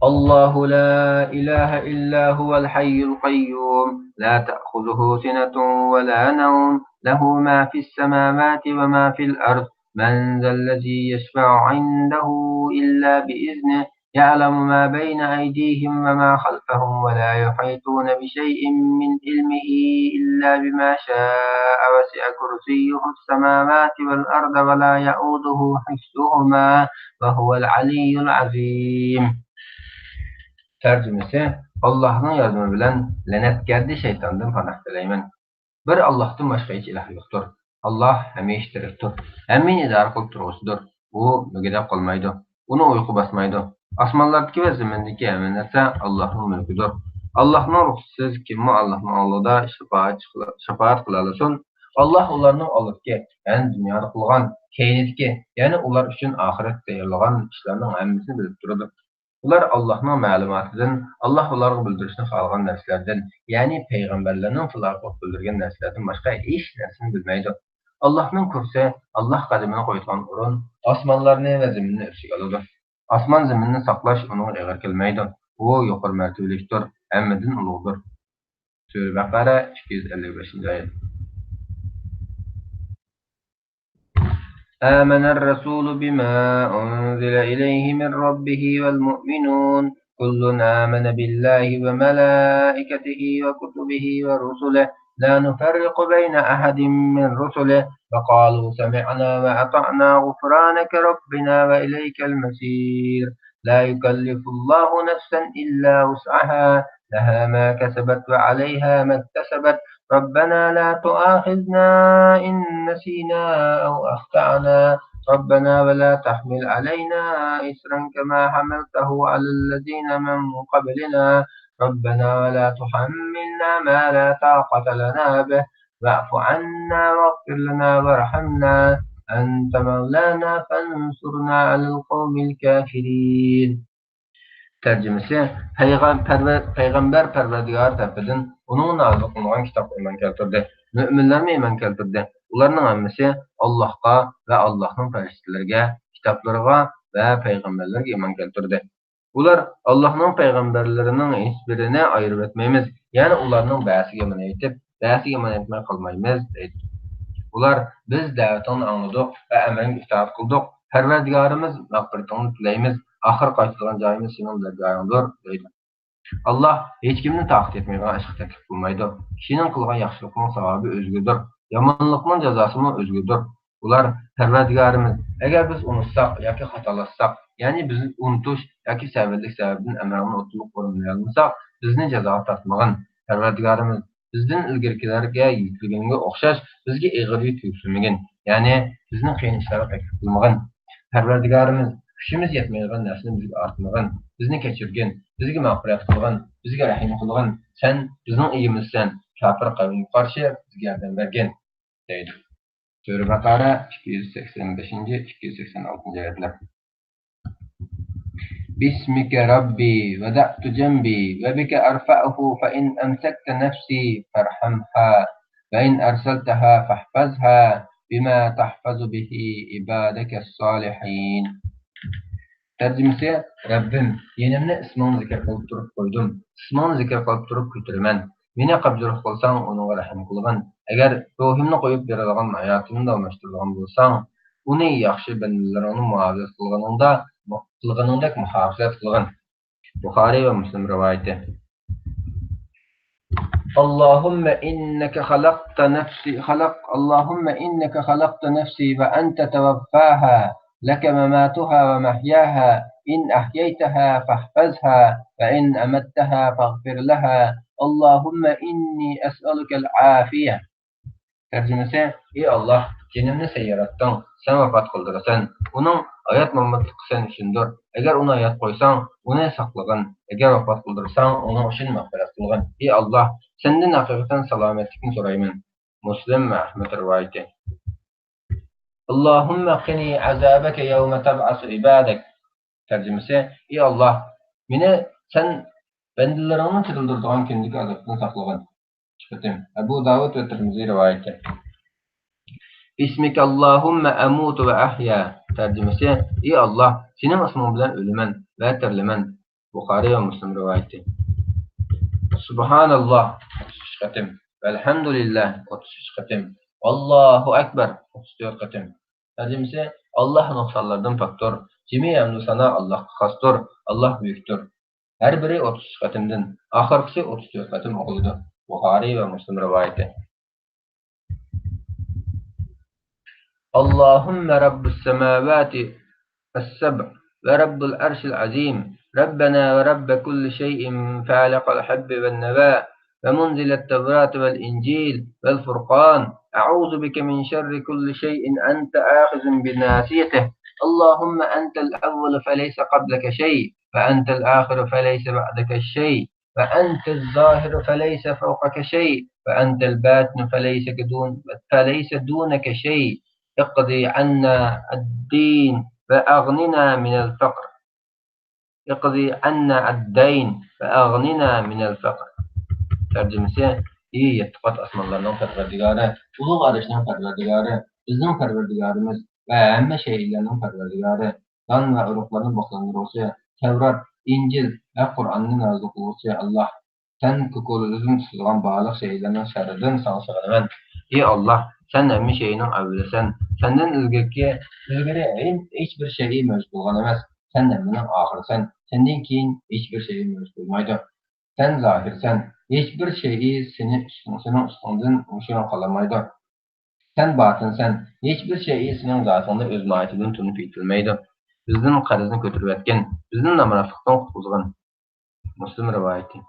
الله لا إله إلا هو الحي القيوم، لا تأخذه سنة ولا نوم، له ما في السماوات وما في الأرض، من ذا الذي يشفع عنده إلا بإذنه، يعلم ما بين أيديهم وما خلفهم، ولا يحيطون بشيء من علمه إلا بما شاء، وسع كرسيه السماوات والأرض، ولا يؤوده حفظهما، وهو العلي العظيم. تەرجىمىسى: ئاللاھنىڭ ياردىمى بىلەن لەنەتكەردە شەيتاندىن پاناھ تىلەيمەن. بىر ئاللاھتىن باشقا ھېچ ئىلاھ يوقتۇر. ئاللاھ ھەممىگە تىرىكتۇر، ھەممىنى ئىدارە قىلىپ تۇرغۇچىدۇر. ئۇ مۈگدەپ قالمايدۇ، ئۇنى ئۇيقۇ باسمايدۇ. ئاسمانلاردىكى ۋە زېمىندىكى ھەممە نەرسە ئاللاھنىڭ مۈلكىدۇر. ئاللاھنىڭ رۇخسىتىسىز كىممۇ ئاللاھنىڭ ئالدىدا شاپائەت، شاپائەت قىلالىسۇن؟ ئاللاھ ئۇلارنىڭ ئالدىدىكى، يەنى دۇنيادا قىلغان، كەينىدىكى، يەنى ئۇلار ئۈچۈن ئاخىرەتتە تەييارلىغان ئىشلارنىڭ ھەممىسىنى بىلىپ تۇرىدۇ. ئۇلار ئاللاھنىڭ مەلۇماتىدىن، ئاللاھ ئۇلارغا بىلدۈرۈشنى خالىغان نەرسىلەردىن، يەنى پەيغەمبەرلەرنىڭ تىللارغا بىلدۈرگەن نەرسىلەردىن باشقا ھېچ نەرسىنى بىلمەيدۇ. ئاللاھنىڭ كۇرسى، ئاللاھ قەدىمىنى قويىدىغان ئورۇن، ئاسمانلارنى ۋە زېمىننى ئۆز ئىچىگە ئالىدۇ. ئاسمان زېمىننى ساقلاش ئۇنىڭغا ئېغىر كەلمەيدۇ. ئۇ يۇقىرى مەرتىۋىلىكتۇر، ھەممىدىن ئۇلۇغدۇر. سۈرە بەقەرە، ئىككى يۈز ئەللىك بەشىنچى ئايەت. آمن الرسول بما أنزل إليه من ربه والمؤمنون، كل آمن بالله وملائكته وكتبه ورسله، لا نفرق بين أحد من رسله، وقالوا سمعنا وأطعنا، غفرانك ربنا وإليك المصير. لا يكلف الله نفسا إلا وسعها، لها ما كسبت وعليها ما اكتسبت، ربنا لا تؤاخذنا إن نسينا أو أخطأنا، ربنا ولا تحمل علينا إصرا كما حملته على الذين من قبلنا، ربنا ولا تحملنا ما لا طاقة لنا به، واعف عنا واغفر لنا وارحمنا، أنت مولانا فانصرنا على القوم الكافرين. تەرجىمىسى: پەيغەم-، پەرۋە-، پەيغەمبەر پەرۋەردىگارى تەرىپىدىن ئۇنىڭغا نازىل قىلىنغان كىتابقا ئىمان كەلتۈردى. مۆمىنلەرمۇ ئىمان كەلتۈردى. ئۇلارنىڭ ھەممىسى ئاللاھقا ۋە ئاللاھنىڭ پەرىشتىلىرىگە، كىتابلىرىغا ۋە پەيغەمبەرلىرىگە ئىمان كەلتۈردى. ئۇلار: ئاللاھنىڭ پەيغەمبەرلىرىنىڭ ھېچبىرىنى ئايرىۋەتمەيمىز، يەنى ئۇلارنىڭ بەزىسىگە ئىمان ئېيتىپ، بەزىسىگە ئىمان ئېيتماي قالمايمىز، دەيدۇ. ئۇلار: بىز دەۋىتىڭنى ئاڭلىدۇق ۋە ئەمرىڭگە ئىتائەت قىلدۇق. پەرۋەردىگارىمىز، مەغپىرىتىڭنى تىلەيمىز. ئاخىر قايتىدىغان جايىمىز سېنىڭ دەرگاھىڭدۇر، دەيدۇ. ئاللاھ ھېچكىمنى تاقىتى يەتمەيدىغان ئىشقا تەكلىپ قىلمايدۇ. كىشىنىڭ قىلغان ياخشىلىقىنىڭ ساۋابى ئۆزىگىدۇر، يامانلىقنىڭ جازاسىمۇ ئۆزىگىدۇر. ئۇلار: پەرۋەردىگارىمىز، ئەگەر بىز ئۇنتۇساق ياكى خاتالاشساق، يەنى بىزنى ئۇنتۇش ياكى سەۋەنلىك سەۋەبىدىن ئەمرىڭنى ئۇتۇلۇپ ئورۇنلىيالمىساق، بىزنى جازاغا تارتمىغىن. پەرۋەردىگارىمىز، بىزدىن ئىلگىرىكىلەرگە يۈكلىگىنىڭگە ئوخشاش بىزگە ئېغىر يۈك يۈكلىمىگىن، يەنى بىزنى قىيىن ئىشلارغا تەكلىپ قىلمىغىن. پەرۋەردىگارىمىز، كۈچىمىز يەتمەيدىغان نەرسىنى بىزگە ئارتمىغىن، بىزنى كەچۈرگىن، بىزگە مەغپىرەت قىلغىن، بىزگە رەھىم قىلغىن، سەن بىزنىڭ ئىگىمىزسەن، كاپىر قەۋمگە قارشى بىزگە ياردەم بەرگىن، دەيدۇ. سۈرە بەقەرە، ئىككى يۈز سەكسەن بەشىنچى، ئىككى يۈز سەكسەن ئالتىنچى ئايەتلەر. باسمك ربي وضعت جنبي وبك أرفعه فإن أمسكت نفسي فارحمها وإن أرسلتها فاحفظها بما تحفظ به عبادك الصالحين. تەرجىمىسى: رەببىم، يېنىمنى ئىسمىڭنى زىكىر قىلىپ تۇرۇپ قويدۇم، ئىسمىڭنى زىكىر قىلىپ تۇرۇپ كۆتۈرىمەن. مېنى قەبزىرۇخ قىلساڭ، ئۇنىڭغا رەھىم قىلغىن. ئەگەر روھۇمنى قويۇپ بېرىدىغان ھاياتىمنى داۋاملاشتۇرىدىغان بولساڭ، ئۇنى ياخشى بەندىلىرىڭنى مۇھافىزەت قىلغىنىڭدا، قىلغىنىڭدەك مۇھافىزەت قىلغىن. بۇخارىي ۋە مۇسلىم رىۋايىتى. اللهم إنك خلقت نفسي، خلق، اللهم إنك خلقت نفسي وأنت توفاها، لك مماتها ومحياها، إن أحييتها فاحفظها، وإن أمتها فاغفر لها. اللهم إني أسألك العافية. تەرجىمىسى: ئى ئاللاھ، جېنىمنى سەن ياراتتىڭ، سەن ۋاپات قىلدۇرىسەن. ئۇنىڭ ھايات-ماماتلىقى سەن ئۈچۈندۇر. ئەگەر ئۇنى ھايات قويساڭ، ئۇنى ساقلىغىن. ئەگەر ۋاپات قىلدۇرساڭ، ئۇنىڭ ئۈچۈن مەغپىرەت قىلغىن. ئى ئاللاھ، سەندىن ھەقىقەتەن سالامەتلىكنى سورايمەن. مۇسلىم ۋە ئەھمەد رىۋايىتى. اللهم قني عذابك يوم تبعث عبادك. تەرجىمىسى: ئى ئاللاھ، مېنى سەن بەندىلىرىڭنى تىرىلدۈرىدىغان كۈندىكى ئازابتىن ساقلىغىن. ئۈچ قېتىم. ئەبۇ داۋۇد ۋە تىرمىزى رىۋايىتى. باسمك اللهم أموت وأحيا. تەرجىمىسى: ئى ئاللاھ، سېنىڭ ئىسمىڭ بىلەن ئۆلىمەن ۋە تىرىلىمەن. بۇخارىي ۋە مۇسلىم رىۋايىتى. سۇبھاناللاھ ئوتتۇز ئۈچ قېتىم، ۋەلھەمدۇلىللاھ ئوتتۇز ئۈچ قېتىم، ئاللاھۇ ئەكبەر ئوتتۇز تۆت قېتىم. تەرجىمىسى: ئاللاھ نۇقسانلاردىن پاكتۇر، جىمى ھەمدۇ سانا ئاللاھقا خاستۇر، ئاللاھ بۈيۈكتۇر. ھەر بىرى ئوتتۇز ئۈچ قېتىمدىن، ئاخىرقىسى ئوتتۇز تۆت قېتىم ئوقۇلىدۇ. بۇخارىي ۋە مۇسلىم رىۋايىتى. اللهم رب السماوات السبع ورب العرش العظيم، ربنا ورب كل شيء، فالق الحب والنوى، ومنزل التوراة والإنجيل والفرقان، أعوذ بك من شر كل شيء أنت آخذ بناصيته. اللهم أنت الأول فليس قبلك شيء، وأنت الآخر فليس بعدك شيء، وأنت الظاهر فليس فوقك شيء، وأنت الباطن فليس دون، فليس دونك شيء. اقض عنا الدين وأغننا من الفقر. اقض عنا الدين وأغننا من الفقر. تەرجىمىسى: ئى يەتتە قات ئاسمانلارنىڭ پەرۋەردىگارى، ئۇلۇغ ئەرشنىڭ پەرۋەردىگارى، بىزنىڭ پەرۋەردىگارىمىز ۋە ھەممە شەيئىلەرنىڭ پەرۋەردىگارى، دان ۋە ئۇرۇقلارنى بوختىلاندۇرغۇچى، تەۋرات، ئىنجىل ۋە قۇرئاننى نازىل قىلغۇچى ئاللاھ، سەن كوكۇلىرىدىن تۇتىدىغان بارلىق شەيئىلەرنىڭ شەررىدىن ساڭا سېغىنىمەن. ئى ئاللاھ، سەن ھەممە شەيئىنىڭ ئەۋۋىلىسەن. سەندىن ئىلگىرىكى، ئىلگىرى ھېچ، ھېچ بىر شەيئى مەۋجۇت بولغان ئەمەس. سەن ھەممىنىڭ ئاخىرىسەن. سەندىن كېيىن ھېچ بىر شەيئى مەۋجۇت بولمايدۇ. سەن زاھىرسەن. ھېچ بىر شەيئى سېنى ئۈستۈڭ-، سېنىڭ ئۈستۈڭدىن يوشۇرۇن قالالمايدۇ. سەن باتىنسەن. ھېچ بىر شەيئى سېنىڭ زاتىڭنى ئۆز ماھىيىتىدىن تونۇپ يېتىلمەيدۇ. بىزدىن قەرزنى كۆتۈرۈۋەتكىن. بىزنى نامراتلىقتىن قۇتقۇزغىن. مۇسلىم رىۋايىتى.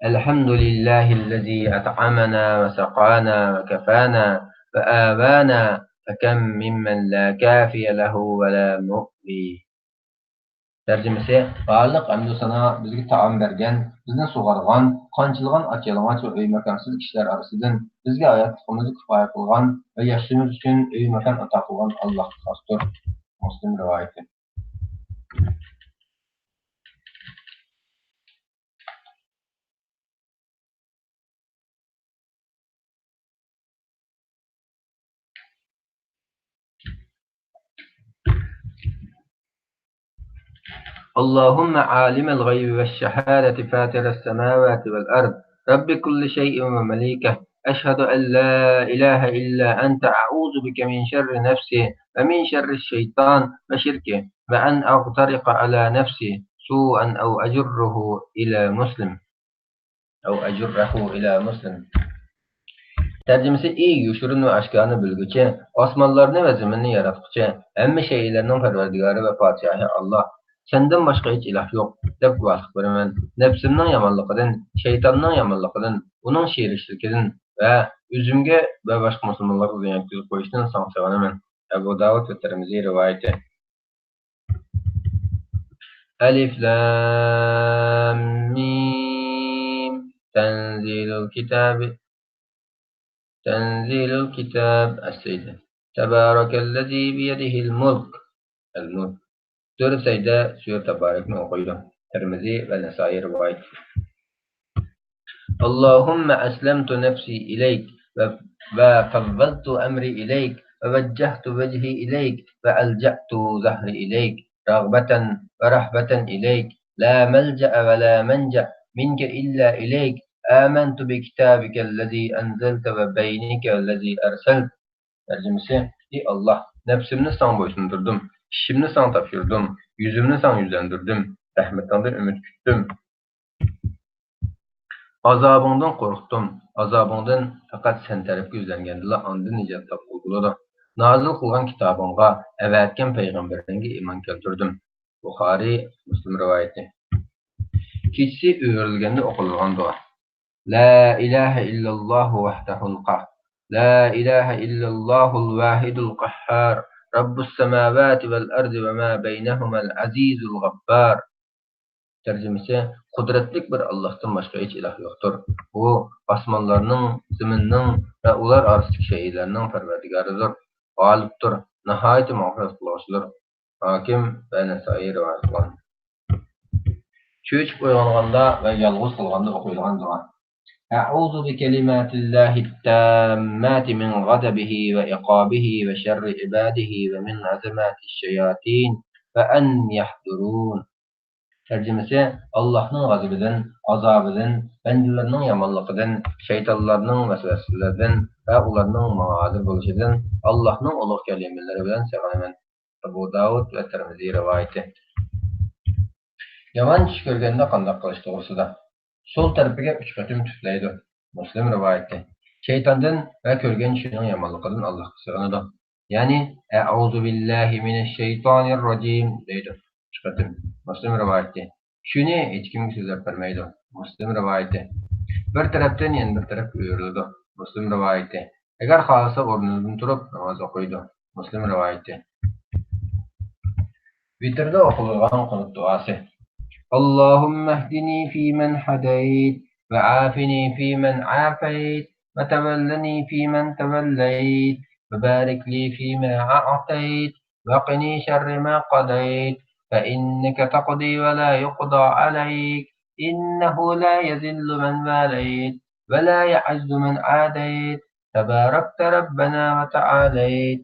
الحمد لله الذي أطعمنا وسقانا وكفانا وآوانا، فكم ممن لا كافي له ولا مؤوي. تەرجىمىسى: بارلىق ھەمدۇ سانا بىزگە تائام بەرگەن، بىزنى سۇغارغان، قانچىلىغان ئاچ-يالىڭاچ ۋە ئۆي-ماكانسىز كىشىلەر ئارىسىدىن بىزگە ھاياتلىقىمىزنى كۇپايە قىلغان ۋە ياشىشىمىز ئۈچۈن ئۆي-ماكان ئاتا قىلغان ئاللاھقا خاستۇر. مۇسلىم رىۋايىتى. اللهم عالم الغيب والشهادة فاطر السماوات والأرض، رب كل شيء ومليكه، أشهد أن لا إله إلا أنت، أعوذ بك من شر نفسي ومن شر الشيطان وشركه، وأن أغترق على نفسي سوءا أو أجره إلى مسلم. أو أجره إلى مسلم. تەرجىمىسى: ئى يوشۇرۇن ۋە ئاشكارىنى بىلگۈچى، ئاسمانلارنى ۋە زېمىننى ياراتقۇچى، ھەممە شەيئىلەرنىڭ پەرۋەردىگارى ۋە پادىشاھى ئاللاھ، سەندىن باشقا ھېچ ئىلاھ يوق، دەپ گۇۋاھلىق بېرىمەن. نەپسىمنىڭ يامانلىقىدىن، شەيتاننىڭ يامانلىقىدىن، ئۇنىڭ شېرىكچىلىكىدىن ۋە ئۆزۈمگە ۋە باشقا مۇسۇلمانلارغا زىيان يەتكۈزۈپ قويۇشتىن ساڭا سېغىنىمەن. ئەبۇ داۋۇد ۋە تىرمىزى رىۋايىتى. ألف لام ميم. تنزيل الكتاب. تنزيل الكتاب. السجدة. تبارك الذي بيده الملك. الملك. سۈرە سەجدە، سۈرە تەبارەكنى ئوقۇيدۇ. تىرمىزى ۋە نەسائىي رىۋايەت. اللهم أسلمت نفسي إليك، و، وفوضت أمري إليك، ووجهت وجهي إليك، وألجأت ظهري إليك، رغبة ورهبة إليك، لا ملجأ ولا منجأ منك إلا إليك، آمنت بكتابك الذي أنزلت وبينك الذي أرسلت. تەرجىمىسى: ئى ئاللاھ، نەپسىمنى ساڭا بويسۇندۇردۇم، ئىشىمنى ساڭا تاپشۇردۇم، يۈزۈمنى ساڭا يۈزلەندۈردۈم، رەھمىتىڭدىن ئۈمىد كۈتتۈم. ئازابىڭدىن قورقتۇم. ئازابىڭدىن پەقەت سەن تەرەپكە يۈزلەنگەندىلا ئاندىن نىجات تاپقىلى بولىدۇ. نازىل قىلغان كىتابىڭغا، ئەۋەتكەن پەيغەمبىرىڭگە ئىمان كەلتۈردۈم. بۇخارىي، مۇسلىم رىۋايىتى. كېچىسى ئۆرۈلگەندە ئوقۇلىدىغان دۇئا. لا إله إلا الله وحده القهار. لا إله إلا الله الواحد القهار. رب السماوات والأرض وما بينهما العزيز الغفار. تەرجىمىسى: قۇدرەتلىك بىر ئاللاھتىن باشقا ھېچ ئىلاھ يوقتۇر. ئۇ ئاسمانلارنىڭ، زېمىننىڭ ۋە ئۇلار ئارىسىدىكى شەيئىلەرنىڭ پەرۋەردىگارىدۇر، غالىبتۇر، ناھايىتى مەغپىرەت قىلغۇچىدۇر. ھاكىم ۋە نەسائىي رىۋايەت قىلغان. چۆچۈپ ئويغانغاندا ۋە يالغۇز قالغاندا ئوقۇيدىغان دۇئا. أعوذ بكلمات الله التامات من غضبه وعقابه وشر عباده ومن همزات الشياطين وأن يحضرون. تەرجىمىسى: ئاللاھنىڭ غەزىپىدىن، ئازابىدىن، بەندىلىرىنىڭ يامانلىقىدىن، شەيتانلارنىڭ ۋەسۋەسىلىرىدىن ۋە ئۇلارنىڭ ماڭا ھازىر بولۇشىدىن ئاللاھنىڭ ئۇلۇغ كەلىمىلىرى بىلەن سېغىنىمەن. ئەبۇ داۋۇد ۋە تىرمىزى رىۋايىتى. يامان چۈش كۆرگەندە قانداق قىلىش توغرىسىدا. سول تەرىپىگە ئۈچ قېتىم تۈپلەيدۇ. مۇسلىم رىۋايىتى. شەيتاندىن ۋە كۆرگەن چۈشىنىڭ يامانلىقىدىن ئاللاھقا سېغىنىدۇ. يەنى، أعوذ بالله من الشيطان الرجيم دەيدۇ. ئۈچ قېتىم. مۇسلىم رىۋايىتى. چۈشىنى ھېچكىمگە سۆزلەپ بەرمەيدۇ. مۇسلىم رىۋايىتى. بىر تەرەپتىن يەنە بىر تەرەپكە ئۆرۈلىدۇ. مۇسلىم رىۋايىتى. ئەگەر خالىسا ئورنىدىن تۇرۇپ ناماز ئوقۇيدۇ. مۇسلىم رىۋايىتى. ۋىتىردە ئوقۇلىدىغان قۇنۇت دۇئاسى. اللهم اهدني فيمن هديت، وعافني فيمن عافيت، وتولني فيمن توليت، وبارك لي فيما أعطيت، وقني شر ما قضيت، فإنك تقضي ولا يقضى عليك، إنه لا يذل من واليت، ولا يعز من عاديت، تباركت ربنا وتعاليت.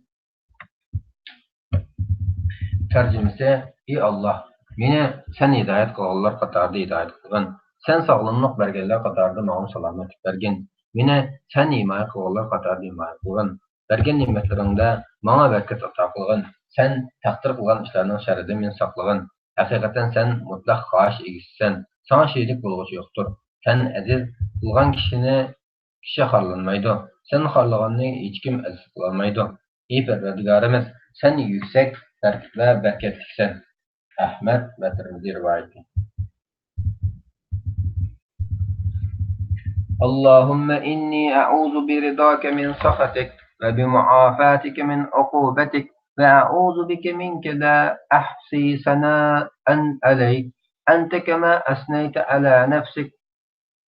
تەرجىمىسى: ئى ئاللاھ، مېنى سەن ھىدايەت قىلغانلار قاتارىدا ھىدايەت قىلغىن، سەن ساغلاملىق بەرگەنلەر قاتارىدا ماڭا سالامەتلىك بەرگىن، مېنى سەن ھىمايە قىلغانلار قاتارىدا ھىمايە قىلغىن، بەرگەن نېمەتلىرىڭدە ماڭا بەرىكەت ئاتا قىلغىن، سەن تەقدىر قىلغان ئىشلارنىڭ شەررىدىن مېنى ساقلىغىن. ھەقىقەتەن سەن مۇتلەق خاھىش ئىگىسىسەن، ساڭا شېرىك بولغۇچى يوقتۇر. سەن ئەزىز، قىلغان كىشىنى كىشى خارلانمايدۇ. سەن خارلىغاننى ھېچكىم ئەزىز قىلالمايدۇ. ئى پەرۋەردىگارىمىز، سەن يۈكسەك، بەرىكەت ۋە بەرىكەتلىكسەن. ئەھمەد ۋە تىرمىزى رىۋايىتى. اللهم إني أعوذ برضاك من سخطك وبمعافاتك من عقوبتك وأعوذ بك منك لا أحصي ثناء عليك أنت كما أثنيت على نفسك.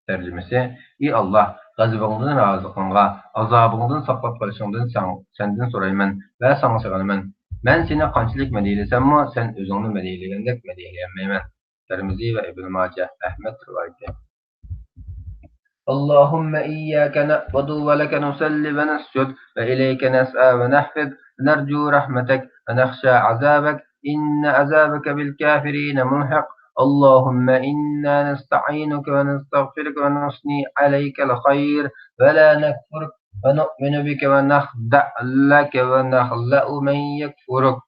تەرجىمىسى: ئى ئاللاھ، غەزىپىڭدىن رازىلىقىڭغا، ئازابىڭدىن ساقلاپ قېلىشىڭدىن ساڭ-، سەندىن سورايمەن ۋە ساڭا سېغىنىمەن. مەن سېنى قانچىلىك مەدھىيلىسەممۇ، سەن ئۆزۈڭنى مەدھىيلىگەندەك مەدھىيلىيەلمەيمەن. تىرمىزى ۋە ئىبن ماجە، ئەھمەد رىۋايىتى. اللهم إياك نعبد ولك نصلي ونسجد وإليك نسعى ونحفد ونرجو رحمتك ونخشى عذابك إن عذابك بالكافرين ملحق. اللهم إنا نستعينك ونستغفرك ونثني عليك الخير ولا نكفرك ونؤمن بك ونخضع لك ونخلع من يكفرك.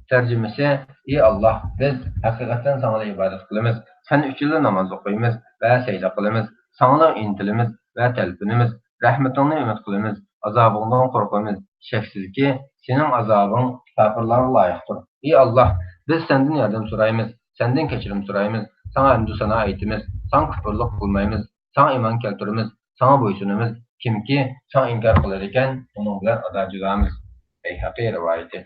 تەرجىمىسى: ئى ئاللاھ، بىز ھەقىقەتەن ساڭىلا ئىبادەت قىلىمىز، سەن ئۈچۈنلا ناماز ئوقۇيمىز ۋە سەجدە قىلىمىز، ساڭىلا ئىنتىلىمىز ۋە تەلپۈنىمىز، رەھمىتىڭنى ئۈمىد قىلىمىز، ئازابىڭدىن قورقىمىز. شەكسىزكى، سېنىڭ ئازابىڭ كاپىرلارغا لايىقتۇر. ئى ئاللاھ، بىز سەندىن ياردەم سورايمىز، سەندىن كەچۈرۈم سورايمىز، ساڭا ھەمدۇ سانا ئېيتىمىز، ساڭا كۇپۇرلۇق قىلمايمىز، ساڭا ئىمان كەلتۈرىمىز، ساڭا بويسۇنىمىز. كىمكى ساڭا ئىنكار قىلىدىكەن، ئۇنىڭ بىلەن ئادا جۇدامىز. بەيھەقى رىۋايىتى.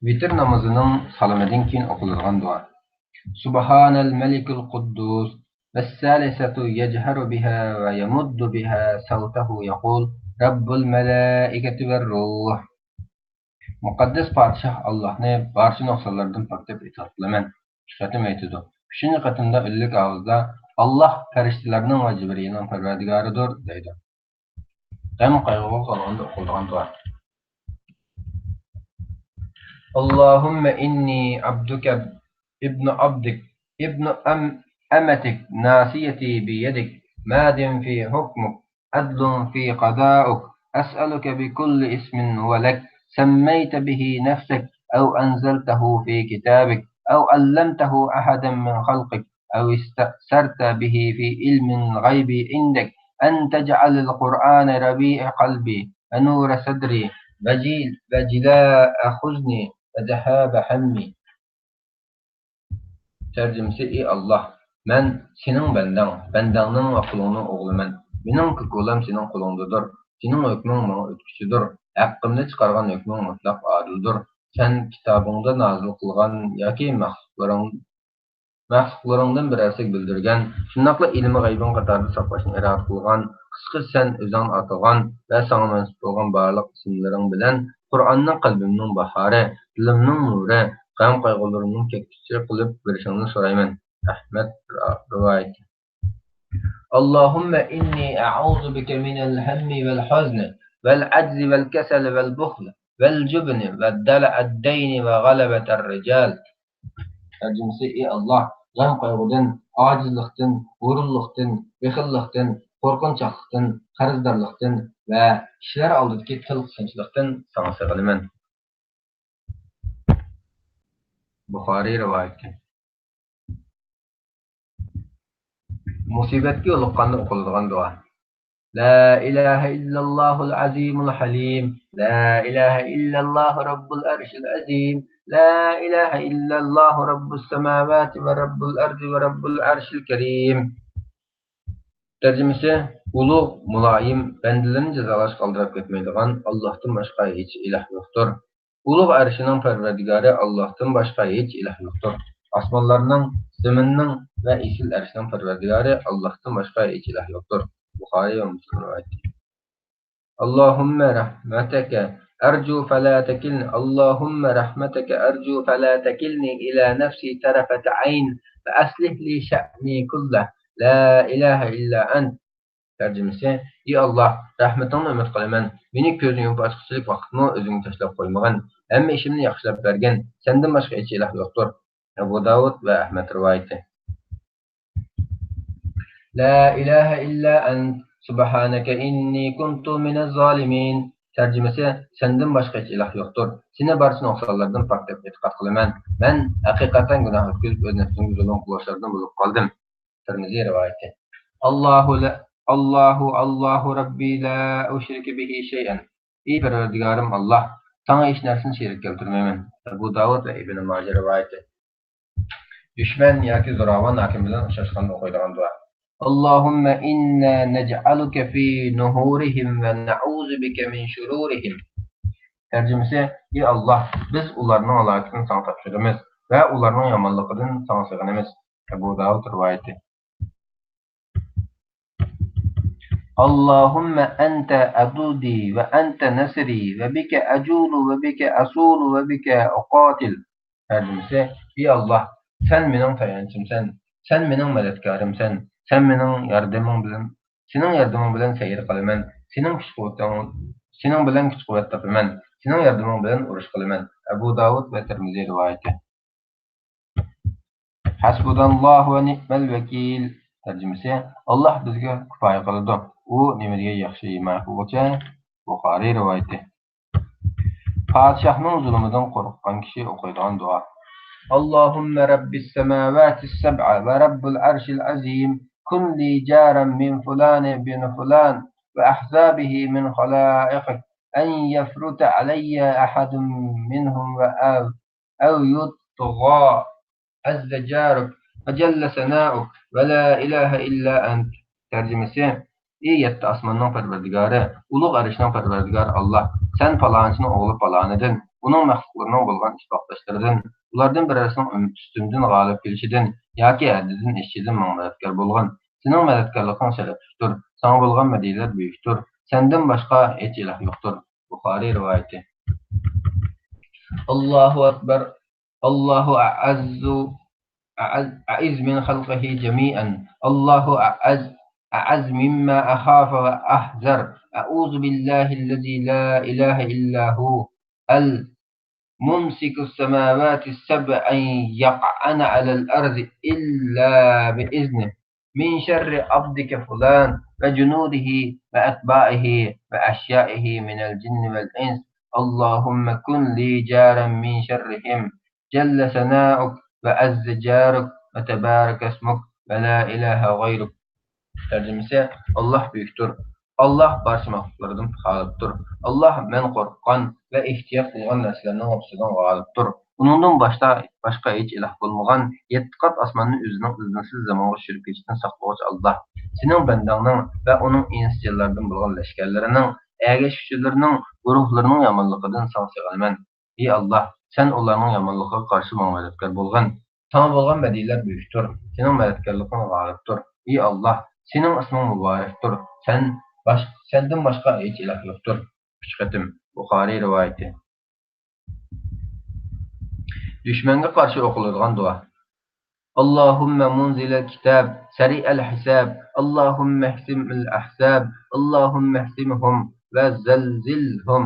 ۋىتىر نامىزىنىڭ سالىمىدىن كېيىن ئوقۇلىدىغان دۇئا. سبحان الملك القدوس. والثالثة يجهر بها ويمد بها صوته يقول: رب الملائكة والروح. مۇقەددەس پادىشاھ ئاللاھنى بارچە نۇقسانلاردىن پاكلاپ ئېتىقاد قىلىمەن. ئۈچ قېتىم ئېيتىدۇ. ئۈچىنچى قېتىمدا ئۈنلۈك ئاۋازدا: ئاللاھ پەرىشتىلەرنىڭ ۋە جىبرىئىلنىڭ پەرۋەردىگارىدۇر، دەيدۇ. غەم قايغۇغا قالغاندا ئوقۇلىدىغان دۇئا. اللهم إني عبدك ابن عبدك ابن أم- أمتك ناصيتي بيدك ماض في حكمك عدل في قضاؤك أسألك بكل اسم هو لك سميت به نفسك أو أنزلته في كتابك أو علمته أحدا من خلقك أو استأثرت به في علم الغيب عندك أن تجعل القرآن ربيع قلبي ونور صدري وجل- وجلاء حزني وذهاب همي. تەرجىمىسى: ئى ئاللاھ، مەن سېنىڭ بەندەڭ، بەندەڭنىڭ ۋە قۇلۇڭنىڭ ئوغلىمەن. مېنىڭ كوكۇلام سېنىڭ قولۇڭدىدۇر. سېنىڭ ھۆكمۈڭ ماڭا ئۆتكۈچىدۇر. ھەققىمدە چىقارغان ھۆكمۈڭ مۇتلەق ئادىلدۇر. سەن كىتابىڭدا نازىل قىلغان ياكى مەخلۇقلىرىڭ، مەخلۇقلىرىڭدىن بىرەرسىگە بىلدۈرگەن، شۇنداقلا ئىلمى غەيبىڭ قاتارىدا ساقلاشنى ئىرادە قىلغان، قىسقىسى، سەن ئۆزۈڭنى ئاتىغان ۋە ساڭا مەنسۇپ بولغان بارلىق ئىسىملىرىڭ بىلەن قۇرئاننى قەلبىمنىڭ باھارى، دىلىمنىڭ نۇرى، غەم-قايغۇلىرىمنىڭ كەتكۈچى قىلىپ بېرىشىڭنى سورايمەن. ئەھمەد رىۋايىتى. اللهم إني أعوذ بك من الهم والحزن والعجز والكسل والبخل والجبن ودلع الدين وغلبة الرجال. تەرجىمىسى: ئى ئاللاھ، غەم-قايغۇدىن، ئاجىزلىقتىن، ھۇرۇنلۇقتىن، بېخىللىقتىن، قورقۇنچاقلىقتىن، قەرزدارلىقتىن ۋە كىشىلەر ئالدىدىكى تىل قىسىنچىلىقتىن ساڭا سېغىنىمەن. بۇخارىي رىۋايىتى. مۇسىبەتكە يولۇققاندا ئوقۇلىدىغان دۇئا. لا إله إلا الله العظيم الحليم. لا إله إلا الله رب العرش العظيم. لا إله إلا الله رب السماوات ورب الأرض ورب العرش الكريم. تەرجىمىسى: ئۇلۇغ، مۇلايىم، بەندىلىرىنى جازالاشقا ئالدىراپ كەتمەيدىغان ئاللاھتىن باشقا ھېچ ئىلاھ يوقتۇر. ئۇلۇغ ئەرشىنىڭ پەرۋەردىگارى ئاللاھتىن باشقا ھېچ ئىلاھ يوقتۇر. ئاسمانلارنىڭ، زېمىننىڭ ۋە ئېسىل ئەرشنىڭ پەرۋەردىگارى ئاللاھتىن باشقا ھېچ ئىلاھ يوقتۇر. بۇخارىي ۋە مۇسلىم رىۋايىتى. اللهم رحمتك أرجو فلا تكلني، اللهم رحمتك أرجو فلا تكلني إلى نفسي طرفة عين وأصلح لي شأني كله لا إله إلا أنت. تەرجىمىسى: ئى ئاللاھ، رەھمىتىڭنى ئۈمىد قىلىمەن. مېنى كۆزنى يۇمۇپ ئاچقۇچىلىك ۋاقىتمۇ ئۆزۈڭ تاشلاپ قويمىغىن. ھەممە ئىشىمنى ياخشىلاپ بەرگىن. سەندىن باشقا ھېچ ئىلاھ يوقتۇر. ئەبۇ داۋۇد ۋە ئەھمەد رىۋايىتى. لا إله إلا أنت سبحانك إني كنت من الظالمين. تەرجىمىسى: سەندىن باشقا ھېچ ئىلاھ يوقتۇر. سېنى بارچە نۇقسانلاردىن پاك دەپ ئېتىقاد قىلىمەن. مەن ھەقىقەتەن گۇناھ ئۆتكۈزۈپ، ئۆز نەپسىمگە زۇلۇم قىلغۇچىلاردىن بولۇپ قالدىم. تىرمىزى رىۋايىتى. الله لا، الله، الله ربي لا أشرك به شيئا. ئى پەرۋەردىگارىم ئاللاھ، ساڭا ھېچ نەرسىنى شېرىك كەلتۈرمەيمەن. ئەبۇ داۋۇد ۋە ئىبنى ماجە رىۋايىتى. دۈشمەن ياكى زوراۋان ھاكىم بىلەن ئۇچراشقاندا ئوقۇيدىغان دۇئا. اللهم إنا نجعلك في نحورهم ونعوذ بك من شرورهم. تەرجىمىسى: ئى ئاللاھ، بىز ئۇلارنىڭ ھالاكىتىنى ساڭا تاپشۇرىمىز ۋە ئۇلارنىڭ يامانلىقىدىن ساڭا سېغىنىمىز. ئەبۇ داۋۇد رىۋايىتى. اللهم أنت عضدي وأنت نصيري وبك أجول وبك أصول وبك أقاتل. تەرجىمىسى: ئى ئاللاھ، سەن مېنىڭ تايانچىمسەن، سەن مېنىڭ مەدەتكارىمسەن، سەن مېنىڭ ياردىمىڭ بىلەن، سېنىڭ ياردىمىڭ بىلەن سەير قىلىمەن، سېنىڭ كۈچ-قۇۋۋىتىڭ، سېنىڭ بىلەن كۈچ-قۇۋۋەت تاپىمەن، سېنىڭ ياردىمىڭ بىلەن ئۇرۇش قىلىمەن. ئەبۇ داۋۇد ۋە تىرمىزى رىۋايىتى. ھەسبۇناللاھۇ ۋە نىئمەل ۋەكىل. تەرجىمىسى: ئاللاھ بىزگە كۇپايە قىلىدۇ. ئۇ نېمە دېگەن ياخشى ھىمايە قىلغۇچى. بۇخارىي رىۋايىتى. پادىشاھنىڭ زۇلۇمىدىن قورققان كىشى ئوقۇيدىغان دۇئا. اللهم رب السماوات السبع ورب العرش العظيم كن لي جارا من فلان بن فلان وأحزابه من خلائقك أن يفرط علي أحد منهم وأو أو يطغى عز جارك وجل ثناؤك ولا إله إلا أنت. تەرجىمىسى: ئى يەتتە ئاسماننىڭ پەرۋەردىگارى، ئۇلۇغ ئەرشنىڭ پەرۋەردىگارى ئاللاھ، سەن پالانچىنىڭ ئوغلى پالانىدىن، ئۇنىڭ مەخلۇقلىرىنىڭ بولغان ئىتتىپاقداشلىرىدىن، ئۇلاردىن بىرەرسىنىڭ ئۈم-، ئۈستۈمدىن غالىب كېلىشىدىن ياكى ھەددىدىن ئېشىشىدىن ماڭا مەدەتكار بولغىن. سېنىڭ مەدەتكارلىقىڭ شەرەپلىكتۇر، ساڭا بولغان مەدھىيەلەر بۈيۈكتۇر، سەندىن باشقا ھېچ ئىلاھ يوقتۇر. بۇخارىي رىۋايىتى. الله أكبر. الله أعز، أعز، أعز من خلقه جميعا. الله أعز، أعز مما أخاف وأحذر. أعوذ بالله الذي لا إله إلا هو، الممسك السماوات السبع أن يقعن على الأرض إلا بإذنه، من شر عبدك فلان وجنوده وأتباعه وأشياعه من الجن والإنس. اللهم كن لي جارا من شرهم، جل ثناؤك وعز جارك وتبارك اسمك ولا إله غيرك. تەرجىمىسى: ئاللاھ بۈيۈكتۇر. ئاللاھ بارچە مەخلۇقلىرىدىن غالىبتۇر. ئاللاھ مەن قورققان ۋە ئېھتىيات قىلغان نەرسىلەرنىڭ ھەممىسىدىن غالىبتۇر. ئۇنىڭدىن باشقا، باشقا ھېچ ئىلاھ بولمىغان، يەتتە قات ئاسماننى ئۆزىنىڭ ئىزنىسىز زېمىنغا چۈشۈرۈپ كېتىشتىن ساقلىغۇچى ئاللاھ. سېنىڭ بەندەڭنىڭ ۋە ئۇنىڭ ئىنس جىنلاردىن بولغان لەشكەرلىرىنىڭ، ئەگەشكۈچىلىرىنىڭ، گۇرۇھلىرىنىڭ يامانلىقىدىن ساڭا سېغىنىمەن. ئى ئاللاھ، سەن ئۇلارنىڭ يامانلىقىغا قارشى ماڭا مەدەتكار بولغىن. ساڭا بولغان مەدھىيەلەر بۈيۈكتۇر. سېنىڭ مەدەتكارلىقىڭ غالىبتۇر. ئى ئاللاھ، سېنىڭ ئىسمىڭ مۇبارەكتۇر. سەن باش-، سەندىن باشقا ھېچ ئىلاھ يوقتۇر. ئۈچ قېتىم. بۇخارىي رىۋايىتى. دۈشمەنگە قارشى ئوقۇلىدىغان دۇئا. اللهم منزل الكتاب، سريع الحساب، اللهم اهزم الأحزاب، اللهم اهزمهم وزلزلهم.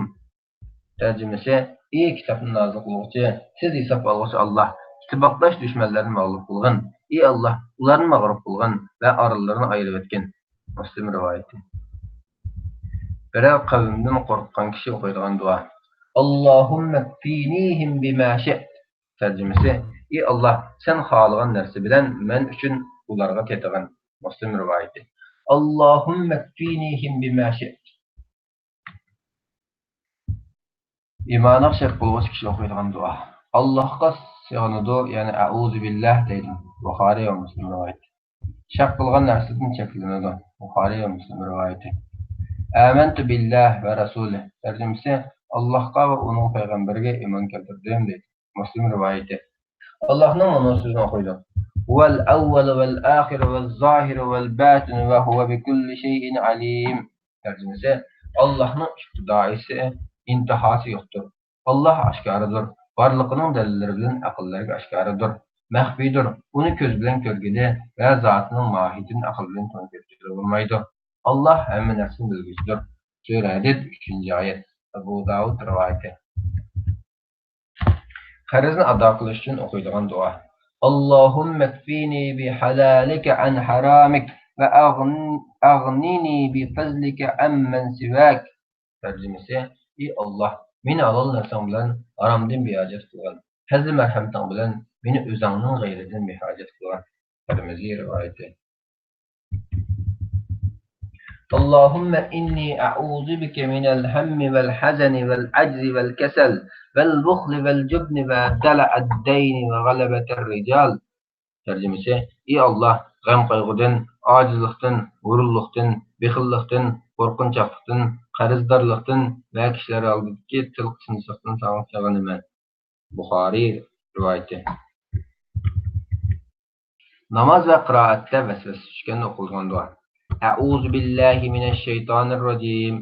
تەرجىمىسى: ئى كىتابنى نازىل قىلغۇچى، تېز ھېساب ئالغۇچى ئاللاھ، ئىتتىپاقداش دۈشمەنلەرنى مەغلۇپ قىلغىن. ئى ئاللاھ، ئۇلارنى مەغرۇر قىلغىن ۋە ئارىلىرىنى ئايرىۋەتكىن. مۇسلىم رىۋايىتى. بىرەر قەۋمدىن قورققان كىشى ئوقۇيدىغان دۇئا. اللهم اكفينيهم بما شئت. تەرجىمىسى: ئى ئاللاھ، سەن خالىغان نەرسە بىلەن مەن ئۈچۈن ئۇلارغا تېتىغىن. مۇسلىم رىۋايىتى. اللهم اكفينيهم بما شئت. ئىمانىغا شەك قىلغۇچى كىشى ئوقۇيدىغان دۇئا. ئاللاھقا سېغىنىدۇ، يەنى ئەئۇزۇ بىللاھ دەيدۇ. بۇخارىي ۋە مۇسلىم رىۋايىتى. شەك قىلغان نەرسىدىن چەكلىنىدۇ. بۇخارىي ۋە مۇسلىم رىۋايىتى. ئامەنتۇ بىللاھ ۋە رەسۇلىھ. تەرجىمىسى: ئاللاھقا ۋە ئۇنىڭ پەيغەمبىرىگە ئىمان كەلتۈردۈم دەيدۇ. مۇسلىم رىۋايىتى. ئاللاھنىڭ مۇنۇ سۆزىنى ئوقۇيدۇ. هو الأول والآخر والظاهر والباطن وهو بكل شيء عليم. تەرجىمىسى: ئاللاھنىڭ ئىپتىدائىيسى، ئىنتىھاسى يوقتۇر. ئاللاھ ئاشكارىدۇر، بارلىقىنىڭ دەلىللىرى بىلەن ئەقىللەرگە ئاشكارىدۇر. مەخپىيدۇر، ئۇنى كۆز بىلەن كۆرگىلى ۋە زاتىنىڭ ماھىيىتىنى ئەقىل بىلەن تونۇپ يەتكىلى بولمايدۇ. ئاللاھ ھەممە نەرسىنى بىلگۈچىدۇر. سۈرە ھەدىد، ئۈچىنچى ئايەت. ئەبۇ داۋۇد رىۋايىتى. قەرزنى ئادا قىلىش ئۈچۈن ئوقۇيدىغان دۇئا. اللهم اكفني بحلالك عن حرامك وأغن-، أغنني بفضلك عمن سواك. تەرجىمىسى: ئى ئاللاھ، مېنى ھالال نەرسەڭ بىلەن ھارامدىن بىھاجەت قىلغىن، پەزلى مەرھەمىتىڭ بىلەن مېنى ئۆزۈڭنىڭ غەيرىدىن بىھاجەت قىلغىن. تىرمىزى رىۋايىتى. اللهم إني أعوذ بك من الهم والحزن والعجز والكسل والبخل والجبن ودلع الدين وغلبة الرجال. تەرجىمىسى: ئى ئاللاھ، غەم-قايغۇدىن، ئاجىزلىقتىن، ھۇرۇنلۇقتىن، بېخىللىقتىن، قورقۇنچاقلىقتىن، قەرزدارلىقتىن ۋە كىشىلەر ئالدىدىكى تىل قىسمىچىلىقتىن ساڭا سېغىنىمەن. بۇخارىي رىۋايىتى. ناماز ۋە قىرائەتتە ۋەسۋەسە چۈشكەندە ئوقۇلىدىغان دۇئا. أعوذ بالله من الشيطان الرجيم.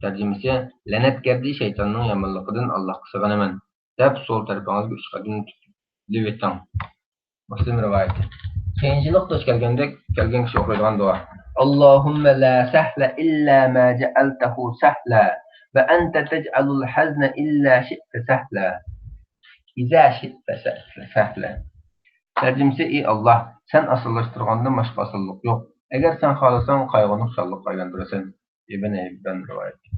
تەرجىمىسى: لەنەتگەردى شەيتاننىڭ يامانلىقىدىن ئاللاھقا سېغىنىمەن، دەپ سول تەرىپىڭىزگە ئۈچ قېتىم تۈپلىۋېتىڭ. مۇسلىم رىۋايىتى. قىيىنچىلىققا دۇچ كەلگەندەك، كەلگەن كىشى ئوقۇيدىغان دۇئا. اللهم لا سهل إلا ما جعلته سهلا وأنت تجعل الحزن إذا شئت سهلا. إذا شئت سهلا. تەرجىمىسى: ئى ئاللاھ، سەن ئاسانلاشتۇرغاندىن باشقا ئاسانلىق يوق. ئەگەر سەن خالىساڭ، قايغۇنى خۇشاللىققا ئايلاندۇرىسەن. ئىبن ھىببان رىۋايىتى.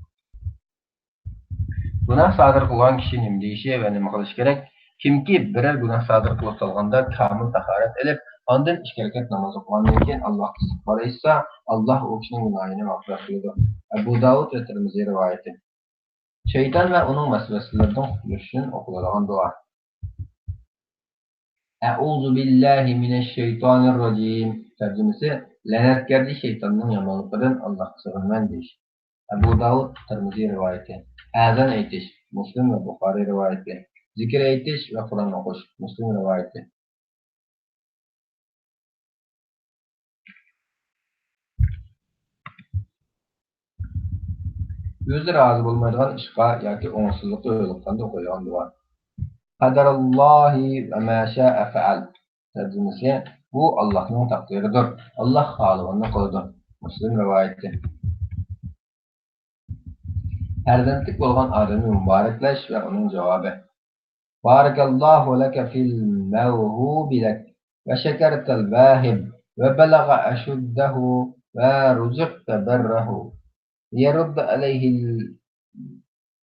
گۇناھ سادىر قىلغان كىشى نېمە دېيىشى ۋە نېمە قىلىشى كېرەك؟ كىمكى بىرەر گۇناھ سادىر قىلىپ سالغاندا كامىل تاھارەت ئېلىپ، ئاندىن ئىككى رەكەت ناماز ئوقۇغاندىن كېيىن ئاللاھقا ئىستىغپار ئېيتسا، ئاللاھ ئۇ كىشىنىڭ گۇناھىنى مەغپىرەت قىلىدۇ. ئەبۇ داۋۇد ۋە تىرمىزى رىۋايىتى. شەيتان ۋە ئۇنىڭ ۋەسۋەسىلىرىدىن قۇتۇلۇش ئۈچۈن ئوقۇلىدىغان دۇئا. أعوذ بالله من الشيطان الرجيم. تەرجىمىسى: لەنەتگەردى شەيتاننىڭ يامانلىقىدىن ئاللاھقا سېغىنىمەن دېيىش. ئەبۇ داۋۇد، تىرمىزى رىۋايىتى. ئەزان ئېيتىش، مۇسلىم ۋە بۇخارىي رىۋايىتى. زىكىر ئېيتىش ۋە قۇرئان ئوقۇش، مۇسلىم رىۋايىتى. ئۆزى رازى بولمايدىغان ئىشقا ياكى ئوڭۇشسىزلىققا يولۇققاندا ئوقۇيدىغان دۇئا. قدر الله وما شاء فعل. تەرجىمىسى: بۇ ئاللاھنىڭ تەقدىرىدۇر، ئاللاھ خالىغىنىنى قىلىدۇ. مۇسلىم رىۋايىتى. پەرزەنتلىك بولغان ئادەمنى مۇبارەكلەش ۋە ئۇنىڭ جاۋابى. بارك الله لك في الموهوب لك، وشكرت الواهب، وبلغ أشده، ورزقت بره. يرد عليه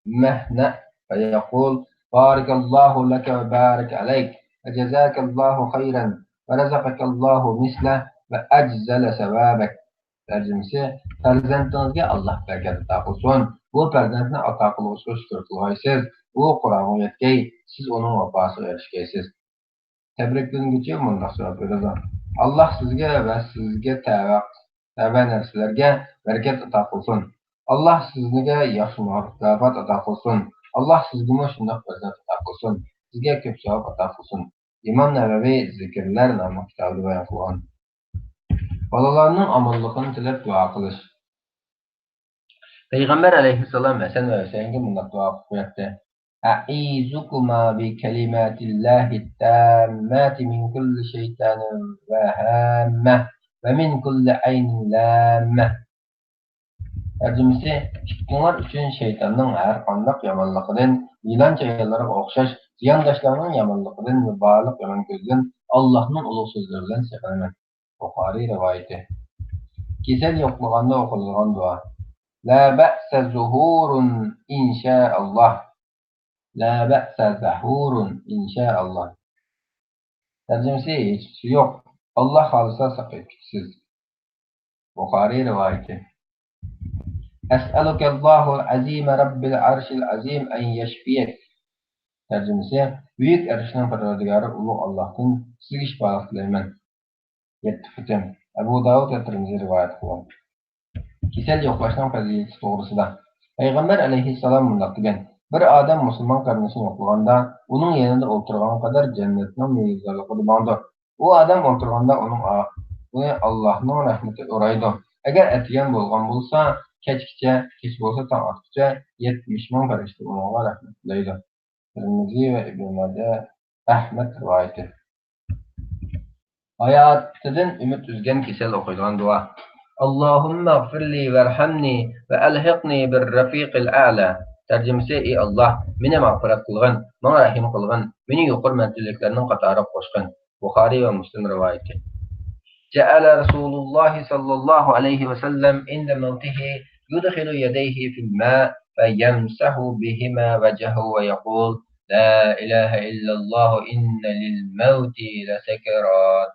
المهنأ فيقول: بارك الله لك وبارك عليك، وجزاك الله خيرا، ورزقك الله مثله، وأجزل ثوابك. تەرجىمىسى: پەرزەنتىڭىزگە ئاللاھ بەرىكەت ئاتا قىلسۇن. بۇ پەرزەنتنى ئاتا قىلغۇچىغا شۈكۈر قىلغايسىز. ئۇ قۇرامىغا يەتكەي، سىز ئۇنىڭ ۋاپاسىغا ئېرىشكەيسىز. تەبرىكلىنگۈچى مۇنداق جاۋاب بېرىدۇ: ئاللاھ سىزگە ۋە سىزگە تەۋە، تەۋە نەرسىلەرگە بەرىكەت ئاتا قىلسۇن. ئاللاھ سىزگە ياخشى مۇكاپات ئاتا قىلسۇن. ئاللاھ سىزگىمۇ شۇنداق پەرزەنت ئاتا قىلسۇن. سىزگە كۆپ ساۋاب ئاتا قىلسۇن. ئىمام نەۋەۋى زىكىرلەر ناملىق كىتابىدا بايان قىلغان. بالىلارنىڭ ئامانلىقىنى تىلەپ دۇئا قىلىش. پەيغەمبەر ئەلەيھىسسالام ھەسەن ۋە ھۈسەيىنگە مۇنداق دۇئا قىلىپ قوياتتى: أعيذكما بكلمات الله التامات من كل شيطان وهامة ومن كل عين لامة. تەرجىمىسى: ئىككىڭلار ئۈچۈن شەيتاننىڭ ھەر قانداق يامانلىقىدىن، يىلان چايانلىرىغا ئوخشاش زىيانداشلارنىڭ يامانلىقىدىن ۋە بارلىق يامان كۆزدىن ئاللاھنىڭ ئۇلۇغ سۆزلىرى بىلەن ساقلىنىمەن. بۇخارىي رىۋايىتى. كېسەل يوقلىغاندا ئوقۇلىدىغان دۇئا. لا بأس زهور إن شاء الله. لا بأس زهور إن شاء الله. تەرجىمىسى: ھېچقىسى يوق، ئاللاھ خالىسا ساقىيىپ كېتىسىز. بۇخارىي رىۋايىتى. أسألك الله العظيم رب العرش العظيم أن يشفيك. تەرجىمىسى: بۈيۈك ئەرشنىڭ پەرۋەردىگارى ئۇلۇغ ئاللاھتىن سىزگە شىپالىق تىلەيمەن. يەتتە قېتىم. ئەبۇ داۋۇد ۋە تىرمىزى رىۋايەت قىلغان. كېسەل يوقلاشنىڭ پەزىلىتى توغرىسىدا. پەيغەمبەر ئەلەيھىسسالام مۇنداق دېگەن: بىر ئادەم مۇسۇلمان قېرىندىشىنى يوقلىغاندا، ئۇنىڭ يېنىدا ئولتۇرغان قەدەر جەننەتنىڭ مېۋىلىرىغا قولى ماڭىدۇ. ئۇ ئادەم ئولتۇرغاندا ئۇنىڭ ئا-، ئۇنى ئاللاھنىڭ رەھمىتى ئورايدۇ. ئەگەر ئەتىگەن بولغان بولسا، كەچكىچە، كەچ بولسا تاڭ ئاتقۇچە يەتمىش مىڭ پەرىشتە ئۇنىڭغا رەھمەت تىلەيدۇ. تىرمىزى ۋە ئىبن ماجە، ئەھمەد رىۋايىتى. ھاياتىدىن ئۈمىد ئۈزگەن كېسەل ئوقۇيدىغان دۇئا. اللهم اغفر لي وارحمني وألحقني بالرفيق الأعلى. تەرجىمىسى: ئى ئاللاھ، مېنى مەغپىرەت قىلغىن، ماڭا رەھىم قىلغىن، مېنى يۇقىرى مەرتىۋىلىكلەرنىڭ قاتارىغا قوشقىن. بۇخارىي ۋە مۇسلىم رىۋايىتى. جعل رسول الله صلى الله عليه وسلم عند موته يدخل يديه في الماء فيمسح بهما وجهه ويقول: لا إله إلا الله إن للموت لسكرات.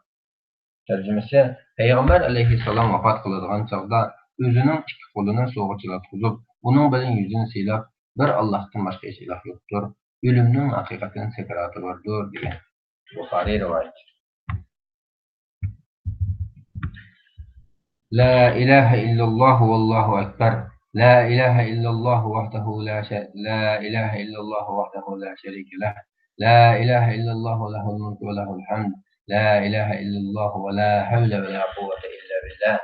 تەرجىمىسى: پەيغەمبەر ئەلەيھىسسالام ۋاپات قىلىدىغان چاغدا ئۆزىنىڭ ئىككى قولىنى سۇغا چىلاتقۇزۇپ، ئۇنىڭ بىلەن يۈزىنى سىيلاپ، بىر ئاللاھتىن باشقا ھېچ ئىلاھ يوقتۇر، ئۆلۈمنىڭ ھەقىقەتەن سەكراتى باردۇر، دېگەن. بۇخارىي رىۋايىتى. لا إله إلا الله والله أكبر. لا إله إلا الله وحده لا ش-، لا إله إلا الله وحده لا شريك له. لا إله إلا الله له الملك وله الحمد. لا إله إلا الله ولا حول ولا قوة إلا بالله.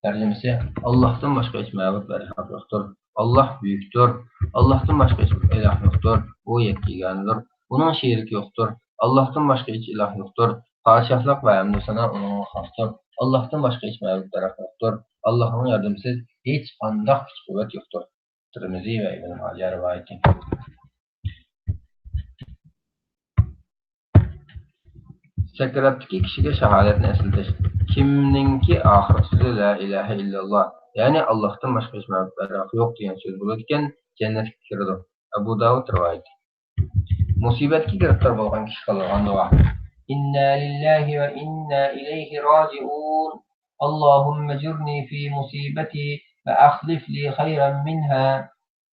تەرجىمىسى: ئاللاھتىن باشقا ھېچ مەبۇد بەرھەق يوقتۇر. ئاللاھ بۈيۈكتۇر. ئاللاھتىن باشقا ھېچ ئىلاھ يوقتۇر. ئۇ يەككىگانىدۇر. ئۇنىڭ شېرىكى يوقتۇر. ئاللاھتىن باشقا ھېچ ئىلاھ يوقتۇر. پادىشاھلىق ۋە ھەمدۇ سانا ئۇنىڭغا خاستۇر. ئاللاھتىن باشقا ھېچ مەبۇد بەرھەق يوقتۇر. ئاللاھنىڭ ياردىمىسىز ھېچقانداق كۈچ-قۇۋۋەت يوقتۇر. تىرمىزى ۋە ئىبن ماجە رىۋايىتى. سەكراتتىكى كىشىگە شاھادەتنى ئەسلىتىش. كىمنىڭكى ئاخىرقى سۆزى لا ئىلاھە ئىللاللا، يەنى ئاللاھتىن باشقا ھېچ مەبۇد بەرھەق يوق دېگەن سۆز بولىدىكەن، جەننەتكە كىرىدۇ. ئەبۇ داۋۇد رىۋايىتى. مۇسىبەتكە گىرىپتار بولغان كىشى قىلىدىغان دۇئا. إنا لله وإنا إليه راجعون. اللهم أجرني في مصيبتي وأخلف لي خيرا منها.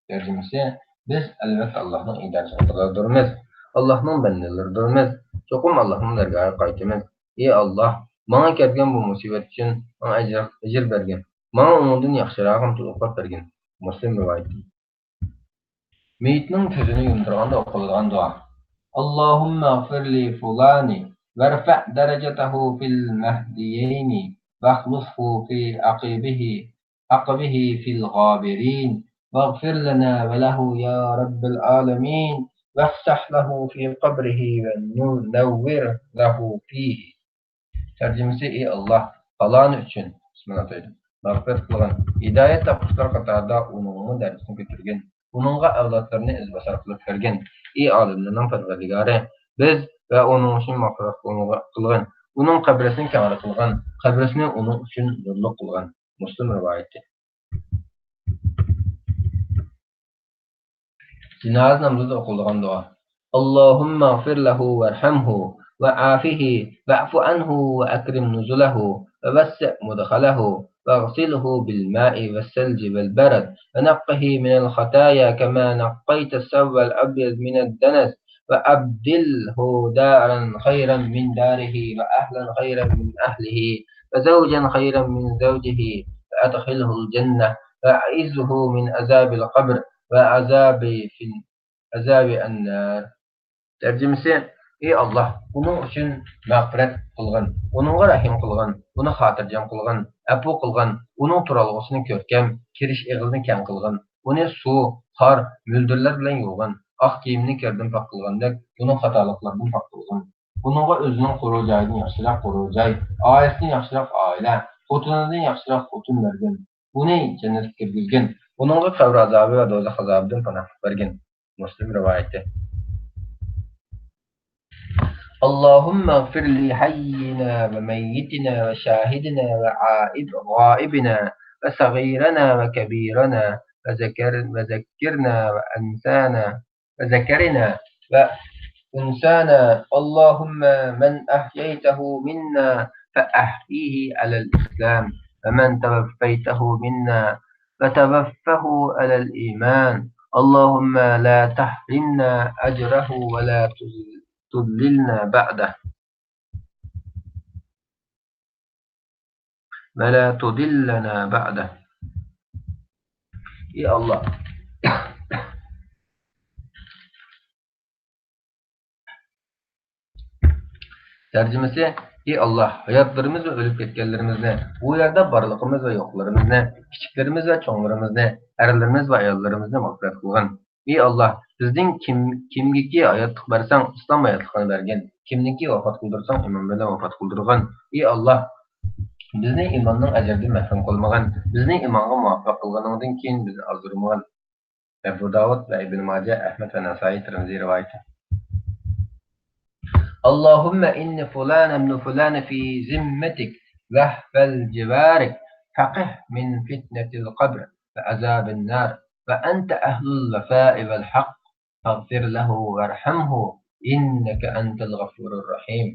تەرجىمىسى: بىز ئەلۋەتتە ئاللاھنىڭ ئىدارىچىلىقىدۇردۇرمىز، ئاللاھنىڭ بەندىلىرىدۇرمىز، چوقۇم ئاللاھنىڭ دەرگاھىغا قايتىمىز. ئى ئاللاھ، ماڭا كەلگەن بۇ مۇسىبەت ئۈچۈن ماڭا ئەجىر، ئەجىر بەرگىن، ماڭا ئۇنىڭدىن ياخشىراقىنى تولۇقلاپ بەرگىن. مۇسلىم رىۋايىتى. مېيىتنىڭ كۆزىنى يۇمدۇرغاندا ئوقۇلىدىغان دۇئا. اللهم اغفر لفلان وارفع درجته في المهديين واخلفه في عقبه، عقبه في الغابرين واغفر لنا وله يا رب العالمين وافتح له في قبره ونور له فيه. تەرجىمىسى: ئى ئاللاھ، پالانى ئۈچۈن، بىسمىللا ئاتايدۇ، مەغپىرەت قىلغىن. ھىدايەت تاپقۇچىلار قاتارىدا ئۇنىڭمۇ دەرىجىسىنى كۆتۈرگىن. ئۇنىڭغا ئەۋلادلىرىنى ئىزباسار قىلىپ بەرگىن. ئى ئالەملەرنىڭ پەرۋەردىگارى، بىز ۋە ئۇنىڭ ئۈچۈن مەغپىرەت قىلغىن. ئۇنىڭ قەبرىسىنى كەڭرى قىلغىن. قەبرىسىنى ئۇنىڭ ئۈچۈن نۇرلۇق قىلغىن. مۇسلىم رىۋايىتى. جىنازا نامىزىدا ئوقۇلىدىغان دۇئا. اللهم اغفر له وارحمه وعافه واعف عنه وأكرم نزله ووسع مدخله واغسله بالماء والثلج والبرد ونقه من الخطايا كما نقيت الثوب الأبيض من الدنس وأبدله دارا خيرا من داره وأهلا خيرا من أهله وزوجا خيرا من زوجه وأدخله الجنة وأعذه من عذاب القبر وعذاب في عذاب النار. تەرجىمىسى: ئى ئاللاھ، ئۇنىڭ ئۈچۈن مەغپىرەت قىلغىن، ئۇنىڭغا رەھىم قىلغىن، ئۇنى خاتىرجەم قىلغىن، ئەپۇ قىلغىن، ئۇنىڭ تۇرالغۇسىنى كۆركەم، كىرىش ئېغىزىنى كەڭ قىلغىن، ئۇنى سۇ، قار، مۈلدۈرلەر بىلەن يۇغىن، ئاق كىيىمنى كىردىن پاك قىلغاندەك، ئۇنى خاتالىقلاردىن پاك قىلغىن. ئۇنىڭغا ئۆزىنىڭ قورۇ جايىدىن ياخشىراق قورۇ جاي، ئائىلىسىدىن ياخشىراق ئائىلە، خوتۇنىدىن ياخشىراق خوتۇن بەرگىن. ئۇنى جەننەتكە كىرگۈزگىن. ئۇنىڭغا قەبرە ئازابى ۋە دوزاخ ئازابىدىن پاناھلىق بەرگىن. مۇسلىم رىۋايىتى. اللهم اغفر لحينا وميتنا وشاهدنا وغائبنا وصغيرنا وكبيرنا وذكر-، وذكرنا وأنسانا وذكرنا وأنسانا. اللهم من أحييته منا فأحيه على الإسلام، ومن توفيته منا فتوفه على الإيمان. اللهم لا تحرمنا أجره ولا تضللنا بعده. ولا تضلنا بعده. ئى ئاللاھ. تەرجىمىسى: ئى ئاللاھ، ھاياتلىرىمىز ۋە ئۆلۈپ كەتكەنلىرىمىزنى، بۇ يەردە بارلىقىمىز ۋە يوقلىرىمىزنى، كىچىكلىرىمىز ۋە چوڭلىرىمىزنى، ئەرلىرىمىز ۋە ئاياللىرىمىزنى مەغپىرەت قىلغىن. ئى ئاللاھ، بىزنىڭ كىم، كىمگىكى ھاياتلىق بەرسەڭ، ئىسلام ھاياتلىقىنى بەرگىن. كىمنىكى ۋاپات قىلدۇرساڭ، ئىمان بىلەن ۋاپات قىلدۇرغىن. ئى ئاللاھ، بىزنى ئىماننىڭ ئەجرىدىن مەھرۇم قىلمىغىن. بىزنى ئىمانغا مۇۋەپپەق قىلغىنىڭدىن كېيىن بىزنى ئازدۇرمىغىن. ئەبۇ داۋۇد ۋە ئىبن ماجە، ئەھمەد ۋە ناسائىي، تىرمىزى رىۋايىتى. اللهم إن فلان ابن فلان في ذمتك واحفظ جوارك فقه من فتنة القبر وعذاب النار وأنت أهل الوفاء والحق فاغفر له وارحمه إنك أنت الغفور الرحيم.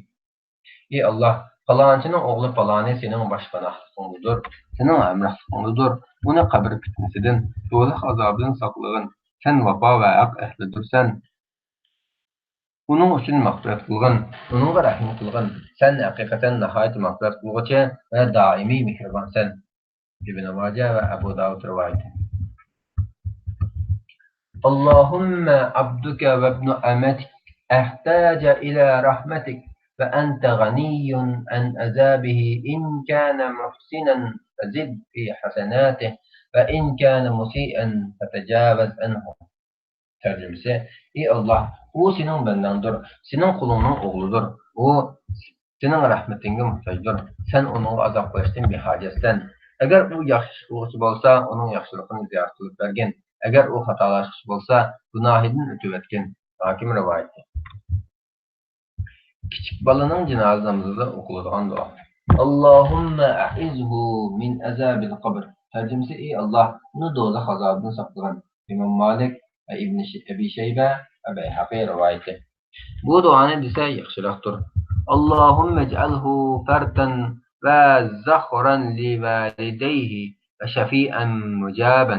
ئى ئاللاھ، پالانچىنىڭ ئوغلى پالانى سېنىڭ باش پاناھلىقىڭدىدۇر، سېنىڭ ھەمراھلىقىڭدىدۇر. ئۇنى قەبرە پىتنىسىدىن، دوزاخ ئازابىدىن ساقلىغىن. سەن ۋاپا ۋە ھەق ئەھلىدۇرسەن. ئۇنىڭ ئۈچۈن مەغپىرەت قىلغىن، ئۇنىڭغا رەھىم قىلغىن. سەن ھەقىقەتەن ناھايىتى مەغپىرەت قىلغۇچى ۋە دائىمىي مېھرىبانسەن. ئىبن ماجە ۋە ئەبۇ داۋۇد رىۋايىتى. اللهم عبدك وابن أمتك احتاج إلى رحمتك وأنت غني عن عذابه إن كان محسنا فزد في حسناته وإن كان مسيئا فتجاوز عنه. تەرجىمىسى: ئى ئاللاھ، ئۇ سېنىڭ بەندەڭدۇر، سېنىڭ قۇلۇڭنىڭ ئوغلىدۇر. ئۇ سېنىڭ رەھمىتىڭگە موھتاجدۇر. سەن ئۇنىڭغا ئازاب قىلىشتىن بىھاجەتسەن. ئەگەر ئۇ ياخشى ئىش قىلغۇچى بولسا، ئۇنىڭ ياخشىلىقىنى زىيارەت قىلىپ بەرگىن. ئەگەر ئۇ خاتالاشقۇچى بولسا، گۇناھىدىن ئۆتۈۋەتكىن. ھاكىم رىۋايىتى. كىچىك بالىنىڭ جىنازا نامىزىدا ئوقۇلىدىغان دۇئا. اللهم أعذه من عذاب القبر. تەرجىمىسى: ئى ئاللاھ، ئۇنى دوزاخ ئازابىدىن ساقلىغىن. ئىمام مالىك ۋە ئىبن شى-، ئەبى شەيبە ۋە بەيھەقى رىۋايىتى. بۇ دۇئانى دېسە ياخشىراقتۇر. اللهم اجعله فردا وذخرا لوالديه وشفيعا مجابا.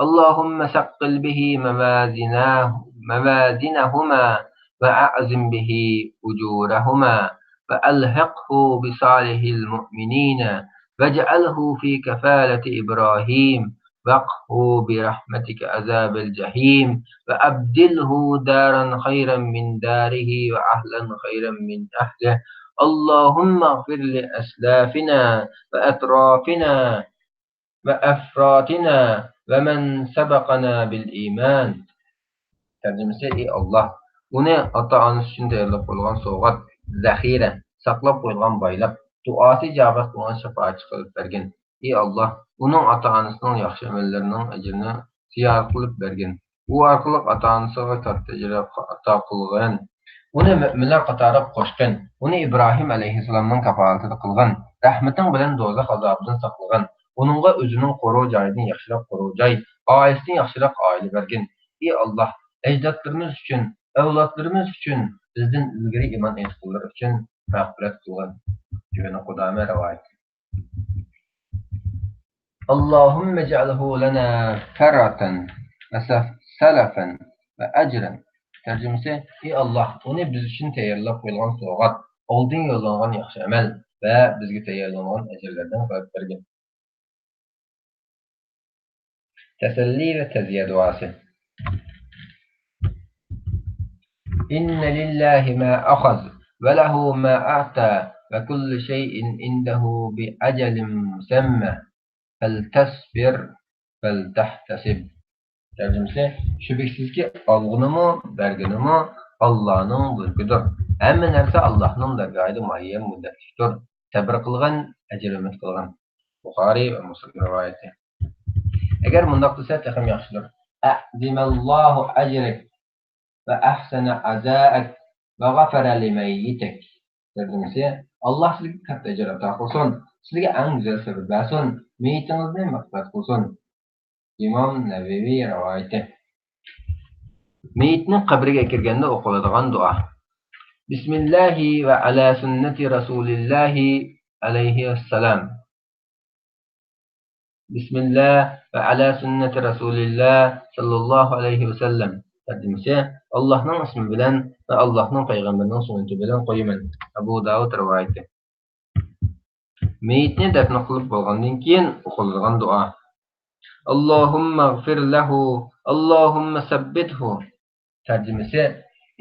اللهم ثقل به موازينه-، موازينهما وأعظم به أجورهما وألحقه بصالح المؤمنين واجعله في كفالة إبراهيم وقه برحمتك عذاب الجحيم وأبدله دارا خيرا من داره وأهلا خيرا من أهله. اللهم اغفر لأسلافنا وأترافنا وأفرادنا ومن سبقنا بالإيمان. تەرجىمىسى: ئى ئاللاھ، ئۇنى ئاتا-ئانىسى ئۈچۈن تەييارلاپ قويۇلغان سوۋغات، زەخىرە، ساقلاپ قويۇلغان بايلىق، دۇئاسى ئىجابەت قىلىنغان شاپائەتچى قىلىپ بەرگىن. ئى ئاللاھ، ئۇنىڭ ئاتا-ئانىسىنىڭ ياخشى ئەمەللىرىنىڭ ئەجرىنى زىيادە قىلىپ بەرگىن. ئۇ ئارقىلىق ئاتا-ئانىسىغا كاتتا ئەجىر ئاتا قىلغىن. ئۇنى مۆمىنلەر قاتارىغا قوشقىن. ئۇنى ئىبراھىم ئەلەيھىسسالامنىڭ كاپالىتىدە قىلغىن. رەھمىتىڭ بىلەن دوزاخ ئازابىدىن ساقلىغىن. ئۇنىڭغا ئۆزىنىڭ قورۇ جايىدىن ياخشىراق قورۇ جاي، ئائىلىسىدىن ياخشىراق ئائىلە بەرگىن. ئى ئاللاھ، ئەجدادلىرىمىز ئۈچۈن، ئەۋلادلىرىمىز ئۈچۈن، بىزدىن ئىلگىرى ئىمان ئېيتقانلار ئۈچۈن مەغپىرەت قىلغىن. ئىبنى قۇدامە رىۋايىتى. اللهم اجعله لنا كرة وسلفا وأجرا. تەرجىمىسى: ئى ئاللاھ، ئۇنى بىز ئۈچۈن تەييارلاپ قويۇلغان سوۋغات، ئالدىن يوللانغان ياخشى ئەمەل ۋە بىزگە تەييارلانغان ئەجىرلەردىن قىلىپ بەرگىن. تەسەللى ۋە تەزىيە دۇئاسى. إن لله ما أخذ وله ما أعطى وكل شيء عنده بأجل مسمى فلتصبر ولتحتسب. تەرجىمىسى: شۈبھىسىزكى، ئالغىنىمۇ، بەرگىنىمۇ ئاللانىڭ مۈلكىدۇر. ھەممە نەرسە ئاللانىڭ دەرگاھىدا مۇئەييەن مۇددەتلىكتۇر. سەبرى قىلغىن، ئەجىر ئۈمىد قىلغىن. بۇخارىي ۋە مۇسلىم رىۋايىتى. ئەگەر مۇنداق دېسە، تېخىمۇ ياخشىدۇر. أعظم الله أجرك وأحسن عزاءك وغفر لميتك. تەرجىمىسى: ئاللاھ سىزگە كاتتا ئەجىر ئاتا قىلسۇن، سىزگە ئەڭ گۈزەل سەۋر بەرسۇن، مېيىتىڭىزنى مەغپىرەت قىلسۇن. ئىمام نەۋەۋى رىۋايىتى. مېيىتنىڭ قەبرىگە ئەكىرگەندە ئوقۇلىدىغان دۇئا. بسم الله وعلى سنة رسول الله عليه السلام. بسم الله وعلى سنة رسول الله صلى الله عليه وسلم. تەرجىمىسى: ئاللاھنىڭ ئىسمى بىلەن ۋە ئاللاھنىڭ پەيغەمبىرىنىڭ سۈننىتى بىلەن قويىمەن. ئەبۇ داۋۇد رىۋايىتى. مېيىتنى دەپنە قىلىپ بولغاندىن كېيىن ئوقۇلىدىغان دۇئا. اللهم اغفر له، اللهم ثبته. تەرجىمىسى: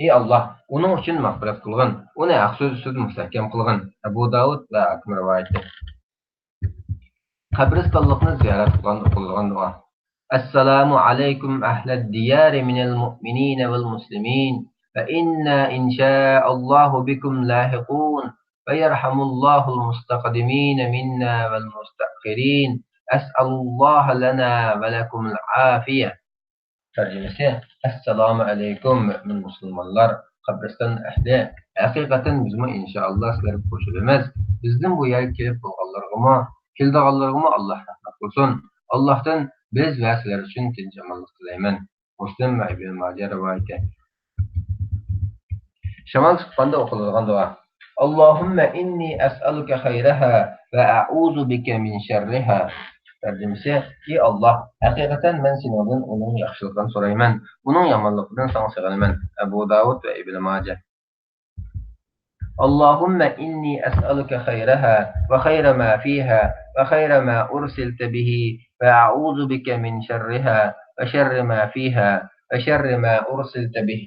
ئى ئاللاھ، ئۇنىڭ ئۈچۈن مەغپىرەت قىلغىن، ئۇنى ھەق سۆز ئۈستىدە مۇستەھكەم قىلغىن. ئەبۇ داۋۇد ۋە ھاكىم رىۋايىتى. قەبرىستانلىقنى زىيارەت قىلغاندا ئوقۇلىدىغان دۇئا. السلام عليكم أهل الديار من المؤمنين والمسلمين، فإنا إن شاء الله بكم لاحقون، ويرحم الله المستقدمين منا والمستأخرين، أسأل الله لنا ولكم العافية. تەرجىمىسى: ئەسسالامۇ ئەلەيكۇم، مۆمىن مۇسۇلمانلار، قەبرىستان ئەھلى! ھەقىقەتەن بىزمۇ ئىنشائاللا سىلەرگە قوشۇلىمىز. بىزدىن بۇ يەرگە كېلىپ بولغانلارغىمۇ، كېلىدىغانلارغىمۇ ئاللاھ رەھمەت قىلسۇن. ئاللاھتىن بىز ۋە سىلەر ئۈچۈن تىنچ-ئامانلىق تىلەيمەن. مۇسلىم ۋە ئىبن ماجە رىۋايىتى. شامال چىققاندا ئوقۇلىدىغان دۇئا. اللهم إني أسألك خيرها وأعوذ بك من شرها. تەرجىمىسى: ئى ئاللاھ، ھەقىقەتەن مەن سېنىڭدىن ئۇنىڭ ياخشىلىقىنى سورايمەن، ئۇنىڭ يامانلىقىدىن ساڭا سېغىنىمەن. ئەبۇ داۋۇد ۋە ئىبن ماجە. اللهم إني أسألك خيرها وخير ما فيها وخير ما أرسلت به وأعوذ بك من شرها وشر ما فيها وشر ما أرسلت به.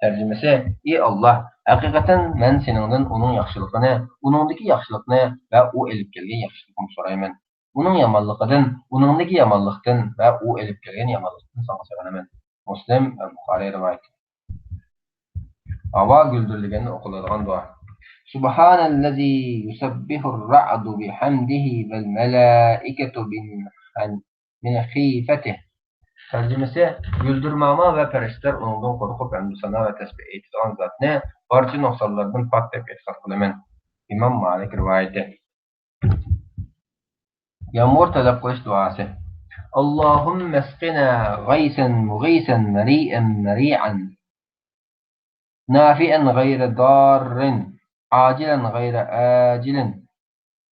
تەرجىمىسى: ئى ئاللاھ، ھەقىقەتەن مەن سېنىڭدىن ئۇنىڭ ياخشىلىقىنى، ئۇنىڭدىكى ياخشىلىقنى ۋە ئۇ ئېلىپ كەلگەن ياخشىلىقنى سورايمەن. ئۇنىڭ يامانلىقىدىن، ئۇنىڭدىكى يامانلىقتىن ۋە ئۇ ئېلىپ كەلگەن يامانلىقتىن ساڭا سېغىنىمەن. مۇسلىم ۋە بۇخارىي رىۋايىتى. ھاۋا گۈلدۈرلىگەندە ئوقۇلىدىغان دۇئا. سبحان الذي يسبح الرعد بحمده والملائكة من خن-، من خيفته. تەرجىمىسى: گۈلدۈرماما ۋە پەرىشتىلەر ئۇنىڭدىن قورقۇپ ھەمدۇ سانا ۋە تەسبىھ ئېيتىدىغان زاتنى بارچە نۇقسانلاردىن پاك دەپ ئېتىقاد قىلىمەن. ئىمام مالىك رىۋايىتى. يامغۇر تەلەپ قىلىش دۇئاسى. اللهم اسقنا غيثا مغيثا مريئا مريعا نافعا غير ضار عاجلا غير آجل.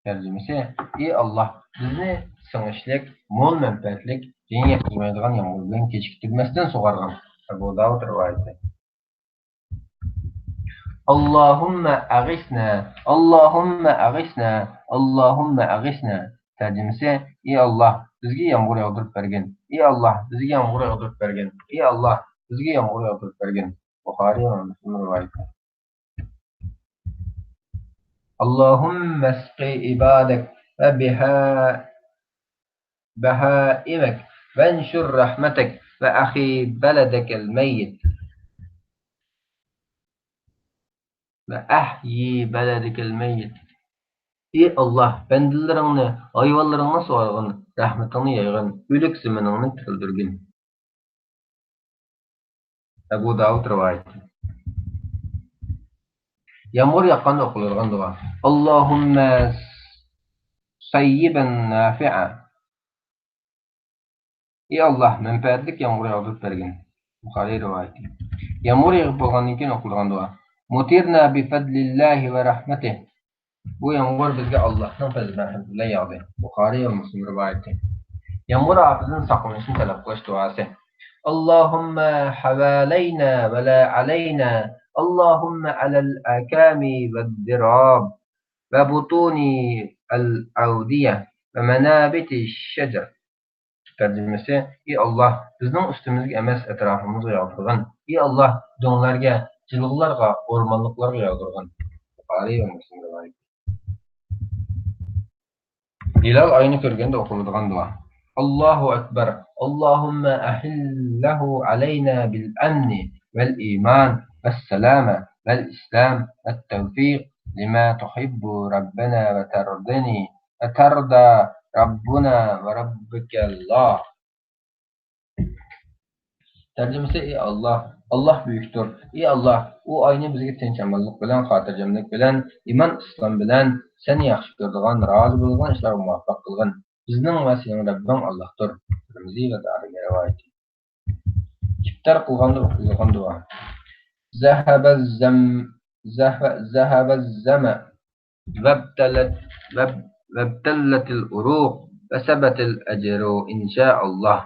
تەرجىمىسى: ئى ئاللاھ، بىزنى سىڭىشلىك، مول مەنپەئەتلىك، جېنى يەتكۈزمەيدىغان يامغۇر بىلەن كېچىكتۈرمەستىن سۇغارغىن. ئەبۇ داۋۇد رىۋايىتى. اللهم أغثنا، اللهم أغثنا، اللهم أغثنا. تەرجىمىسى: ئى ئاللاھ، بىزگە يامغۇر ياغدۇرۇپ بەرگىن. ئى ئاللاھ، بىزگە يامغۇر ياغدۇرۇپ بەرگىن. ئى ئاللاھ، بىزگە يامغۇر ياغدۇرۇپ بەرگىن. بۇخارىي ۋە مۇسلىم رىۋايىتى. اللهم اسق عبادك وبها-، بهائمك وانشر رحمتك وأحي بلدك الميت. وأحي بلدك الميت. ئى ئاللاھ، بەندىلىرىڭنى، ھايۋانلىرىڭنى سۇغارغىن، رەھمىتىڭنى يايغىن، ئۆلۈك زېمىنىڭنى تىرىلدۈرگىن. ئەبۇ داۋۇد رىۋايىتى. يامغۇر ياغقاندا ئوقۇلىدىغان دۇئا. اللهم صيبا نافعا. ئى ئاللاھ، مەنپەئەتلىك يامغۇر ياغدۇرۇپ بەرگىن. بۇخارىي رىۋايىتى. يامغۇر يېغىپ بولغاندىن كېيىن ئوقۇلىدىغان دۇئا. مطرنا بفضل الله ورحمته. بۇ يامغۇر بىزگە ئاللاھنىڭ پەزلى مەرھىمىتى بىلەن ياغدى. بۇخارىي ۋە مۇسلىم رىۋايىتى. يامغۇر ئاپىتىدىن ساقلىنىشنى تەلەپ قىلىش دۇئاسى. اللهم حوالينا ولا علينا، اللهم على الأكام والضراب، وبطون الأودية، ومنابت الشجر. تەرجىمىسى، ئى ئاللاھ، بىزنىڭ ئۈستىمىزگە ئەمەس، ئەتراپىمىزغا ياغدۇرغىن. ئى ئاللاھ، دۆڭلەرگە، جىلغىلارغا، ئورمانلىقلارغا ياغدۇرغىن. بۇخارىي ۋە مۇسلىم رىۋايىتى. ھىلال ئاينى كۆرگەندە ئوقۇلىدىغان دۇئا. الله أكبر. اللهم أهله علينا بالأمن والإيمان والسلامة والإسلام والتوفيق لما تحب ربنا وترضني، وترضى ربنا وربك الله. تەرجىمىسى، ئى ئاللاھ، ئاللاھ بۈيۈكتۇر. ئى ئاللاھ، ئۇ ئاينى بىزگە تىنچ-ئامانلىق بىلەن، خاتىرجەملىك بىلەن، ئىمان-ئىسلام بىلەن سەن ياخشى كۆرىدىغان، رازى بولىدىغان ئىشلارغا مۇۋەپپەق قىلغىن. بىزنىڭ ۋە سېنىڭ رەببىڭ ئاللاھتۇر. تىرمىزى ۋە دارىمى رىۋايىتى. ئىپتار قىلغاندا ئوقۇلىدىغان دۇئا. ذهب الزم-، ذهب، ذهب الظمأ وابتلت، واب-، وابتلت العروق وثبت الأجر إن شاء الله.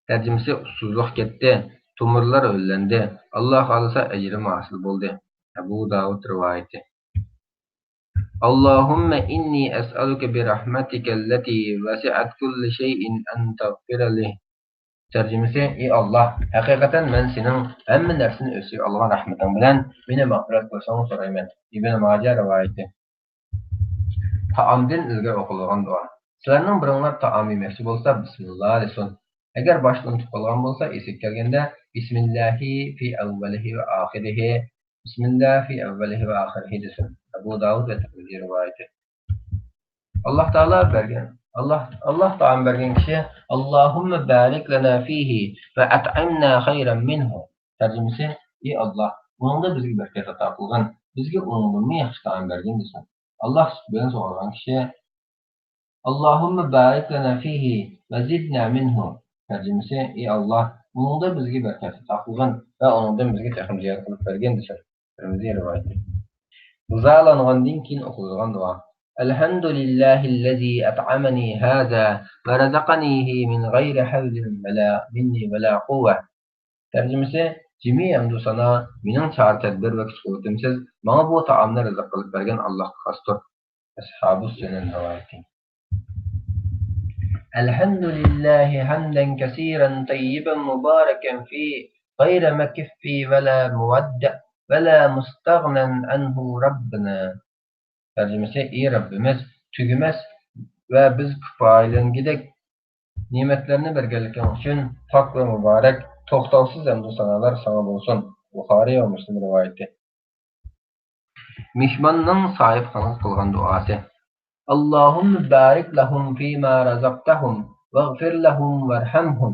تەرجىمىسى، ئۇسسۇزلۇق كەتتى، تومۇرلار ھۆللەندى، ئاللاھ خالىسا ئەجرىمۇ ھاسىل بولدى. ئەبۇ داۋۇد رىۋايىتى. اللهم إني أسألك برحمتك التي وسعت كل شيء أن تغفر لي. تەرجىمىسى، ئى ئاللاھ، ھەقىقەتەن مەن سېنىڭ ھەممە نەرسىنى ئۆز ئىچىگە ئالغان رەھمىتىڭ بىلەن مېنى مەغپىرەت قىلىشىڭنى سورايمەن. ئىبن ماجە رىۋايىتى. تائامدىن ئىلگىرى ئوقۇلىدىغان دۇئا. سىلەرنىڭ بىرىڭلار تائام يېمەكچى بولسا، بىسمىللا دېسۇن. ئەگەر باشتا ئۇنتۇپ قالغان بولسا، ئېسىگە كەلگەندە، بىسمىللاھى في أوله وآخره، بىسمىللا في أوله وآخره دېسۇن. ئەبۇ داۋۇد ۋە تىرمىزى رىۋايىتى. ئاللاھ تائالا بەرگەن، ئاللاھ، ئاللاھ تائام بەرگەن كىشى، اللهم بارك لنا فيه وأطعمنا خيرا منه. تەرجىمىسى، ئى ئاللاھ، ئۇنىڭدا بىزگە بەرىكەت ئاتا قىلغىن، بىزگە ئۇنىڭدىنمۇ ياخشى تائام بەرگىن دېسۇن. ئاللاھ سۈت بىلەن سۇغارغان كىشى، اللهم بارك لنا فيه وزدنا منه. تەرجىمىسى، ئى ئاللاھ، ئۇنىڭدا بىزگە بەرىكەت ئاتا قىلغىن ۋە ئۇنىڭدىن بىزگە تېخىمۇ زىيادە قىلىپ بەرگىن دېسۇن. تىرمىزى رىۋايىتى. غىزالانغاندىن كېيىن ئوقۇلىدىغان دۇئا. الحمد لله الذي أطعمني هذا ورزقنيه من غير حول ولا مني ولا قوة. تەرجىمىسى، جىمى ھەمدۇ سانا مېنىڭ چارە-تەدبىر ۋە كۈچ-قۇۋۋىتىمسىز ماڭا بۇ تائامنى رىزىق قىلىپ بەرگەن ئاللاھقا خاستۇر. ئەسھابۇس سۈنەن رىۋايىتى. الحمد لله حمدا كثيرا طيبا مباركا فيه غير مكف ولا مودع ولا مستغنى عنه ربنا. تەرجىمىسى، ئى رەببىمىز، تۈگىمەس ۋە بىز كۇپايىلەنگۈدەك نېمەتلەرنى بەرگەنلىكىڭ ئۈچۈن پاك ۋە مۇبارەك، توختاۋسىز ھەمدۇ سانالار ساڭا بولسۇن. بۇخارىي ۋە مۇسلىم رىۋايىتى. مېھماننىڭ ساھىبخانىغا قىلغان دۇئاسى. اللهم بارك لهم فيما رزقتهم واغفر لهم وارحمهم.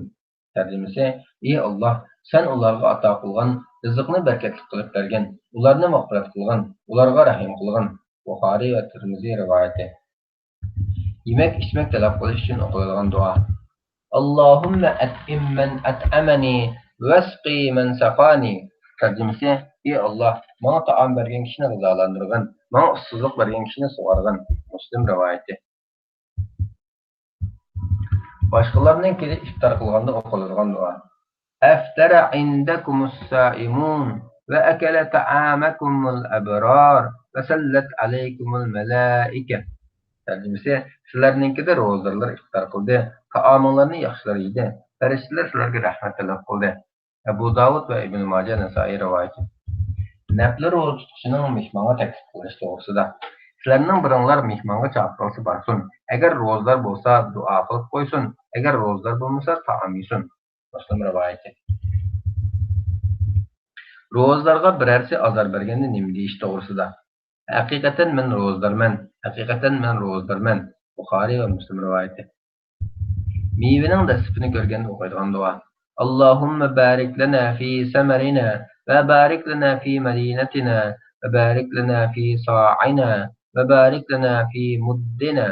تەرجىمىسى، ئى ئاللاھ، سەن ئۇلارغا ئاتا قىلغان رىزىقنى بەرىكەتلىك قىلىپ بەرگىن، ئۇلارنى مەغپىرەت قىلغىن، ئۇلارغا رەھىم قىلغىن. بۇخارىي ۋە تىرمىزى رىۋايىتى. يېمەك-ئىچمەك تەلەپ قىلىش ئۈچۈن ئوقۇلىدىغان دۇئا. اللهم أطعم من أطعمني واسق من سقاني. تەرجىمىسى، ئى ئاللاھ، ماڭا تائام بەرگەن كىشىنى غىزالاندۇرغىن، ماڭا ئۇسسۇزلۇق بەرگەن كىشىنى سۇغارغىن. مۇسلىم رىۋايىتى. باشقىلارنىڭكىدە ئىپتار قىلغاندا ئوقۇلىدىغان دۇئا. أفطر عندكم الصائمون وأكل طعامكم الأبرار وصلت عليكم الملائكة. تەرجىمىسى، سىلەرنىڭكىدە روزىدارلار ئىپتار قىلدى، تائامىڭلارنى ياخشىلار يېدى، پەرىشتىلەر سىلەرگە رەھمەت تەلەپ قىلدى. ئەبۇ داۋۇد ۋە ئىبن ماجە، نەسائىي رىۋايىتى. نەپلى روزا تۇتقۇچىنىڭ مېھمانغا تەكلىپ قىلىش توغرىسىدا. سىلەرنىڭ بىرىڭلار مېھمانغا چاقىرىلسا بارسۇن. ئەگەر روزىدار بولسا، دۇئا قىلىپ قويسۇن. ئەگەر روزىدار بولمىسا، تائام يېسۇن. مۇسلىم رىۋايىتى. روزىدارغا بىرەرسى ئازار بەرگەندە نېمە دېيىش توغرىسىدا. ھەقىقەتەن مەن روزىدارمەن، ھەقىقەتەن مەن روزىدارمەن. بۇخارىي ۋە مۇسلىم رىۋايىتى. مېۋىنىڭ دەسلىپىنى كۆرگەندە ئوقۇيدىغان دۇئا. اللهم بارك لنا في ثمرنا وبارك لنا في مدينتنا وبارك لنا في صاعنا وبارك لنا في مدنا.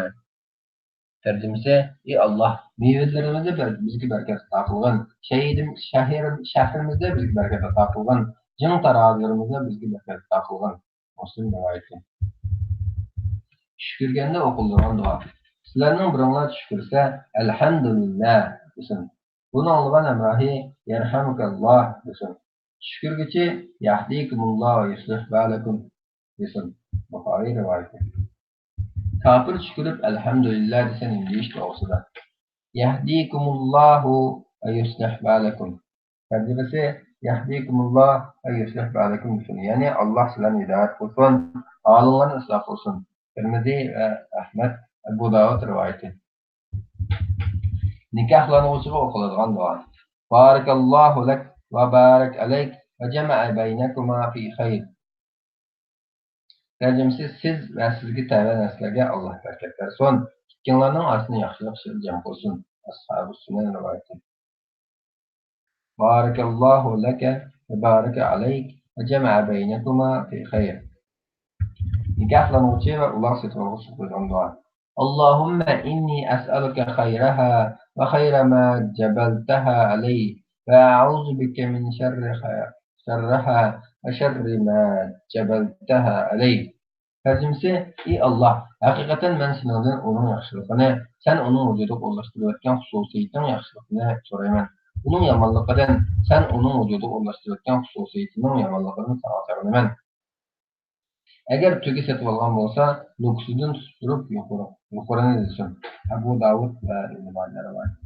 تەرجىمىسى: ئى ئاللاھ، مېۋىلىرىمىزدە بىر-، بىزگە بەرىكەت ئاتا قىلغىن، شەھىرىم-، شەھىرىم-، شەھىرىمىزدە بىزگە بەرىكەت ئاتا قىلغىن، جىڭ تارازىلىرىمىزدا بىزگە بەرىكەت ئاتا قىلغىن. مۇسلىم رىۋايىتى. چۈش كۆرگەندە ئوقۇلىدىغان دۇئا. سىلەرنىڭ بىرىڭلار چۈش كۆرسە، ئەلھەمدۇلىللا دېسۇن. بۇنى ئاڭلىغان ھەمراھى، يەرھەمۇكەللا دېسۇن. چۈش كۆرگۈچى، يەھدىكۇمۇللا ۋە يۇسلىھ بالەكۇم دېسۇن. بۇخارىي رىۋايىتى. كاپىر چۈش كۆرۈپ، ئەلھەمدۇلىللا دېسە نېمە دېيىش توغرىسىدا؟ يەھدىكۇمۇللاھۇ ۋە يۇسلىھ بالەكۇم. تەرجىمىسى: يەھدىكۇمۇللا ۋە يۇسلىھ بالەكۇم دېسۇن. يەنى، ئاللاھ سىلەرنى ھىدايەت قىلسۇن، ھالىڭلارنى ئىسلاھ قىلسۇن. تىرمىزى ۋە ئەھمەد، ئەبۇ داۋۇد رىۋايىتى. نىكاھلانغۇچىغا ئوقۇلىدىغان دۇئا. بارەكەللاھۇ لەك ۋە بارەك ئەلەيك ۋە جەمەئە بەينەكۇما فى خەير. تەرجىمىسى: سىز ۋە سىزگە تەۋە نەسلىگە ئاللاھ بەرىكەت بەرسۇن. ئىككىڭلارنىڭ ئارىسىنى ياخشىلىق ئىچىدە جەم قىلسۇن. ئەسھابۇ سۇنەن رىۋايىتى. بارەكەللاھۇ لەك ۋە بارەك ئەلەيك ۋە جەمەئە بەينەكۇما فى خەير. نىكاھلانغۇچى ۋە ئۇلاغ سېتىۋالغۇچىغا قويۇلغان دۇئا. اللهم إني أسألك خيرها وخير ما جبلتها عليه وأعوذ بك من شر خ-، شرها وشر ما جبلتها عليه. تەرجىمىسى: ئى ئاللاھ، ھەقىقەتەن مەن سېنىڭدىن ئۇنىڭ ياخشىلىقىنى، سەن ئۇنىڭ ۋۇجۇدىغا ئورۇنلاشتۇرۇۋەتكەن خۇسۇسىيىتىڭ ياخشىلىقىنى سورايمەن. ئۇنىڭ يامانلىقىدىن، سەن ئۇنىڭ ۋۇجۇدىغا ئورۇنلاشتۇرۇۋەتكەن خۇسۇسىيىتىنىڭ يامانلىقىدىن ساڭا سېغىنىمەن. ئەگەر تۆگە سېتىۋالغان بولسا، نوكىسىدىن تۇتۇپ تۇرۇپ يۇقىرى-، يۇقىرىنى دېسۇن. ئەبۇ داۋۇد ۋە ئىبنى ماجە رىۋايەت.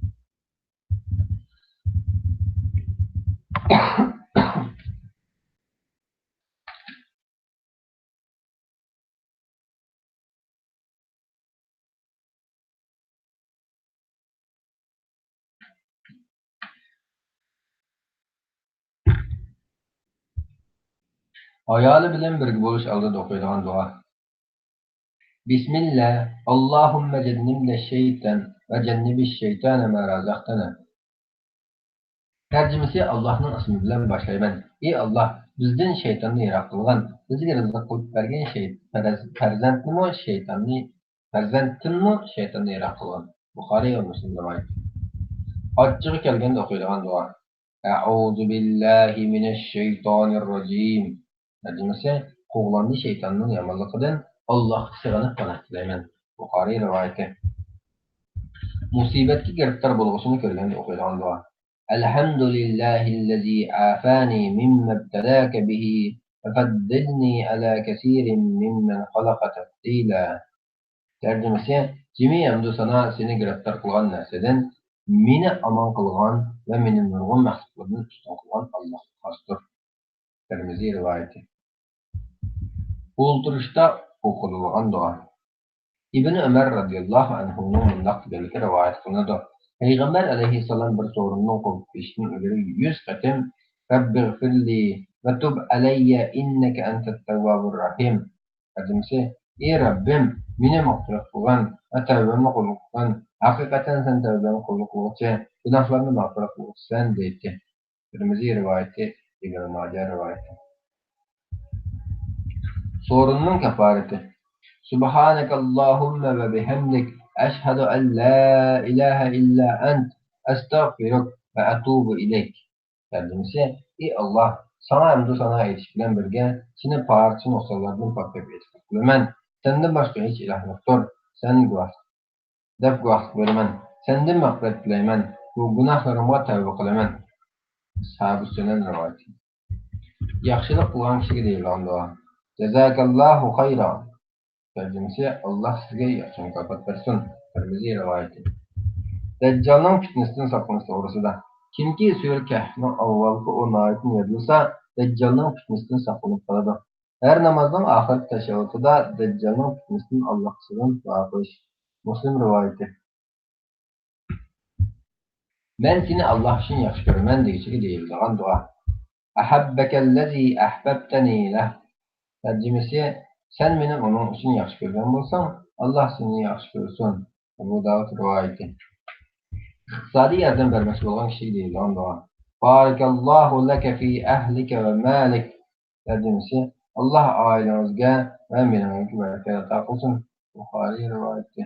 ئايالى بىلەن بىرگە بولۇش ئالدىدا ئوقۇيدىغان دۇئا. بسم الله، اللهم جنبنا الشيطان وجنب الشيطان ما رزقتنا. تەرجىمىسى: ئاللاھنىڭ ئىسمى بىلەن باشلايمەن. ئى ئاللاھ، بىزدىن شەيتاننى يىراق قىلغىن، بىزگە رىزىق قىلىپ بەرگەن شەي-، پەرز-، پەرزەنتنىمۇ شەيتاننى، پەرزەنتتىنمۇ شەيتاننى يىراق قىلغىن. بۇخارىي ۋە مۇسلىم رىۋايىتى. ئاچچىقى كەلگەندە ئوقۇيدىغان دۇئا. أعوذ بالله من الشيطان الرجيم. تەرجىمىسى: قوغلاندى شەيتاننىڭ يامانلىقىدىن، ئاللاھقا سېغىنىپ پاناھ تىلەيمەن. بۇخارىي رىۋايىتى. مۇسىبەتكە گىرىپتار بولغۇچىنى كۆرگەندە ئوقۇيدىغان دۇئا. الحمد لله الذي عافاني مما ابتلاك به وفضلني على كثير ممن خلق تفضيلا. تەرجىمىسى: جىمى ھەمدۇ سانا سېنى گىرىپتار قىلغان نەرسىدىن مېنى ئامان قىلغان ۋە مېنى نۇرغۇن مەخلۇقلاردىن ئۈستۈن قىلغان ئاللاھقا خاستۇر. تىرمىزى رىۋايىتى. ئولتۇرۇشتا ئوقۇلىدىغان دۇئا. ئىبن ئۆمەر رەزىياللاھۇ ئەنھۇنىڭ مۇنداق دېگەنلىكى رىۋايەت قىلىنىدۇ: پەيغەمبەر ئەلەيھىسسالام بىر سورۇننى ئوقۇپ بېشىدىن ئىلگىرى يۈز قېتىم رەببىغفىرلى ۋە تۇب ئەلەييە ئىننەكە ئەنتەت تەۋۋابۇر رەھىم. تەرجىمىسى: ئى رەببىم، مېنى مەغپىرەت قىلغىن ۋە تەۋبەمنى قوبۇل قىلغىن، ھەقىقەتەن سەن تەۋبەنى قوبۇل قىلغۇچى، گۇناھلارنى مەغپىرەت قىلغۇچىسەن، دەيتتى. تىرمىزى رىۋايىتى، ئىبن ماجە رىۋايىتى. سورۇننىڭ كاپپارىتى. سبحانك اللهم وبحمدك، أشهد أن لا إله إلا أنت، أستغفرك وأتوب إليك. تەرجىمىسى: ئى ئاللاھ، ساڭا ھەمدۇ سانا ئېيتىش بىلەن بىرگە، سېنى بارچە نۇقسانلاردىن پاكلاپ ئېتىقلىق قىلىمەن. سەندىن باشقا ھېچ ئىلاھ يوقتۇر. سەن گۇۋاھلىق، دەپ گۇۋاھلىق بېرىمەن. سەندىن مەغپىرەت تىلەيمەن. بۇ گۇناھلىرىمغا تەۋبە قىلىمەن. ئەسھابۇ سۈنەن رىۋايىتى. ياخشىلىق قىلغان كىشىگە دېيىلىدىغان دۇئا. جازاكاللاھۇ خەيرا. تەرجىمىسى: ئاللاھ سىزگە ياخشى مۇكاپات بەرسۇن. تىرمىزى رىۋايىتى. دەججالنىڭ پىتنىسىدىن ساقلىنىش توغرىسىدا. كىمكى سۈرە كەھفنىڭ ئاۋۋالقى ئون ئايىتىنى يادلىسا، دەججالنىڭ پىتنىسىدىن ساقلىنىپ قالىدۇ. ھەر نامازنىڭ ئاخىرقى تەشەھھۇدىدا دەججالنىڭ پىتنىسىدىن ئاللاھقا سىغىنىپ دۇئا قىلىش. مۇسلىم رىۋايىتى. مەن سېنى ئاللاھ ئۈچۈن ياخشى كۆرىمەن دېگۈچىگە دېيىلىدىغان دۇئا. أحبك الذي أحببتني له. تەرجىمىسى: سەن مېنى ئۇنىڭ ئۈچۈن ياخشى كۆرگەن بولساڭ، ئاللاھ سېنى ياخشى كۆرسۇن. ئەبۇ داۋۇد رىۋايىتى. ئىقتىسادىي ياردەم بەرمەكچى بولغان كىشىگە دېيىلىدىغان دۇئا. بارك الله لك في أهلك ومالك. تەرجىمىسى: ئاللاھ ئائىلىڭىزگە ۋە مېلىڭىزگە بەرىكەت ئاتا قىلسۇن. بۇخارىي رىۋايىتى.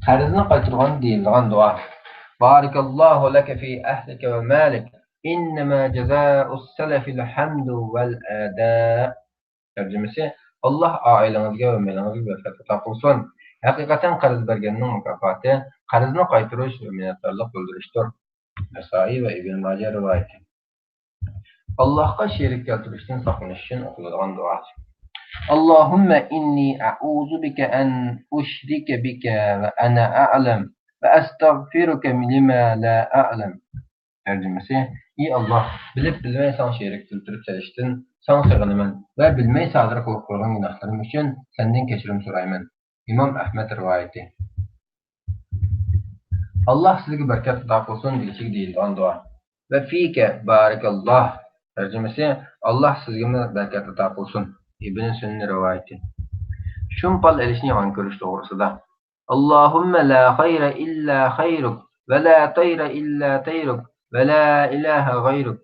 قەرزنى قايتۇرغاندا دېيىلىدىغان دۇئا. بارك الله لك في أهلك ومالك. إنما جزاء السلف الحمد والأداء. تەرجىمىسى: ئاللاھ ئائىلىڭىزگە ۋە مېلىڭىزگە بەرىكەت ئاتا قىلسۇن. ھەقىقەتەن قەرز بەرگەننىڭ مۇكاپاتى قەرزنى قايتۇرۇش ۋە مىننەتدارلىق بىلدۈرۈشتۇر. نەسائىي ۋە ئىبن ماجە رىۋايىتى. ئاللاھقا شېرىك كەلتۈرۈشتىن ساقلىنىش ئۈچۈن ئوقۇلىدىغان دۇئا. اللهم إني أعوذ بك أن أشرك بك وأنا أعلم وأستغفرك لما لا أعلم. تەرجىمىسى: ئى ئاللاھ، بىلىپ بىلمەي ساڭا شېرىك كەلتۈرۈپ سېلىشتىن ساڭا سېغىنىمەن ۋە بىلمەي سادىر قىلىپ قويغان گۇناھلىرىم ئۈچۈن سەندىن كەچۈرۈم سورايمەن. ئىمام ئەھمەد رىۋايىتى. ئاللاھ سىزگە بەرىكەت ئاتا قىلسۇن دېگۈچىگە دېيىلىدىغان دۇئا. ۋە فىكە بارىكاللاھ. تەرجىمىسى: ئاللاھ سىزگىمۇ بەرىكەت ئاتا قىلسۇن. ئىبن سۈننى رىۋايىتى. شۇم پال ئېلىشنى يامان كۆرۈش توغرىسىدا. اللهم لا خير إلا خيرك، ولا طير إلا طيرك، ولا إله غيرك.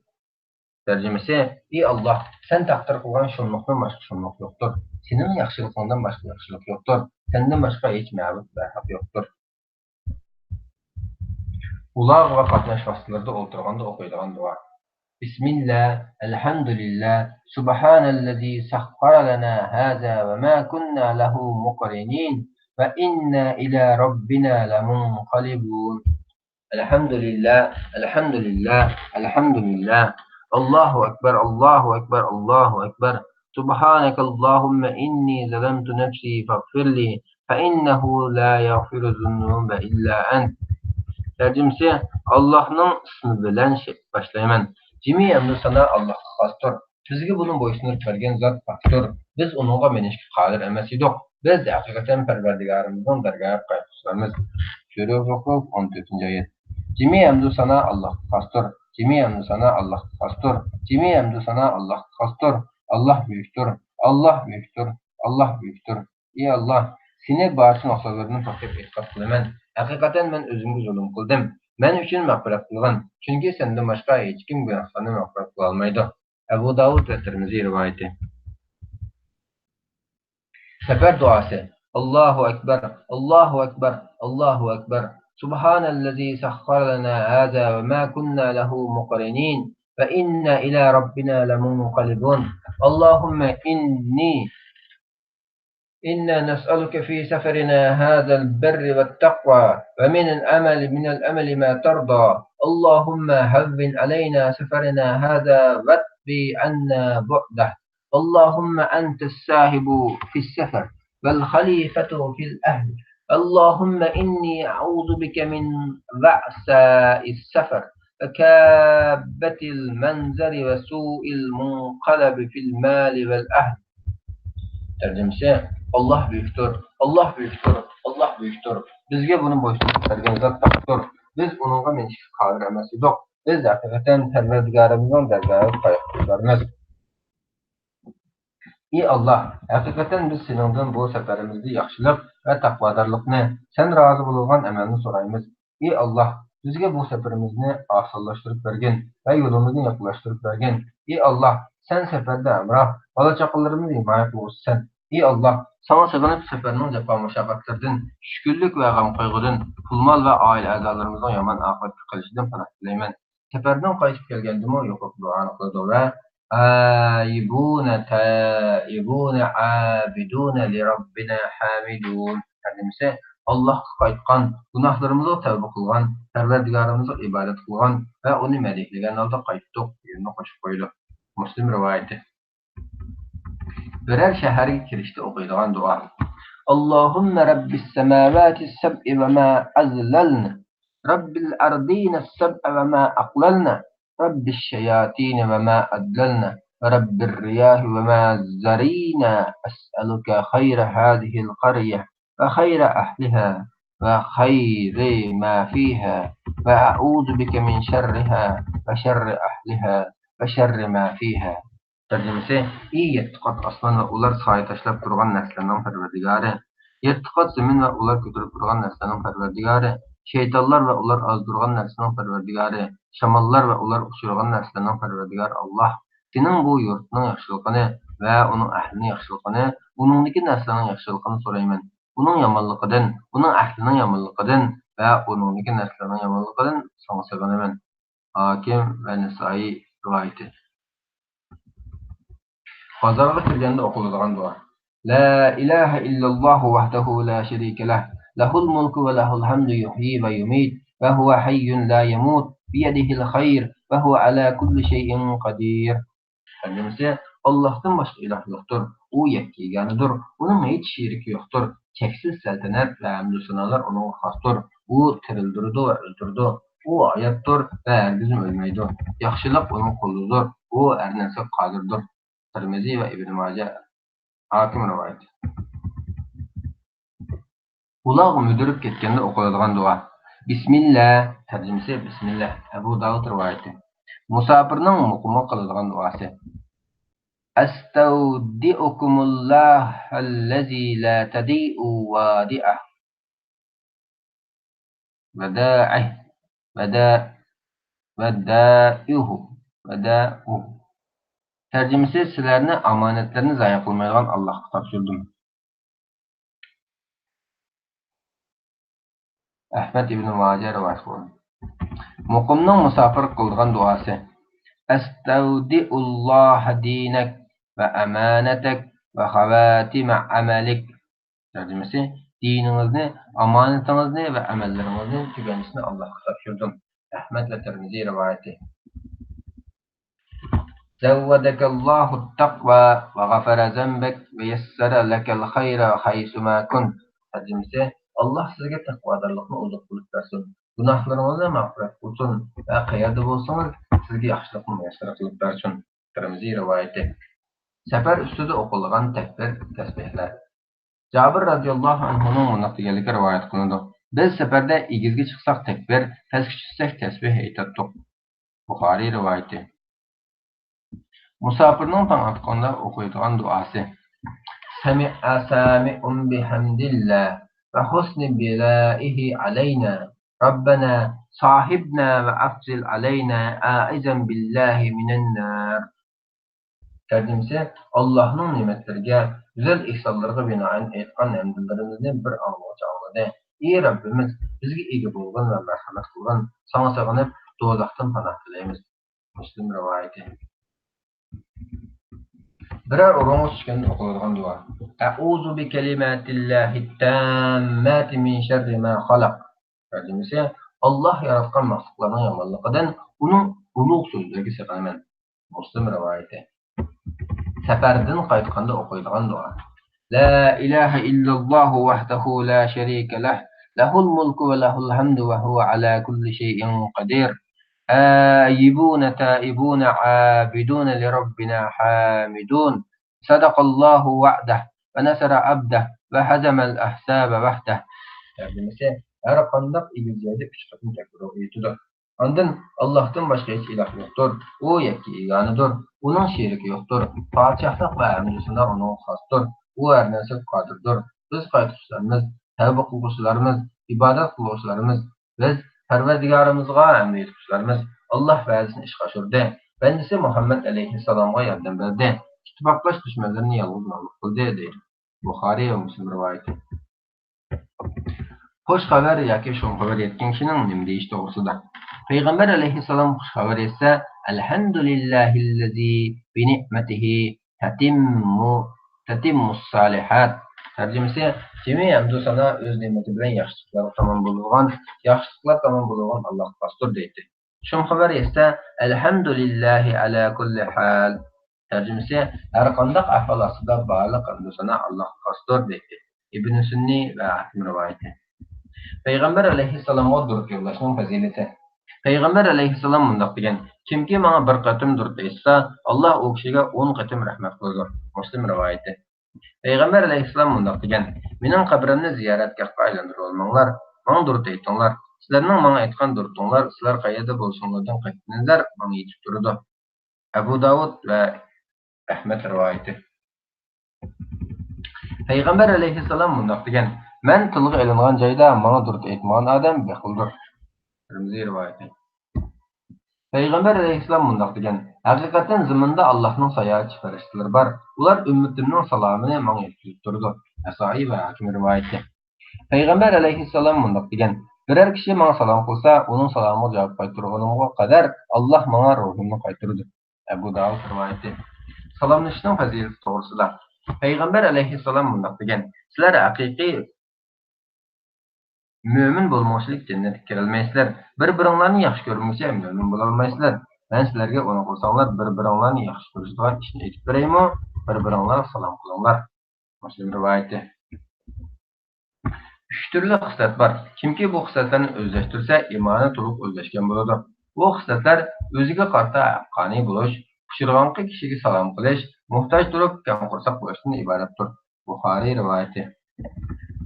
تەرجىمىسى: ئى ئاللاھ، سەن تەقدىر قىلغان شۇملۇقتىن باشقا شۇملۇق يوقتۇر. سېنىڭ ياخشىلىقىڭدىن باشقا ياخشىلىق يوقتۇر. سەندىن باشقا ھېچ مەبۇد بەرھەق يوقتۇر. ئۇلاغ ۋە قاتناش ۋاسىتىلىرىدا ئولتۇرغاندا ئوقۇيدىغان دۇئا. بسم الله، الحمد لله، سبحان الذي سخر لنا هذا وما كنا له مقرنين، وإنا إلى ربنا لمنقلبون. الحمد لله، الحمد لله، الحمد لله. الله أكبر، الله أكبر، الله أكبر. سبحانك اللهم إني ظلمت نفسي فاغفر لي، فإنه لا يغفر الذنوب إلا أنت. تەرجىمىسى: ئاللاھنىڭ ئىسمى بىلەن شى-، باشلايمەن. جىمى ھەمدۇ سانا ئاللاھقا خاستۇر. بىزگە بۇنى بويسۇنۇپ بەرگەن زات پاكتۇر. بىز ئۇنىڭغا مېنىشكە قادىر ئەمەس ئىدۇق. بىز ھەقىقەتەن پەرۋەردىگارىمىزنىڭ دەرگاھىغا قايتقۇچىلارمىز. سۈرە زۇخرۇف، ئون تۆتىنچى ئايەت. جىمى ھەمدۇ سانا ئاللاھقا خاستۇر. جىمى ھەمدۇ سانا ئاللاھقا خاستۇر. جىمى ھەمدۇ سانا ئاللاھقا خاستۇر. ئاللاھ بۈيۈكتۇر. ئاللاھ بۈيۈكتۇر. ئاللاھ بۈيۈكتۇر. ئى ئاللاھ، سېنى بارچە نۇقسانلىرىمدىن پاك دەپ ئېتىقاد قىلىمەن. ھەقىقەتەن مەن ئۆزۈمگە زۇلۇم قىلدىم. مەن ئۈچۈن مەغپىرەت قىلغىن، چۈنكى سەندىن باشقا ھېچكىم گۇناھلارنى مەغپىرەت قىلالمايدۇ. ئەبۇ داۋۇد ۋە تىرمىزى رىۋايىتى. سەپەر دۇئاسى. الله أكبر، الله أكبر، الله أكبر. سبحان الذي سخر لنا هذا وما كنا له مقرنين، وإنا إلى ربنا لمنقلبون. اللهم إني إنا نسألك في سفرنا هذا البر والتقوى، ومن العمل، من العمل ما ترضى. اللهم هون علينا سفرنا هذا واطو عنا بعده. اللهم أنت الصاحب في السفر والخليفة في الأهل. اللهم إني أعوذ بك من وعثاء السفر وكآبة المنظر وسوء المنقلب في المال والأهل. تەرجىمىسى: ئاللاھ بۈيۈكتۇر، ئاللاھ بۈيۈكتۇر، ئاللاھ بۈيۈكتۇر. بىزگە بۇنى بويسۇندۇرۇپ بەرگەن زات پاكتۇر. بىز ئۇنىڭغا مېنىشكە قادىر ئەمەس ئىدۇق. بىز ھەقىقەتەن پەرۋەردىگارىمىزنىڭ دەرگاھىغا قايتقۇچىلارمىز. ئى ئاللاھ، ھەقىقەتەن بىز سېنىڭدىن بۇ سەپىرىمىزدە ياخشىلىق ۋە تەقۋادارلىقنى، سەن رازى بولىدىغان ئەمەلنى سورايمىز. ئى ئاللاھ، بىزگە بۇ سەپىرىمىزنى ئاسانلاشتۇرۇپ بەرگىن ۋە يولىمىزنى يېقىنلاشتۇرۇپ بەرگىن. ئى ئاللاھ، سەن سەپەردە ھەمراھ، بالا-چاقىلىرىمىزنى ھىمايە قىلغۇچىسەن. ئى ئاللاھ، ساڭا سېغىنىپ سەپەرنىڭ جاپا-مۇشەققەتلىرىدىن، چۈشكۈنلۈك ۋە غەمقايغۇدىن، پۇل-مال ۋە ئائىلە ئەزالىرىمىزنىڭ يامان ئاقىۋەتكە قېلىشىدىن پاناھ تىلەيمەن. سەپەردىن قايتىپ كەلگەندىمۇ يۇقىرىقى دۇئانى قىلىدۇ ۋە ئايىبۇنە تائىبۇنە ئابىدۇنە لىرەببىنە ھامىدۇن. تەرجىمىسى: ئاللاھقا قايتقان، گۇناھلىرىمىزغا تەۋبە قىلغان، پەرۋەردىگارىمىزغا ئىبادەت قىلغان ۋە ئۇنى مەدھىيلىگەن ھالدا قايتتۇق دېگەننى قوشۇپ قويىدۇ. مۇسلىم رىۋايىتى. بىرەر شەھەرگە كىرىشتە ئوقۇيدىغان دۇئا. اللهم رب السماوات السبع وما أضللن، رب الأرضين السبع وما أقللن، رب الشياطين وما أضللن، ورب الرياح وما ذرين، أسألك خير هذه القرية وخير أهلها وخير ما فيها، وأعوذ بك من شرها وشر أهلها وشر ما فيها. تەرجىمىسى: ئى يەتتە قات ئاسمان ۋە ئۇلار سايە تاشلاپ تۇرغان نەرسىلەرنىڭ پەرۋەردىگارى! يەتتە قات زېمىن ۋە ئۇلار كۆتۈرۈپ تۇرغان نەرسىلەرنىڭ پەرۋەردىگارى! شەيتانلار ۋە ئۇلار ئازدۇرغان نەرسىلەرنىڭ پەرۋەردىگارى! شاماللار ۋە ئۇلار ئۇچۇرغان نەرسىلەرنىڭ پەرۋەردىگارى ئاللاھ! سېنىڭ بۇ يۇرتنىڭ ياخشىلىقىنى ۋە ئۇنىڭ ئەھلىنىڭ ياخشىلىقىنى، ئۇنىڭدىكى نەرسىلەرنىڭ ياخشىلىقىنى سورايمەن. ئۇنىڭ يامانلىقىدىن، ئۇنىڭ ئەھلىنىڭ يامانلىقىدىن ۋە ئۇنىڭدىكى نەرسىلەرنىڭ يامانلىقىدىن ساڭا سېغىنىمەن. ھاكىم ۋە نەسائىي رىۋايىتى. بازارغا كىرگەندە ئوقۇلىدىغان دۇئا. لا إله إلا الله وحده لا شريك له، له الملك وله الحمد يحيي ويميت وهو حي لا يموت بيده الخير وهو على كل شيء قدير. تەرجىمىسى: ئاللاھتىن باشقا ئىلاھ يوقتۇر. ئۇ يەككە يېگانىدۇر. ئۇنىڭ ھېچ شېرىكى يوقتۇر. چەكسىز سەلتەنەت ۋە ھەمدۇ سانالار ئۇنىڭغا خاستۇر. ئۇ تىرىلدۈرىدۇ ۋە ئۆلتۈرىدۇ. ئۇ ھاياتتۇر ۋە ھەرگىزمۇ ئۆلمەيدۇ. ياخشىلىق ئۇنىڭ قولىدىدۇر. ئۇ ھەر نەرسىگە قادىردۇر. تىرمىزى ۋە ئىبن ماجە، ھاكىم رىۋايىتى. ئۇلاغ مۈدۈرۈپ كەتكەندە ئوقۇلىدىغان دۇئا. بىسمىللا، تەرجىمىسى بىسمىللا، ئەبۇ داۋۇد رىۋايىتى. مۇساپىرنىڭ مۇقىمغا قىلىدىغان دۇئاسى. أستودعكم الله الذي لا تضيع ودائعه. ودائعه. ودا-، ودائعه. ودائعه. تەرجىمىسى: سىلەرنى ئامانەتلىرىنى زايە قىلمايدىغان ئاللاھقا تاپشۇردۇم. ئەھمەد ئىبن ماجە رىۋايەت قىلغان. مۇقىمنىڭ مۇساپىرغا قىلىدىغان دۇئاسى. أستودع الله دينك وأمانتك وخواتم عملك. تەرجىمىسى: دىنىڭىزنى، ئامانىتىڭىزنى ۋە ئەمەللىرىڭىزنى تۈگەنچىسىنى ئاللاھقا تاپشۇردۇم. ئەھمەد ۋە تىرمىزى رىۋايىتى. زودك الله التقوى وغفر ذنبك ويسر لك الخير حيثما كنت. تەرجىمىسى: ئاللاھ سىزگە تەقۋادارلىقنى ئوزۇق قىلىپ بەرسۇن، گۇناھلىرىڭىزنى مەغپىرەت قىلسۇن ۋە قەيەردە بولسىڭىز سىزگە ياخشىلىقنى مۇيەسسەر قىلىپ بەرسۇن. تىرمىزى رىۋايىتى. سەپەر ئۈستىدە ئوقۇلىدىغان تەكبىر، تەسبىھلەر. جابىر رەزىياللاھۇ ئەنھۇنىڭ مۇنداق دېگەنلىكى رىۋايەت قىلىنىدۇ: بىز سەپەردە ئېگىزگە چىقساق تەكبىر، پەسكە چۈشسەك تەسبىھ ئېيتاتتۇق. بۇخارىي رىۋايىتى. مۇساپىرنىڭ تاڭ ئاتقاندا ئوقۇيدىغان دۇئاسى. سمع سامع بحمد الله وحسن بلائه علينا ربنا صاحبنا وأفضل علينا عائذا بالله من النار. تەرجىمىسى: ئاللاھنىڭ نېمەتلىرىگە، گۈزەل ئېھسانلىرىغا بىنائەن ئېيتقان ھەمدۇلىرىمىزنى بىر ئاڭلىغۇچە ئاڭلىدى. ئى رەببىمىز، بىزگە ئىگە بولغىن ۋە مەرھەمەت قىلغىن، ساڭا سېغىنىپ، دوزاختىن پاناھ تىلەيمىز. مۇسلىم رىۋايىتى. بىرەر ئورۇنغا چۈشكەندە ئوقۇلىدىغان دۇئا. أعوذ بكلمات الله التامات من شر ما خلق. تەرجىمىسى: ئاللاھ ياراتقان مەخلۇقلارنىڭ يامانلىقىدىن ئۇنىڭ ئۇلۇغ سۆزلىرىگە سېغىنىمەن. مۇسلىم رىۋايىتى. سەپەردىن قايتقاندا ئوقۇيدىغان دۇئا. لا إله إلا الله وحده لا شريك له، له الملك وله الحمد وهو على كل شيء قدير. آيبون تائبون عابدون لربنا حامدون. صدق الله وعده ونصر عبده وهزم الأحزاب وحده. تەرجىمىسى: ھەر قانداق ئېگىز جايدا ئۈچ قېتىم تەكرار ئېيتىدۇ. ئاندىن: ئاللاھتىن باشقا ھېچ ئىلاھ يوقتۇر. ئۇ يەككە يېگانىدۇر. ئۇنىڭ شېرىكى يوقتۇر. پادىشاھلىق ۋە ھەمدۇ سانا ئۇنىڭغا خاستۇر. ئۇ ھەر نەرسىگە قادىردۇر. بىز قايتقۇچىلارمىز، تەۋبە قىلغۇچىلارمىز، ئىبادەت قىلغۇچىلارمىز. بىز پەرۋەردىگارىمىزغا ھەمدۇ ئېيتقۇچىلارمىز. ئاللاھ ۋەدىسىنى ئىشقا ئاشۇردى. بەندىسى مۇھەممەد ئەلەيھىسسالامغا ياردەم بەردى. ئىتتىپاقداش دۈشمەنلىرىنى يالغۇز مەغلۇپ قىلدى، دەيدۇ. بۇخارىي ۋە مۇسلىم رىۋايىتى. خۇش خەۋەر ياكى شۇم خەۋەر يەتكەن كىشىنىڭ نېمە دېيىشى توغرىسىدا. پەيغەمبەر ئەلەيھىسسالام خۇش خەۋەر يەتسە، الحمد لله الذي بنعمته تتم، تتم الصالحات. تەرجىمىسى: جىمى ھەمدۇ سانا ئۆز نېمىتى بىلەن ياخشىلىقلارغا تامام بولىدىغان، ياخشىلىقلار تامام بولىدىغان ئاللاھقا خاستۇر، دەيتتى. شۇم خەۋەر يەتسە، الحمد لله على كل حال. تەرجىمىسى: ھەر قانداق ئەھۋال ئاستىدا بارلىق ھەمدۇ سانا ئاللاھقا خاستۇر، دەيتتى. ئىبنى سۈننى ۋە ھاكىم رىۋايىتى. پەيغەمبەر ئەلەيھىسسالامغا دۇرۇت يوللاشنىڭ پەزىلىتى. پەيغەمبەر ئەلەيھىسسالام مۇنداق دېگەن: كىمكى ماڭا بىر قېتىم دۇرۇت ئېيتسا، ئاللاھ ئۇ كىشىگە ئون قېتىم رەھمەت قىلىدۇ. مۇسلىم رىۋايىتى. پەيغەمبەر ئەلەيھىسسالام مۇنداق دېگەن: مېنىڭ قەبرەمنى زىيارەتگاھقا ئايلاندۇرۇۋالماڭلار، ماڭا دۇرۇت ئېيتىڭلار. سىلەرنىڭ ماڭا ئېيتقان دۇرۇتۇڭلار سىلەر قەيەردە بولساڭلاردىن قەتئىينەزەر ماڭا يېتىپ تۇرىدۇ. ئەبۇ داۋۇد ۋە ئەھمەد رىۋايىتى. پەيغەمبەر ئەلەيھىسسالام مۇنداق دېگەن: «مەن تىلغا ئېلىنغان جايدا ماڭا دۇرۇت ئېيتمىغان ئادەم بېخىلدۇر.» تىرمىزى رىۋايىتى. پەيغەمبەر ئەلەيھىسسالام مۇنداق دېگەن: «ھەقىقەتەن زېمىندا ئاللاھنىڭ ساياھەتچى پەرىشتىلىرى بار. ئۇلار ئۈممىتىمنىڭ سالامىنى ماڭا يەتكۈزۈپ تۇرىدۇ.» نەسائىي ۋە ھاكىم رىۋايىتى. پەيغەمبەر ئەلەيھىسسالام مۇنداق دېگەن: «بىرەر كىشى ماڭا سالام قىلسا، ئۇنىڭ سالامىغا جاۋاب قايتۇرغىنىمغا قەدەر ئاللاھ ماڭا روھۇمنى قايتۇرىدۇ.» ئەبۇ داۋۇد رىۋايىتى. سالاملىشىشنىڭ پەزىلىتى توغرىسىدا. پەيغەمبەر ئەلەيھىسسالام مۇنداق دېگەن: «سىلەر ھەقىقىي مۆمىن بولمىغۇچىلىك جەننەتكە كىرەلمەيسىلەر. بىر-بىرىڭلارنى ياخشى كۆرمىگۈچە مۆمىن بولالمايسىلەر. مەن سىلەرگە ئۇنى قىلساڭلار بىر-بىرىڭلارنى ياخشى كۆرىدىغان ئىشنى ئېيتىپ بېرەيمۇ؟ بىر-بىرىڭلارغا سالام قىلىڭلار.» مۇسلىم رىۋايىتى. ئۈچ تۈرلۈك خىسلەت بار. كىمكى بۇ خىسلەتلەرنى ئۆزلەشتۈرسە، ئىمانى تولۇق ئۆزلەشكەن بولىدۇ. بۇ خىسلەتلەر ئۆزىگە قارىتا ھەققانىي بولۇش، ئۇچرىغانقى كىشىگە سالام قىلىش، موھتاج تۇرۇپ كەڭ قورساق بولۇشتىن ئىبارەتتۇر. بۇخارىي رىۋايىتى.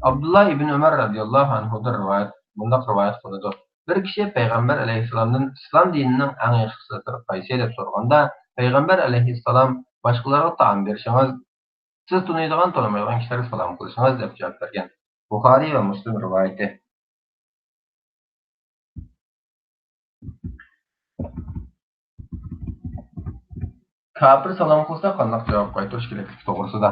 ئابدۇللا ئىبن ئۆمەر رەزىياللاھۇ ئەنھۇدىن رىۋايەت، مۇنداق رىۋايەت قىلىنىدۇ: بىر كىشى پەيغەمبەر ئەلەيھىسسالامدىن «ئىسلام دىنىنىڭ ئەڭ ياخشى خىسلەتلىرى قايسى؟» دەپ سورىغاندا، پەيغەمبەر ئەلەيھىسسالام: «باشقىلارغا تائام بېرىشىڭىز، سىز تونۇيدىغان، تونۇمايدىغان كىشىلەرگە سالام قىلىشىڭىز» دەپ جاۋاب بەرگەن. بۇخارىي ۋە مۇسلىم رىۋايىتى. كاپىر سالام قىلسا قانداق جاۋاب قايتۇرۇش كېرەكلىكى توغرىسىدا.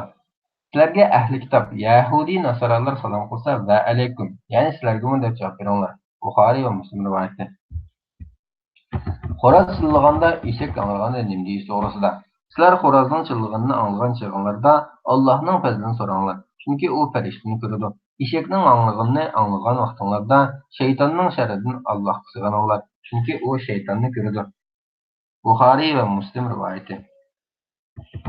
سىلەرگە ئەھلى كىتاب، يەھۇدىي ناسارالار سالام قىلسا، ۋە ئەلەيكۇم، يەنى سىلەرگىمۇ دەپ جاۋاب بېرىڭلار. بۇخارىي ۋە مۇسلىم رىۋايىتى. خوراز چىللىغاندا، ئېشەك ھاڭرىغاندا نېمە دېيىش توغرىسىدا. سىلەر خورازنىڭ چىللىغىنىنى ئاڭلىغان چېغىڭلاردا ئاللاھنىڭ پەزلىنى سوراڭلار، چۈنكى ئۇ پەرىشتىنى كۆرىدۇ. ئېشەكنىڭ ھاڭرىغىنىنى ئاڭلىغان ۋاقتىڭلاردا شەيتاننىڭ شەررىدىن ئاللاھقا سىغىنىڭلار، چۈنكى ئۇ شەيتاننى كۆرىدۇ. بۇخارىي ۋە مۇسلىم رىۋايىتى.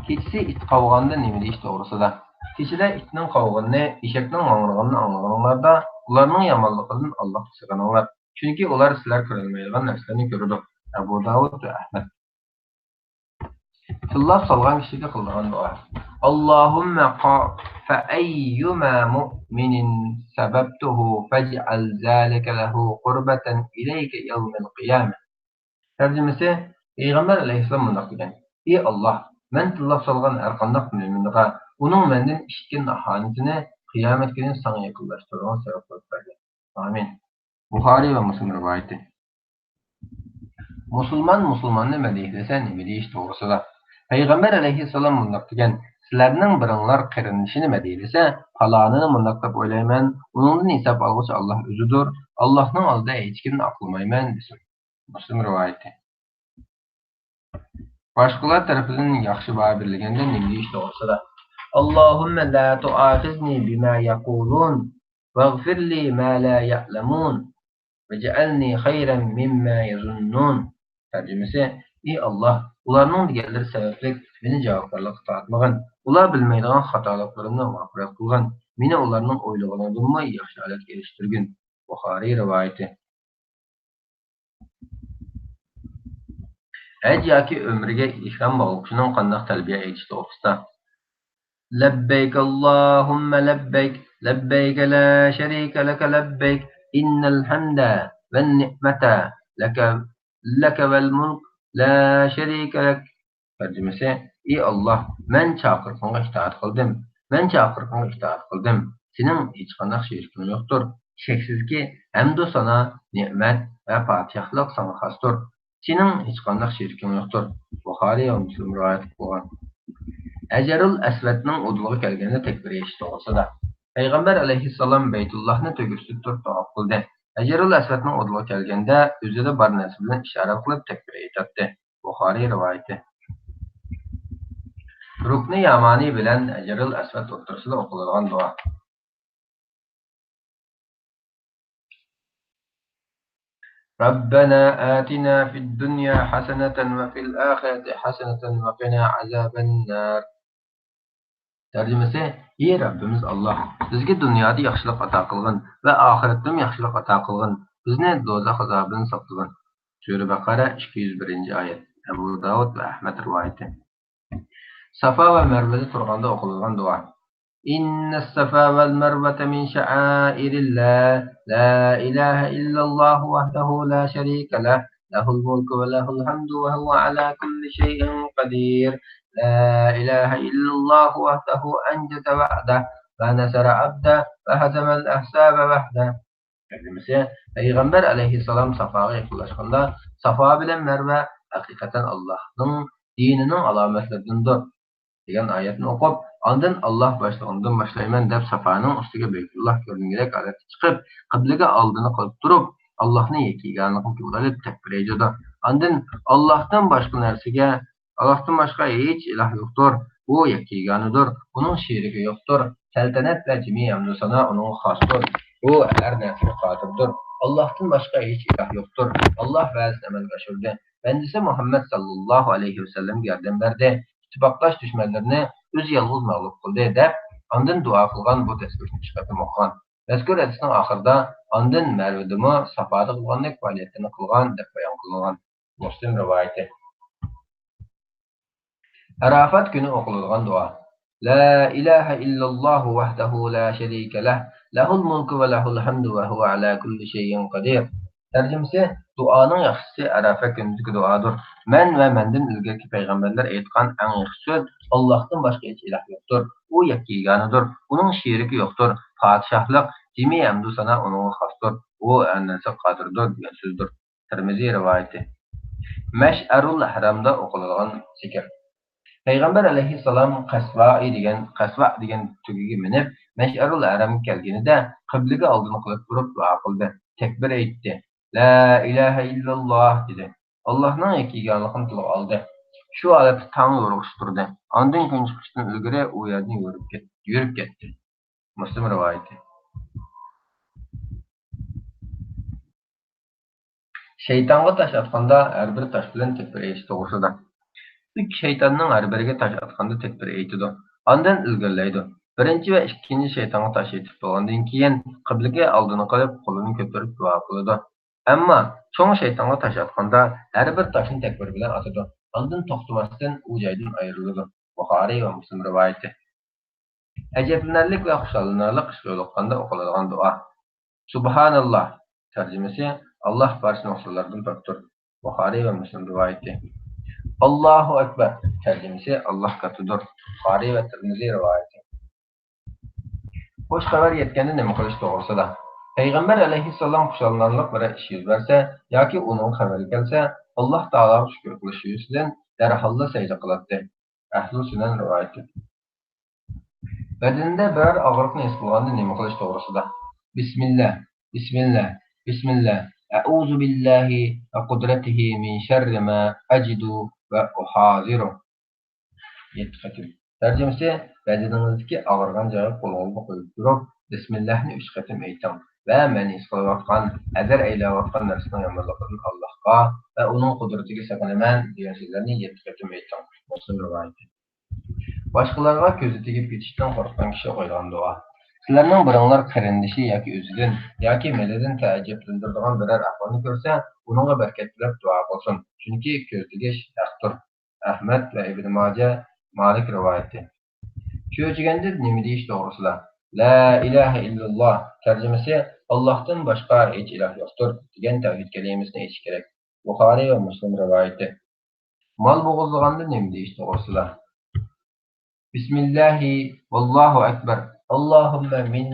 كېچىسى ئىت قاۋىغاندا نېمە دېيىش توغرىسىدا. كېچىدە ئىتنىڭ قاۋىغىنىنى، ئېشەكنىڭ ھاڭرىغىنىنى ئاڭلىغىنىڭلاردا، ئۇلارنىڭ يامانلىقىدىن ئاللاھقا سىغىنىڭلار، چۈنكى ئۇلار سىلەر كۆرەلمەيدىغان نەرسىلەرنى كۆرىدۇ. ئەبۇ داۋۇد ۋە ئەھمەد. تىللاپ سالغان كىشىگە قىلىدىغان دۇئا. اللهم ق-، فأيما مؤمن سببته فاجعل ذلك له قربة إليك يوم القيامة. تەرجىمىسى، پەيغەمبەر ئەلەيھىسسالام مۇنداق دېگەن: ئى ئاللاھ، مەن تىللاپ سالغان ھەرقانداق مۆمىنغا ئۇنىڭ مەندىن ئىشىتكەن ئاھانىتىنى قىيامەت كۈنى ساڭا يېقىنلاشتۇرىدىغان سەۋەب قىلىپ بەرگىن. ئامىن. بۇخارىي ۋە مۇسلىم رىۋايىتى. مۇسۇلمان مۇسۇلماننى مەدھىيەلىسە نېمە دېيىش توغرىسىدا. پەيغەمبەر ئەلەيھىسسالام مۇنداق دېگەن: سىلەرنىڭ بىرىڭلار قېرىندىشىنى مەدھىيەلىسە، پالانىنى مۇنداق دەپ ئويلايمەن، ئۇنىڭدىن ھېساب ئالغۇچى ئاللاھ ئۆزىدۇر، ئاللاھنىڭ ئالدىدا ھېچكىمنى ئاقلىمايمەن، دېسۇن. مۇسلىم رىۋايىتى. باشقىلار تەرىپىدىن ياخشى باھا بېرىلگەندە نېمە دېيىش توغرىسىدا. اللهم لا تؤاخذني بما يقولون، واغفر لي ما لا يعلمون، واجعلني خيرا مما يظنون. تەرجىمىسى، ئى ئاللاھ، ئۇلارنىڭ دېگەنلىرى سەۋەبلىك مېنى جاۋابكارلىققا تارتمىغىن، ئۇلار بىلمەيدىغان خاتالىقلىرىمنى مەغپىرەت قىلغىن، مېنى ئۇلارنىڭ ئويلىغىنىدىنمۇ ياخشى ھالەتكە ئېرىشتۈرگىن. بۇخارىي رىۋايىتى. ھەج ياكى ئۆمرىگە ئېھرام باغلىغۇچىنىڭ قانداق تەلبىيە ئېيتىشى توغرىسىدا. لبيك اللهم لبيك، لبيك لا شريك لك لبيك، إن الحمد والنعمة لك، لك والملك لا شريك لك. تەرجىمىسى، ئى ئاللاھ، مەن چاقىرىقىڭغا ئىتائەت قىلدىم، مەن چاقىرىقىڭغا ئىتائەت قىلدىم، سېنىڭ ھېچقانداق شېرىكىڭ يوقتۇر. شەكسىزكى، ھەمدۇ سانا، نېمەت ۋە پادىشاھلىق ساڭا خاستۇر. سېنىڭ ھېچقانداق شېرىكىڭ يوقتۇر. بۇخارىي ۋە مۇسلىم رىۋايەت قىلغان. ھەجەرۇل ئەسۋەدنىڭ ئۇدۇلىغا كەلگەندە تەكبىر ئېيتىش توغرىسىدا. پەيغەمبەر ئەلەيھىسسالام بەيتۇللاھنى تۆگىسىدە تۇرۇپ تاۋاپ قىلدى. ھەجەرۇل ئەسۋەدنىڭ ئۇدۇلىغا كەلگەندە ئۆزىدە بار نەرسە بىلەن ئىشارە قىلىپ تەكبىر ئېيتاتتى. بۇخارىي رىۋايىتى. رۇكنى يامانى بىلەن ھەجەرۇل ئەسۋەد ئوتتۇرىسىدا ئوقۇلىدىغان دۇئا. ربنا آتنا في الدنيا حسنة وفي الآخرة حسنة وقنا عذاب النار. تەرجىمىسى، ئى رەببىمىز ئاللاھ، بىزگە دۇنيادا ياخشىلىق ئاتا قىلغىن ۋە ئاخىرەتتىمۇ ياخشىلىق ئاتا قىلغىن، بىزنى دوزاخ ئازابىدىن ساقلىغىن. سۈرە بەقەرە، ئىككى يۈز بىرىنچى ئايەت. ئەبۇ داۋۇد ۋە ئەھمەد رىۋايىتى. سافا ۋە مەرۋىدە تۇرغاندا ئوقۇلىدىغان دۇئا. إن الصفا والمروة من شعائر الله، لا إله إلا الله وحده لا شريك له، له الملك وله الحمد وهو على كل شيء قدير. لا إله إلا الله وحده أنجز وعده ونصر عبده وهزم الأحزاب وحده. تەرجىمىسى، پەيغەمبەر ئەلەيھىسسالام سافاغا يېقىنلاشقاندا، سافا بىلەن مەرۋە ھەقىقەتەن ئاللاھنىڭ دىنىنىڭ ئالامەتلىرىدىندۇر دېگەن ئايەتنى ئوقۇپ، ئاندىن ئاللاھ باشلىغىنىدىن باشلايمەن دەپ سافانىڭ ئۈستىگە بەيتۇللاھ كۆرۈنگۈدەك ھالەتتە چىقىپ، قىبلىگە ئالدىنى قىلىپ تۇرۇپ، ئاللاھنى يەككە ئىگىلىكىنى تىلغا ئېلىپ تەكبىر ئېيتىدۇ. ئاندىن ئاللاھتىن باشقا نەرسىگە، ئاللاھتىن باشقا ھېچ ئىلاھ يوقتۇر. ئۇ يەككە يېگانىدۇر. ئۇنىڭ شېرىكى يوقتۇر. سەلتەنەت ۋە جىمى ھەمدۇ سانا ئۇنىڭغا خاستۇر. ئۇ ھەر نەرسىگە قادىردۇر. ئاللاھتىن باشقا ھېچ ئىلاھ يوقتۇر. ئاللاھ ۋەدىسىنى ئەمەلگە ئاشۇردى. بەندىسى مۇھەممەد ساللاللاھۇ ئەلەيھى ۋەسەللەمگە ياردەم بەردى. ئىتتىپاقداش دۈشمەنلىرىنى ئۆزى يالغۇز مەغلۇپ قىلدى، دەپ ئاندىن دۇئا قىلغان بۇ تەسبىھنى ئۈچ قېتىم ئوقۇغان. مەزكۇر ھەدىسنىڭ ئاخىرىدا ئاندىن مەرۋىدىمۇ سافادا قىلغاندەك پائالىيەتلەرنى قىلغان، دەپ بايان قىلىنغان. مۇسلىم رىۋايىتى. ئەرافات كۈنى ئوقۇلىدىغان دۇئا. لا إله إلا الله وحده لا شريك له، له الملك وله الحمد وهو على كل شيء قدير. تەرجىمىسى، دۇئانىڭ ياخشىسى ئەرەفە كۈنىدىكى دۇئادۇر. مەن ۋە مەندىن ئىلگىرىكى پەيغەمبەرلەر ئېيتقان ئەڭ ياخشى سۆز، ئاللاھتىن باشقا ھېچ ئىلاھ يوقتۇر. ئۇ يەككە يېگانىدۇر. ئۇنىڭ شېرىكى يوقتۇر. پادىشاھلىق، جىمى ھەمدۇ سانا ئۇنىڭغا خاستۇر. ئۇ ھەر نەرسىگە قادىردۇر دېگەن سۆزدۇر. تىرمىزى رىۋايىتى. مەشئەرۇل ھەرەمدە ئوقۇلىدىغان زىكىر. پەيغەمبەر ئەلەيھىسسالام قەسۋائى دېگەن، قەسۋا دېگەن تۆگىگە مىنىپ، مەشئەرۇل ھەرەمگە كەلگىنىدە، قىبلىگە ئالدىنى قىلىپ تۇرۇپ دۇئا قىلدى. تەكبىر ئېيتتى. لا ئىلاھە ئىللاللاھ دېدى. ئاللاھنىڭ يەككە ئىگىلىكىنى تىلغا ئالدى. شۇ ھالەتتە تاڭ يورۇقلىشىپ تۇردى. ئاندىن كۈن چىقىشتىن ئىلگىرى ئۇ يەردىن يۈرۈپ كەت-، يۈرۈپ كەتتى. مۇسلىم رىۋايىتى. شەيتانغا تاش ئاتقاندا ھەر بىر تاش بىلەن تەكبىر ئېيتىش توغرىسىدا. ئۈچ شەيتاننىڭ ھەر بىرىگە تاش ئاتقاندا تەكبىر ئېيتىدۇ. ئاندىن ئىلگىرىلەيدۇ. بىرىنچى ۋە ئىككىنچى شەيتانغا تاش ئېتىپ بولغاندىن كېيىن، قىبلىگە ئالدىنى قىلىپ، قولىنى كۆتۈرۈپ دۇئا قىلىدۇ. ئەمما چوڭ شەيتانغا تاش ئاتقاندا، ھەر بىر تاشنى تەكبىر بىلەن ئاتىدۇ. ئاندىن توختىماستىن ئۇ جايدىن ئايرىلىدۇ. بۇخارىي ۋە مۇسلىم رىۋايىتى. ئەجەبلىنەرلىك ۋە خۇشاللىنارلىق ئىشقا يولۇققاندا ئوقۇلىدىغان دۇئا. سۇبھاناللاھ، تەرجىمىسى، ئاللاھ بارچە نۇقسانلاردىن پاكتۇر. بۇخارىي ۋە مۇسلىم رىۋايىتى. ئاللاھۇ ئەكبەر، تەرجىمىسى، ئاللاھ كاتتىدۇر. بۇخارىي ۋە تىرمىزى رىۋايىتى. خۇش خەۋەر يەتكەندە نېمە قىلىش توغرىسىدا. پەيغەمبەر ئەلەيھىسسالام خۇشاللىنارلىق بىرەر ئىش يۈز بەرسە ياكى ئۇنىڭغا خەۋەر كەلسە، ئاللاھ تائالاغا شۈكۈر قىلىش يۈزىسىدىن دەرھاللا سەجدە قىلاتتى. ئەھلۇ سۈنەن رىۋايىتى. بەدىنىدە بىرەر ئاغرىقنى ھېس قىلغاندا نېمە قىلىش توغرىسىدا. بىسمىللا، بىسمىللا، بىسمىللا. أعوذ بالله وقدرته من شر ما أجد وأحاذر. يەتتە قېتىم. تەرجىمىسى، بەدىنىڭىزدىكى ئاغرىغان جايغا قولىڭىزنى قويۇپ تۇرۇپ، بىسمىللاھنى ئۈچ قېتىم ئېيتىڭ ۋە مەن ھېس قىلىۋاتقان، ھەزەر ئەيلەۋاتقان نەرسىنىڭ يامانلىقىدىن ئاللاھقا ۋە ئۇنىڭ قۇدرىتىگە سېغىنىمەن دېگەن سۆزلەرنى يەتتە قېتىم ئېيتىڭ. مۇسلىم رىۋايىتى. باشقىلارغا كۆزى تېگىپ كېتىشتىن قورققان كىشى ئوقۇيدىغان دۇئا. سىلەرنىڭ بىرىڭلار قېرىندىشى ياكى ئۆزىدىن ياكى مېلىدىن تەئەججۈپلەندۈرىدىغان بىرەر ئەھۋالنى كۆرسە، ئۇنىڭغا بەرىكەت تىلەپ دۇئا قىلسۇن، چۈنكى كۆز تېگىش ھەقتۇر. ئەھمەد ۋە ئىبن ماجە، مالىك رىۋايىتى. چۆچۈگەندە نېمە دېيىش توغرىسىدا. لا ئىلاھە ئىللاللاھ، تەرجىمىسى، ئاللاھتىن باشقا ھېچ ئىلاھ يوقتۇر دېگەن تەۋھىد كەلىمىسىنى ئېيتىش كېرەك. بۇخارىي ۋە مۇسلىم رىۋايىتى. مال بوغۇزلىغاندا نېمە دېيىش توغرىسىدا. بىسمىللاھى ۋاللاھۇ ئەكبەر. ئاللاھۇممە مىن،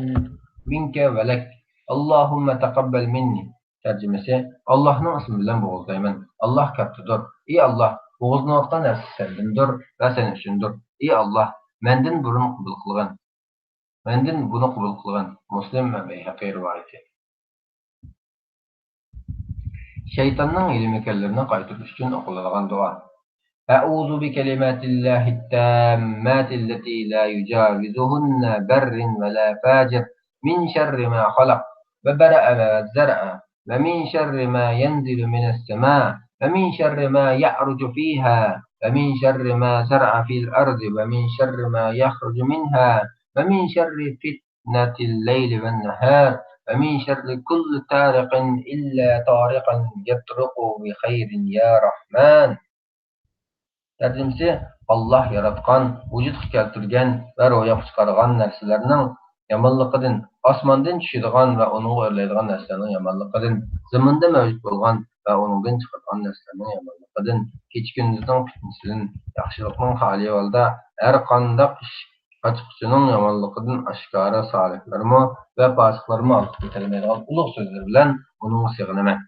مىنكە ۋە لەك. ئاللاھۇممە تەقەببەل مىننى. تەرجىمىسى، ئاللاھنىڭ ئىسمى بىلەن بوغۇزلايمەن. ئاللاھ كاتتىدۇر. ئى ئاللاھ، بوغۇزلىنىۋاتقان نەرسە سەندىندۇر ۋە سەن ئۈچۈندۇر. ئى ئاللاھ، مەندىن بۇرۇن قوبۇل قىلغىن. مەندىن بۇنى قوبۇل قىلغىن. مۇسلىم ۋە بەيھەقى رىۋايىتى. شەيتاننىڭ ھىيلە-مىكىرلىرىنى قايتۇرۇش ئۈچۈن ئوقۇلىدىغان دۇئا. أعوذ بكلمات الله التامات التي لا يجاوزهن بر ولا فاجر من شر ما خلق وبرأ وذرأ ومن شر ما ينزل من السماء ومن شر ما يعرج فيها ومن شر ما زرع في الأرض ومن شر ما يخرج منها ومن شر فتنة الليل والنهار ومن شر كل طارق إلا طارقا يطرق بخير يا رحمن. تەرجىمىسى، ئاللاھ ياراتقان، ۋۇجۇدقا كەلتۈرگەن ۋە روياپقا چىقارغان نەرسىلەرنىڭ يامانلىقىدىن، ئاسماندىن چۈشىدىغان ۋە ئۇنىڭغا ئۆرلەيدىغان نەرسىلەرنىڭ يامانلىقىدىن، زېمىندا مەۋجۇت بولغان ۋە ئۇنىڭدىن چىقىدىغان نەرسىلەرنىڭ يامانلىقىدىن، كېچە-كۈندۈزنىڭ پىتنىسىدىن، ياخشىلىقنىڭ خالىي ھالدا ھەر قانداق ئىش ئاچقۇچىنىڭ يامانلىقىدىن ئاشكارا سالىھلارمۇ ۋە پاسىقلارمۇ ھالقىپ كېتەلمەيدىغان ئۇلۇغ سۆزلىرى بىلەن ئۇنىڭغا سېغىنىمەن.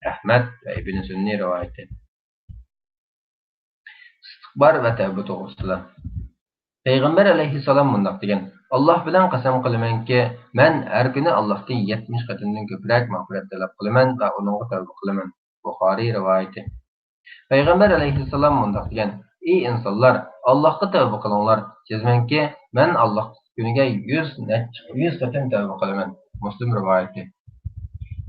ئەھمەد ۋە ئىبنى سۈننى رىۋايىتى. ئىستىغپار ۋە تەۋبە توغرىسىدا. پەيغەمبەر ئەلەيھىسسالام مۇنداق دېگەن: «ئاللاھ بىلەن قەسەم قىلىمەنكى، مەن ھەر كۈنى ئاللاھتىن يەتمىش قېتىمدىن كۆپرەك مەغپىرەت تەلەپ قىلىمەن ۋە ئۇنىڭغا تەۋبە قىلىمەن.» بۇخارىي رىۋايىتى. پەيغەمبەر ئەلەيھىسسالام مۇنداق دېگەن: «ئى ئىنسانلار، ئاللاھقا تەۋبە قىلىڭلار. جەزمەنكى، مەن ئاللاھقا كۈنىگە يۈز نەچچە، يۈز قېتىم تەۋبە قىلىمەن.» مۇسلىم رىۋايىتى.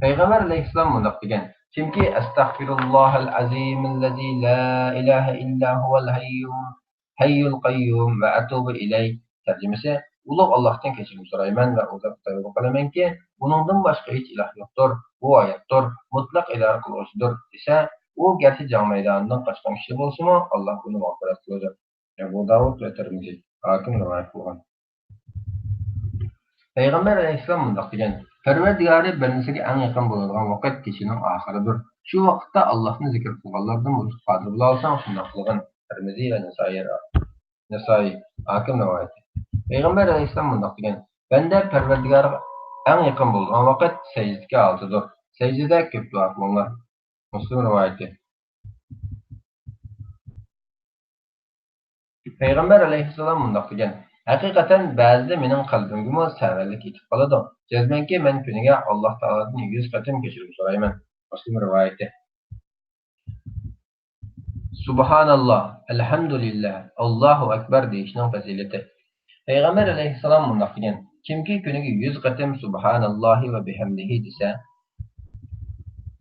پەيغەمبەر ئەلەيھىسسالام مۇنداق دېگەن: «كىمكى ئەستەغفىرۇللاھەل ئەزىمەللەزى لا ئىلاھە ئىللا ھۇۋەل ھەييۇ، ھەييۇل قەييۇم ۋە ئەتۇبۇ ئىلەيھ.» تەرجىمىسى: «ئۇلۇغ ئاللاھتىن كەچۈرۈم سورايمەن ۋە ئۇ زاتقا تەۋبە قىلىمەنكى، ئۇنىڭدىن باشقا ھېچ ئىلاھ يوقتۇر، ئۇ ھاياتتۇر، مۇتلەق ئىدارە قىلغۇچىدۇر» دېسە، ئۇ گەرچە جەڭ مەيدانىدىن قاچقان كىشى بولسىمۇ، ئاللاھ ئۇنى مەغپىرەت قىلىدۇ. ئەبۇ داۋۇد ۋە تىرمىزى، ھاكىم رىۋايەت قىلغان. پەيغەمبەر ئەلەيھىسسالام مۇنداق دېگەن: «پەرۋەردىگارى بەندىسىگە ئەڭ يېقىن بولىدىغان ۋاقىت كېچىنىڭ ئاخىرىدۇر. شۇ ۋاقىتتا ئاللاھنى زىكىر قىلغانلاردىن بولۇشقا قادىر بولالىساڭ، شۇنداق قىلغىن.» تىرمىزى ۋە نەسائىي، نەسائىي، ھاكىم رىۋايىتى. پەيغەمبەر ئەلەيھىسسالام مۇنداق دېگەن: «بەندە پەرۋەردىگارىغا ئەڭ يېقىن بولىدىغان ۋاقىت سەجدىدىكى ھالىتىدۇر. سەجدىدە كۆپ دۇئا قىلىڭلار.» مۇسلىم رىۋايىتى. پەيغەمبەر ئەلەيھىسسالام مۇنداق دېگەن: «ھەقىقەتەن بەزىدە مېنىڭ قەلبىمگىمۇ سەۋەنلىك يېتىپ قالىدۇ. جەزمەنكى، مەن كۈنىگە ئاللاھ تائالادىن يۈز قېتىم كەچۈرۈم سورايمەن.» مۇسلىم رىۋايىتى. سۇبھاناللاھ، ئەلھەمدۇلىللاھ، ئاللاھۇ ئەكبەر دېيىشنىڭ پەزىلىتى. پەيغەمبەر ئەلەيھىسسالام مۇنداق دېگەن: «كىمكى كۈنىگە يۈز قېتىم سۇبھاناللاھى ۋە بىھەمدىھى دېسە،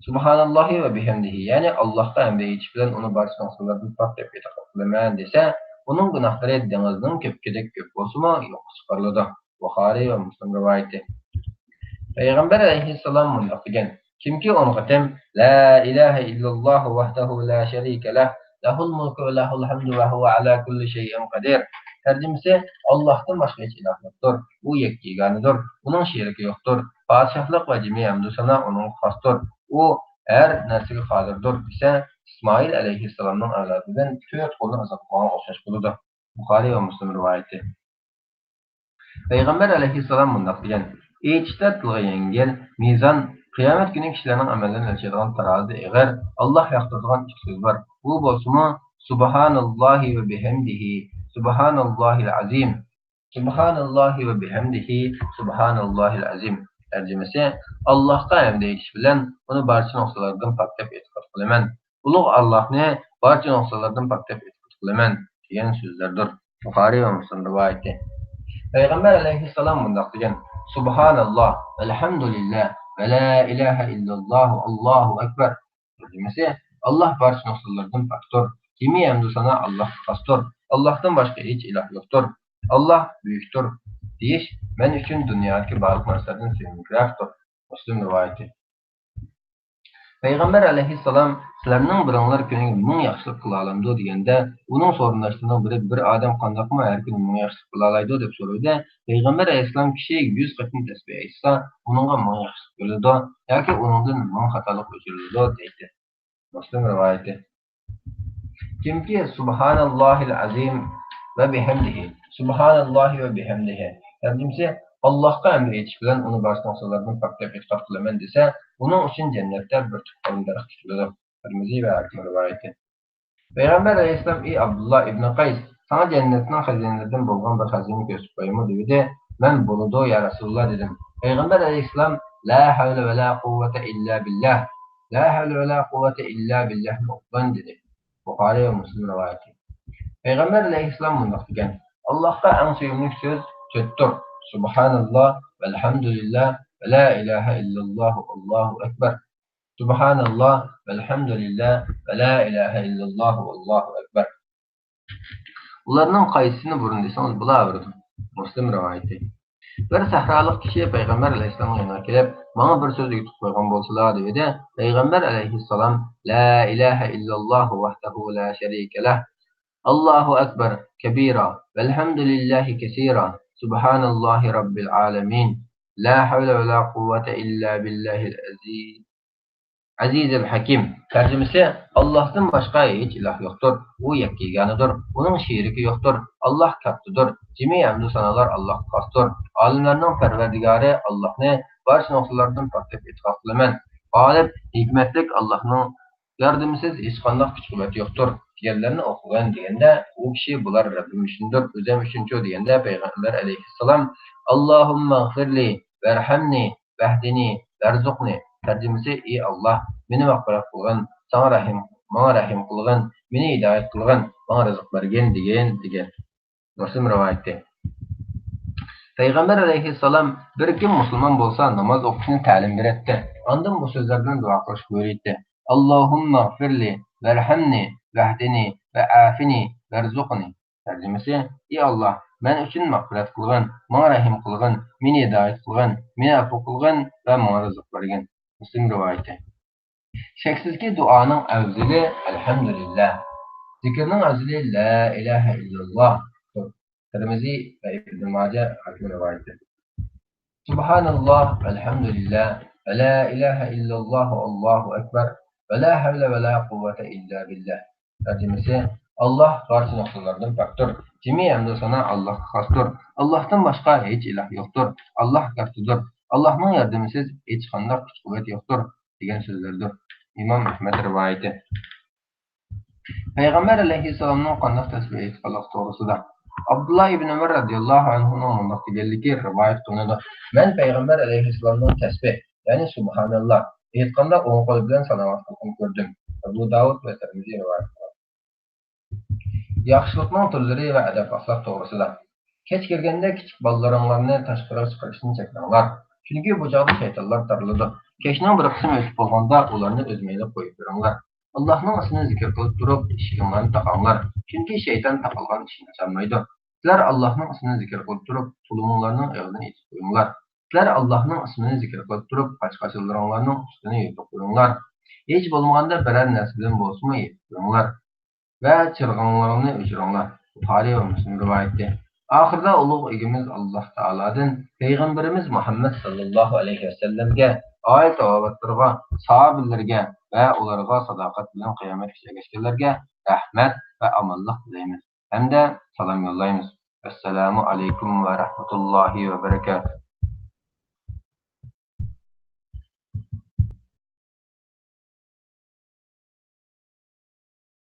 سۇبھاناللاھى ۋە بىھەمدىھى، يەنى ئاللاھقا ھەمدە ئېيتىش بىلەن ئۇنى بارچە نۇقسانلاردىن پاك دەپ ئېتىقاد قىلىمەن دېسە، ئۇنىڭ گۇناھلىرى دېڭىزنىڭ كۆپۈكىدەك كۆپ بولسىمۇ يوققا چىقىرىلىدۇ.» بۇخارىي ۋە مۇسلىم رىۋايىتى. پەيغەمبەر ئەلەيھىسسالام مۇنداق دېگەن: «كىمكى ئون قېتىم لا ئىلاھە ئىللاللاھۇ ۋەھدەھۇ لا شەرىكە لەھ، لەھۇل مۇلكۇ ۋە لەھۇل ھەمدۇ ۋە ھۇۋە ئەلا كۇللى شەيئىن قەدىر.» تەرجىمىسى: «ئاللاھتىن باشقا ھېچ ئىلاھ يوقتۇر. ئۇ يەككە يېگانىدۇر. ئۇنىڭ شېرىكى يوقتۇر. پادىشاھلىق ۋە جىمى ھەمدۇ سانا ئۇنىڭغا خاستۇر. ئۇ ھەر نەرسىگە قادىردۇر» دېسە، ئىسمائىل ئەلەيھىسسالامنىڭ ئەۋلادىدىن تۆت قولنى ئازاد قىلغانغا ئوخشاش بولىدۇ. بۇخارىي ۋە مۇسلىم رىۋايىتى. پەيغەمبەر ئەلەيھىسسالام مۇنداق دېگەن: «ئېيتىشتا تىلغا يەڭگىل، مىزان، قىيامەت كۈنى كىشىلەرنىڭ ئەمەللىرىنى ئۆلچەيدىغان تارازى ئېغىر، ئاللاھ ياقتۇرىدىغان ئىككى سۆز بار. ئۇ بولسىمۇ، سۇبھاناللاھى ۋە بىھەمدىھى، سۇبھاناللاھىل ئەزىم. سۇبھاناللاھى ۋە بىھەمدىھى، سۇبھاناللاھىل ئەزىم.» تەرجىمىسى: «ئاللاھقا ھەمدە ئېيتىش بىلەن ئۇنى بارچە نۇقسانلاردىن پاك دەپ ئېتىقاد قىلىمەن. ئۇلۇغ ئاللاھنى بارچە نۇقسانلاردىن پاك دەپ ئېتىقاد قىلىمەن» دېگەن سۆزلەردۇر. بۇخارىي ۋە مۇسلىم رىۋايىتى. پەيغەمبەر ئەلەيھىسسالام مۇنداق دېگەن: «سۇبھاناللاھ، ۋەلھەمدۇلىللاھ، ۋە لا ئىلاھە ئىللاللاھ، ئاللاھۇ ئەكبەر.» تەرجىمىسى: «ئاللاھ بارچە نۇقسانلاردىن پاكتۇر، جىمى ھەمدۇ سانا ئاللاھقا خاستۇر، ئاللاھتىن باشقا ھېچ ئىلاھ يوقتۇر، ئاللاھ بۈيۈكتۇر دېيىش مەن ئۈچۈن دۇنيادىكى بارلىق نەرسىلەردىن سۆيۈملۈكرەكتۇر.» مۇسلىم رىۋايىتى. پەيغەمبەر ئەلەيھىسسالام: «سىلەرنىڭ بىرىڭلار كۈنىگە مىڭ ياخشىلىق قىلالامدۇ؟» دېگەندە، ئۇنىڭ سورۇنداشلىرىنىڭ بىرى: «بىر ئادەم قانداقمۇ ھەر كۈنى مىڭ ياخشىلىق قىلالايدۇ؟» دەپ سورىدى. پەيغەمبەر ئەلەيھىسسالام: «كىشى يۈز قېتىم تەسبىھ ئېيتسا، ئۇنىڭغا مىڭ ياخشىلىق بېرىلىدۇ ياكى ئۇنىڭدىن مىڭ خاتالىق ئۆچۈرۈلىدۇ» دەيتتى. مۇسلىم رىۋايىتى. كىمكى سۇبھاناللاھىل ئەزىم ۋە بىھەمدىھى، سۇبھاناللاھى ۋە بىھەمدىھى، تەرجىمىسى: «ئاللاھقا ھەمدە ئېيتىش بىلەن ئۇنى بارچە نۇقسانلاردىن پاك دەپ ئېتىقاد قىلىمەن» دېسە، ئۇنىڭ ئۈچۈن جەننەتتە بىر تۈپ ئورۇن دەرەخ تىكىلىدۇ. تىرمىزى ۋە ھاكىم رىۋايىتى. پەيغەمبەر ئەلەيھىسسالام: «ئى ئابدۇللا ئىبنى قەيس، ساڭا جەننەتنىڭ خەزىنىلىرىدىن بولغان بىر خەزىنە كۆرسىتىپ قويايمۇ؟» دېۋىدى. مەن: «بولىدۇ، يا رەسۇلاللا» دېدىم. پەيغەمبەر ئەلەيھىسسالام: «لا ھەۋلە ۋە لا قۇۋۋەتە ئىللا بىللاھ، لا ھەۋلە ۋە لا قۇۋۋەتە ئىللا بىللاھنى ئوقۇغىن» دېدى. بۇخارىي ۋە مۇسلىم رىۋايىتى. پەيغەمبەر ئەلەيھىسسالام مۇنداق دېگەن: «ئاللاھقا ئەڭ سۆيۈملۈك سۆز تۆتتۇر: سۇبھاناللا، ۋەلھەمدۇلىللا، ۋە لا ئىلاھە ئىللاللاھۇ، ئاللاھۇ ئەكبەر. سۇبھاناللا، ۋەلھەمدۇلىللا، ۋە لا ئىلاھە ئىللاللاھۇ، ئاللاھۇ ئەكبەر.» ئۇلارنىڭ قايسىسىنى بۇرۇن دېسىڭىز بولاۋېرىدۇ. مۇسلىم رىۋايىتى. بىر سەھرالىق كىشى پەيغەمبەر ئەلەيھىسسالامنىڭ يېنىغا كېلىپ، ماڭا بىر سۆز ئۆگىتىپ قويغان بولسىلا، دېۋىدى. پەيغەمبەر ئەلەيھىسسالام: «لا ئىلاھە ئىللاللاھۇ ۋەھدەھۇ لا شەرىكە لەھ، ئاللاھۇ ئەكبەر كەبىرا، ۋەلھەمدۇلىللاھى كەسىرا، سۇبھاناللاھى رەببىل ئالەمىن، لا ھەۋلە ۋە لا قۇۋۋەتە ئىللا بىللاھىل ئەزىز.» ئەزىزىل ھەكىم. تەرجىمىسى: ئاللاھتىن باشقا ھېچ ئىلاھ يوقتۇر. ئۇ يەككە يېگانىدۇر. ئۇنىڭ شېرىكى يوقتۇر. ئاللاھ كاتتىدۇر. جىمى ھەمدۇ سانالار ئاللاھقا خاستۇر. ئالىملارنىڭ پەرۋەردىگارى ئاللاھنى بارچە نۇقسانلاردىن پاك دەپ ئېتىقاد قىلىمەن. غالىب، ھېكمەتلىك ئاللاھنىڭ ياردىمىسىز ھېچقانداق كۈچ-قۇۋۋەت يوقتۇر دېگەنلەرنى ئوقۇغىن دېگەندە، ئۇ كىشى بۇلار رەببىم ئۈچۈندۇر، ئۆزۈم ئۈچۈنچۇ دېگەندە، پەيغەمبەر ئەلەيھىسسالام: ئاللاھۇممەغفىرلى، ۋەرھەمنى، ۋەھدىنى، ۋەرزۇقنى. تەرجىمىسى: ئى ئاللاھ، مېنى مەغپىرەت قىلغىن، ساڭا رەھىم، ماڭا رەھىم قىلغىن، مېنى ھىدايەت قىلغىن، ماڭا رىزىق بەرگىن دېگىن، دېگەن. مۇسلىم رىۋايىتى. پەيغەمبەر ئەلەيھىسسالام بىر كىم مۇسۇلمان بولسا ناماز ئوقۇشنى تەلىم بېرەتتى. ئاندىن بۇ سۆزلەر بىلەن دۇئا قىلىشقا بۇيرۇيتتى: ئاللاھۇممەغفىرلى، ۋەرھەمنى، ۋەھدىنى، ۋەئافىنى، ۋەرزۇقنى. تەرجىمىسى: ئى ئاللاھ، مەن ئۈچۈن مەغپىرەت قىلغىن، ماڭا رەھىم قىلغىن، مېنى ھىدايەت قىلغىن، مېنى ئەپۇ قىلغىن ۋە ماڭا رىزىق بەرگىن. مۇسلىم رىۋايىتى. شەكسىزكى، دۇئانىڭ ئەۋزىلى ئەلھەمدۇلىللا، زىكىرنىڭ ئەۋزىلى لا ئىلاھە ئىللاللا. تىرمىزى ۋە ئىبن ماجە ھاكىم رىۋايىتى. سۇبھاناللا، ئەلھەمدۇلىللا، ۋە لا ئىلاھە ئىللاللا، ئاللاھۇ ئەكبەر، ۋە لا ھەۋلە ۋە لا قۇۋۋەتە ئىللا بىللا. تەرجىمىسى: ئاللاھ بارچە نۇقسانلاردىن پاكتۇر. جىمى ھەمدۇ سانا ئاللاھقا خاستۇر. ئاللاھتىن باشقا ھېچ ئىلاھ يوقتۇر. ئاللاھ كاتتىدۇر. ئاللاھنىڭ ياردىمىسىز ھېچقانداق كۈچ-قۇۋۋەت يوقتۇر، دېگەن سۆزلەردۇر. ئىمام ئەھمەد رىۋايىتى. پەيغەمبەر ئەلەيھىسسالامنىڭ قانداق تەسبىھ ئېيتقانلىقى توغرىسىدا ئابدۇللا ئىبن ئۆمەر رەزىياللاھۇ ئەنھۇنىڭ مۇنداق دېگەنلىكى رىۋايەت قىلىنىدۇ: مەن پەيغەمبەر ئەلەيھىسسالامنىڭ تەسبىھ، يەنى سۇبھاناللا ئېيتقاندا ئوڭ قولى بىلەن ساناۋاتقىنىنى كۆردۈم. ئەبۇ داۋۇد ۋە تىرمىزى رىۋايەت قىلغان. ياخشىلىقنىڭ تۈرلىرى ۋە ئەدەپ-ئەخلاق توغرىسىدا. كەچ كىرگەندە كىچىك بالىلىرىڭلارنى تاشقىرىغا چىقىرىشتىن چەكلەڭلار. چۈنكى بۇ چاغدا شەيتانلار تارىلىدۇ. كەچنىڭ بىر قىسمى ئۆتۈپ بولغاندا ئۇلارنى ئۆز مەيلىگە قويۇپ بېرىڭلار. ئاللاھنىڭ ئىسمىنى زىكىر قىلىپ تۇرۇپ ئىشىكىڭلارنى تاقاڭلار. چۈنكى شەيتان تاقالغان ئىشىكنى ئاچالمايدۇ. سىلەر ئاللاھنىڭ ئىسمىنى زىكىر قىلىپ تۇرۇپ تۇلۇمۇڭلارنىڭ ئېغىزىنى ئېچىپ قويۇڭلار. سىلەر ئاللاھنىڭ ئىسمىنى زىكىر قىلىپ تۇرۇپ قاچا-قاچىلىرىڭلارنىڭ ئۈستىنى يېپىپ قويۇڭلار. ھېچ بولمىغاندا بىرەر نەرسە بىلەن بولسىمۇ يېپىپ قويۇڭلار. ۋە چىرىغىڭلارنى ئۆچۈرۈڭلار. بۇخارىي ۋە مۇسلىم رىۋايىتى. ئاخىرىدا ئۇلۇغ ئىگىمىز ئاللاھ تائالادىن پەيغەمبىرىمىز مۇھەممەد ساللاللاھۇ ئەلەيھى ۋەسەللەمگە، ئائىلە تاۋابىئاتلىرىغا، ساھابىلىرىگە ۋە ئۇلارغا ساداقەت بىلەن قىيامەتكىچە ئەگەشكەنلەرگە رەھمەت ۋە ئامانلىق تىلەيمىز ھەمدە سالام يوللايمىز. ئەسسالامۇ ئەلەيكۇم ۋە رەھمەتۇللاھى ۋە بەرىكاتۇھ.